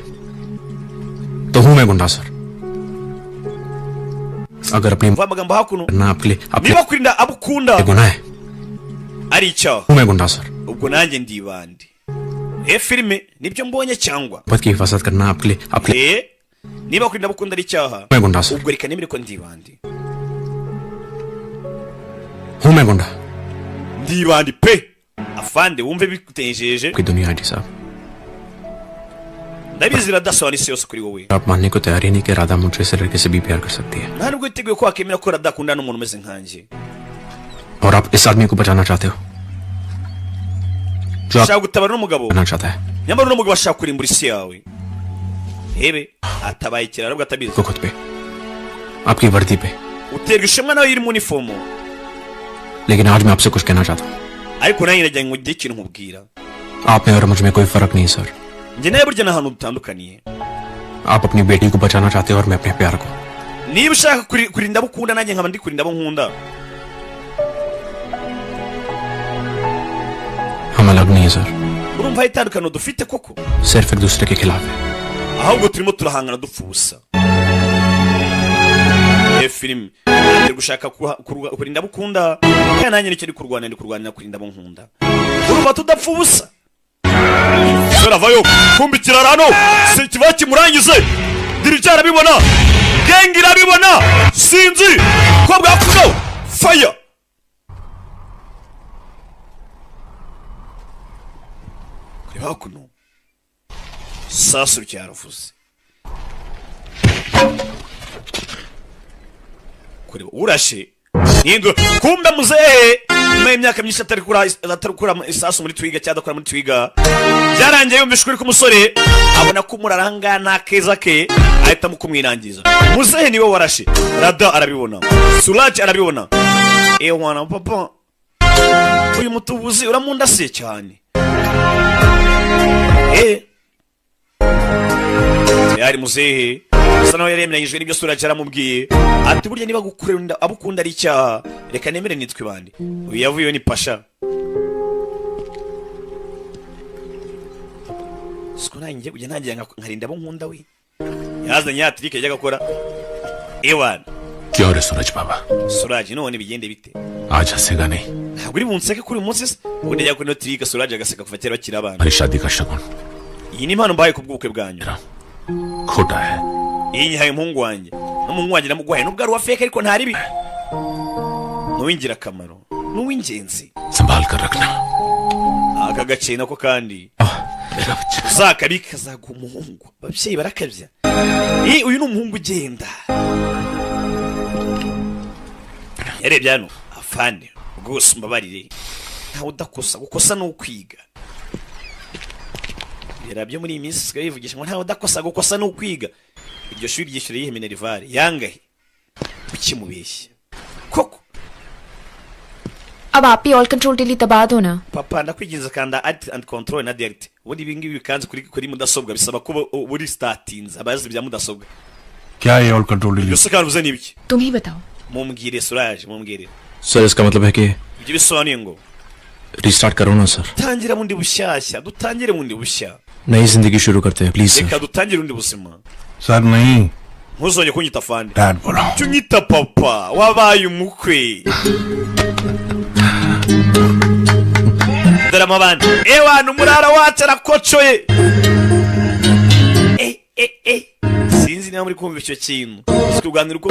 तो हूं मैं गुंडा सर अगर अपनी mva amagambo hakuno, करना आपके लिए आपके niba kurinda abukunda लिए गुनाह है ari icyaha, हूं मैं गुंडा sir ubwo nanjye ndibandi. E filime nibyo mbonye cyangwa मोहब्बत की हिफाजत करना आपके लिए आपके लिए e niba kurinda abukunda ari icyaha, मैं गुंडा sir ubwo reka nemere ko ndibandi. हूं मैं गुंडा Ndibandi pe afande, wumve bikutenjeje. की दुनिया है जी साहब Ndabizi iradasobanura isi yose kuri wowe. आप मानने को तैयार ही नहीं कि राधा मुझे से लड़के से भी प्यार कर सकती है Nta nubwo witeguye ko wakemera ko Rada akundana n'umuntu umeze nkanjye. और आप इस आदमी को बचाना चाहते हो जो आप Ushaka gutabara n'umugabo, बचाना चाहता है nyamara uno mugabo ashaka kurimbura isi yawe. Hebe atabaye ikiraro ubwo atabizi. को खुद पे आपकी वर्दी पे Uterwa ishema nawe iri mu uniform. लेकिन आज मैं आपसे कुछ कहना चाहता हूँ Ariko nanjye nagira ngo ngire ikintu nkubwira. आप में और मुझ में कोई फर्क नहीं sir Njye nawe burya nta hantu dutandukaniye. आप अपनी बेटी को बचाना चाहते हो और मैं अपने प्यार को Niba ushaka kurinda abo ukunda nanjye nkaba ndi kurinda abo nkunda, हम अलग नहीं है sir urumva hari itandukaniro dufite koko? सिर्फ एक दूसरे के खिलाफ है Ahubwo turimo turahangana dupfa ubusa. E filime ndi gushaka kurinda abo ukunda kandi nanjye nicyo ndi kurwanira, ndi kurwanira kurinda abo nkunda. Urumva tudapfa ubusa. Sora vayo kumbi ikirarano si kiba kimurangize. Dirija arabibona, gengi irabibona, sinzi ko bwakuno fire. Kureba hakuno sasu ryaravuze. Kureba urashe nindura kumbe muzehe nyuma y'imyaka myinshi atari kura isasu muri twiga cyangwa adakora muri twiga, byarangiye yumvise ukuri k'umusore, abona ko umuraranga nta keza ke, ahitamo kumwirangiza. Muzehe niwe warashe. Rada arabibona, Suraj arabibona. Ewana papa, uyu mutubuzi uramundasiye cyane. Yari muzehe asa naho yari yemeranyijwe n'ibyo Suraj yaramubwiye, ati burya niba gukunda abukunda ari icyaha, reka nemere nitwe bandi. Uyu yavuyeyo ni Pasha. Siko nanjye kujya ntangira nkarinda abo nkunda we. Yazanye ya trick yajyaga akora. Ewana क्यों रे सूरज बाबा Suraj none bigende bite? आज हंसेगा नहीं Ntabwo uri bunseke kuri uyu munsi se? Ubundi ajya kuri ino trick Suraj agaseka kuva kera bakiri abana. हमारी शादी का शगुन Iyi ni impano mbahaye ku bw'ubukwe bwanyu. खोटा है Iyi nyihaye umuhungu wanjye. N'umuhungu wanjye namuguhaye nubwo ari uwa fake ariko ntari bi. Ni uw'ingirakamaro, ni uw'ingenzi. संभाल कर रखना Aka gace nako kandi uzakabika kazaguha umuhungu. Ababyeyi barakabya. Uyu ni umuhungu ugenda. Yarebye hano afande rwose umbabarire, ntawe udakosa, gukosa ni ukwiga. Yarabyo muri iyi minsi usigaye yivugisha ngo ntawe udakosa, gukosa ni ukwiga. Iryo shuri ryishyura iyihe minerivare yangahe? Ukimubeshya koko. अब आप ही all control delete दबा दो ना. Papa ndakwinginze kanda alt and control na delete. Ubundi ibi ngibi bikanze kuri mudasobwa bisaba kuba uri startinze abazi bya mudasobwa. क्या ये all control Ibyo se kandi uvuze ni ibiki? तुम ही बताओ. Mumbwire Suraj, mumbwire. Sir इसका मतलब है कि Ibyo bisobanuye ngo restart करो ना sir tangira bundi bushyashya, dutangire bundi bushya. नई जिंदगी शुरू करते हैं please sir Reka dutangire undi buzima. Sir नहीं Ntuzongere kunyita afande. Dad बोलो Jya unyita papa, wabaye umukwe. Dore amabandi. Ewana umurara wacu arakocoye. Sinzi niba muri kumva icyo kintu. Tuganira uko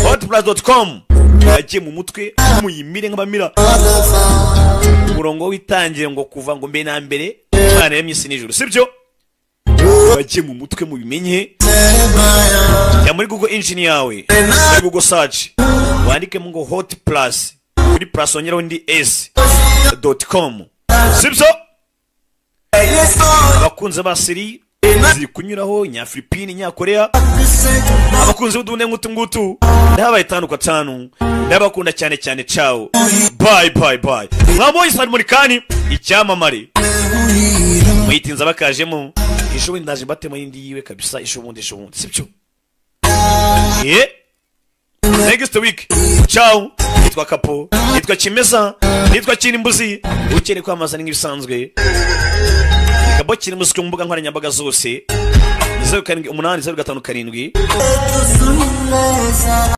hotplus.com. Yagiye mu mutwe, muyimire nk'abamira umurongo w'itangira ngo kuva ngo mbere na mbere Imana yaremye isi n'ijuru, sibyo? Bagiye mu mutwe, mubimenye. Jya muri Google engine yawe, muri Google search, wandikemo ngo hot plus, kuri plus wongeraho indi s.com, sibyo? Abakunzi ba série ziri kunyuraho nyafilipini, nyakoreya, abakunzi b'uduhunde nk'utu ngutu, ndabaye tanu kwa tanu, ndabakunda cyane cyane. Ciao, bye bye bye. Mwabonye Salman Khan, icyamamare, muyitinza bakajemo. Ejo bundi ndaje mbatemo y'indi yiwe kabisa, ejo bundi, ejo bundi, sibyo? Yeah. Next week. Ciao. Nitwa Kapo, nitwa Kimeza, nitwa Kirimbuzi. Ukeneye kwamamaza ni nk'ibisanzwe, Kabo Kirimbuzi ku mbuga nkoranyambaga zose, 078057.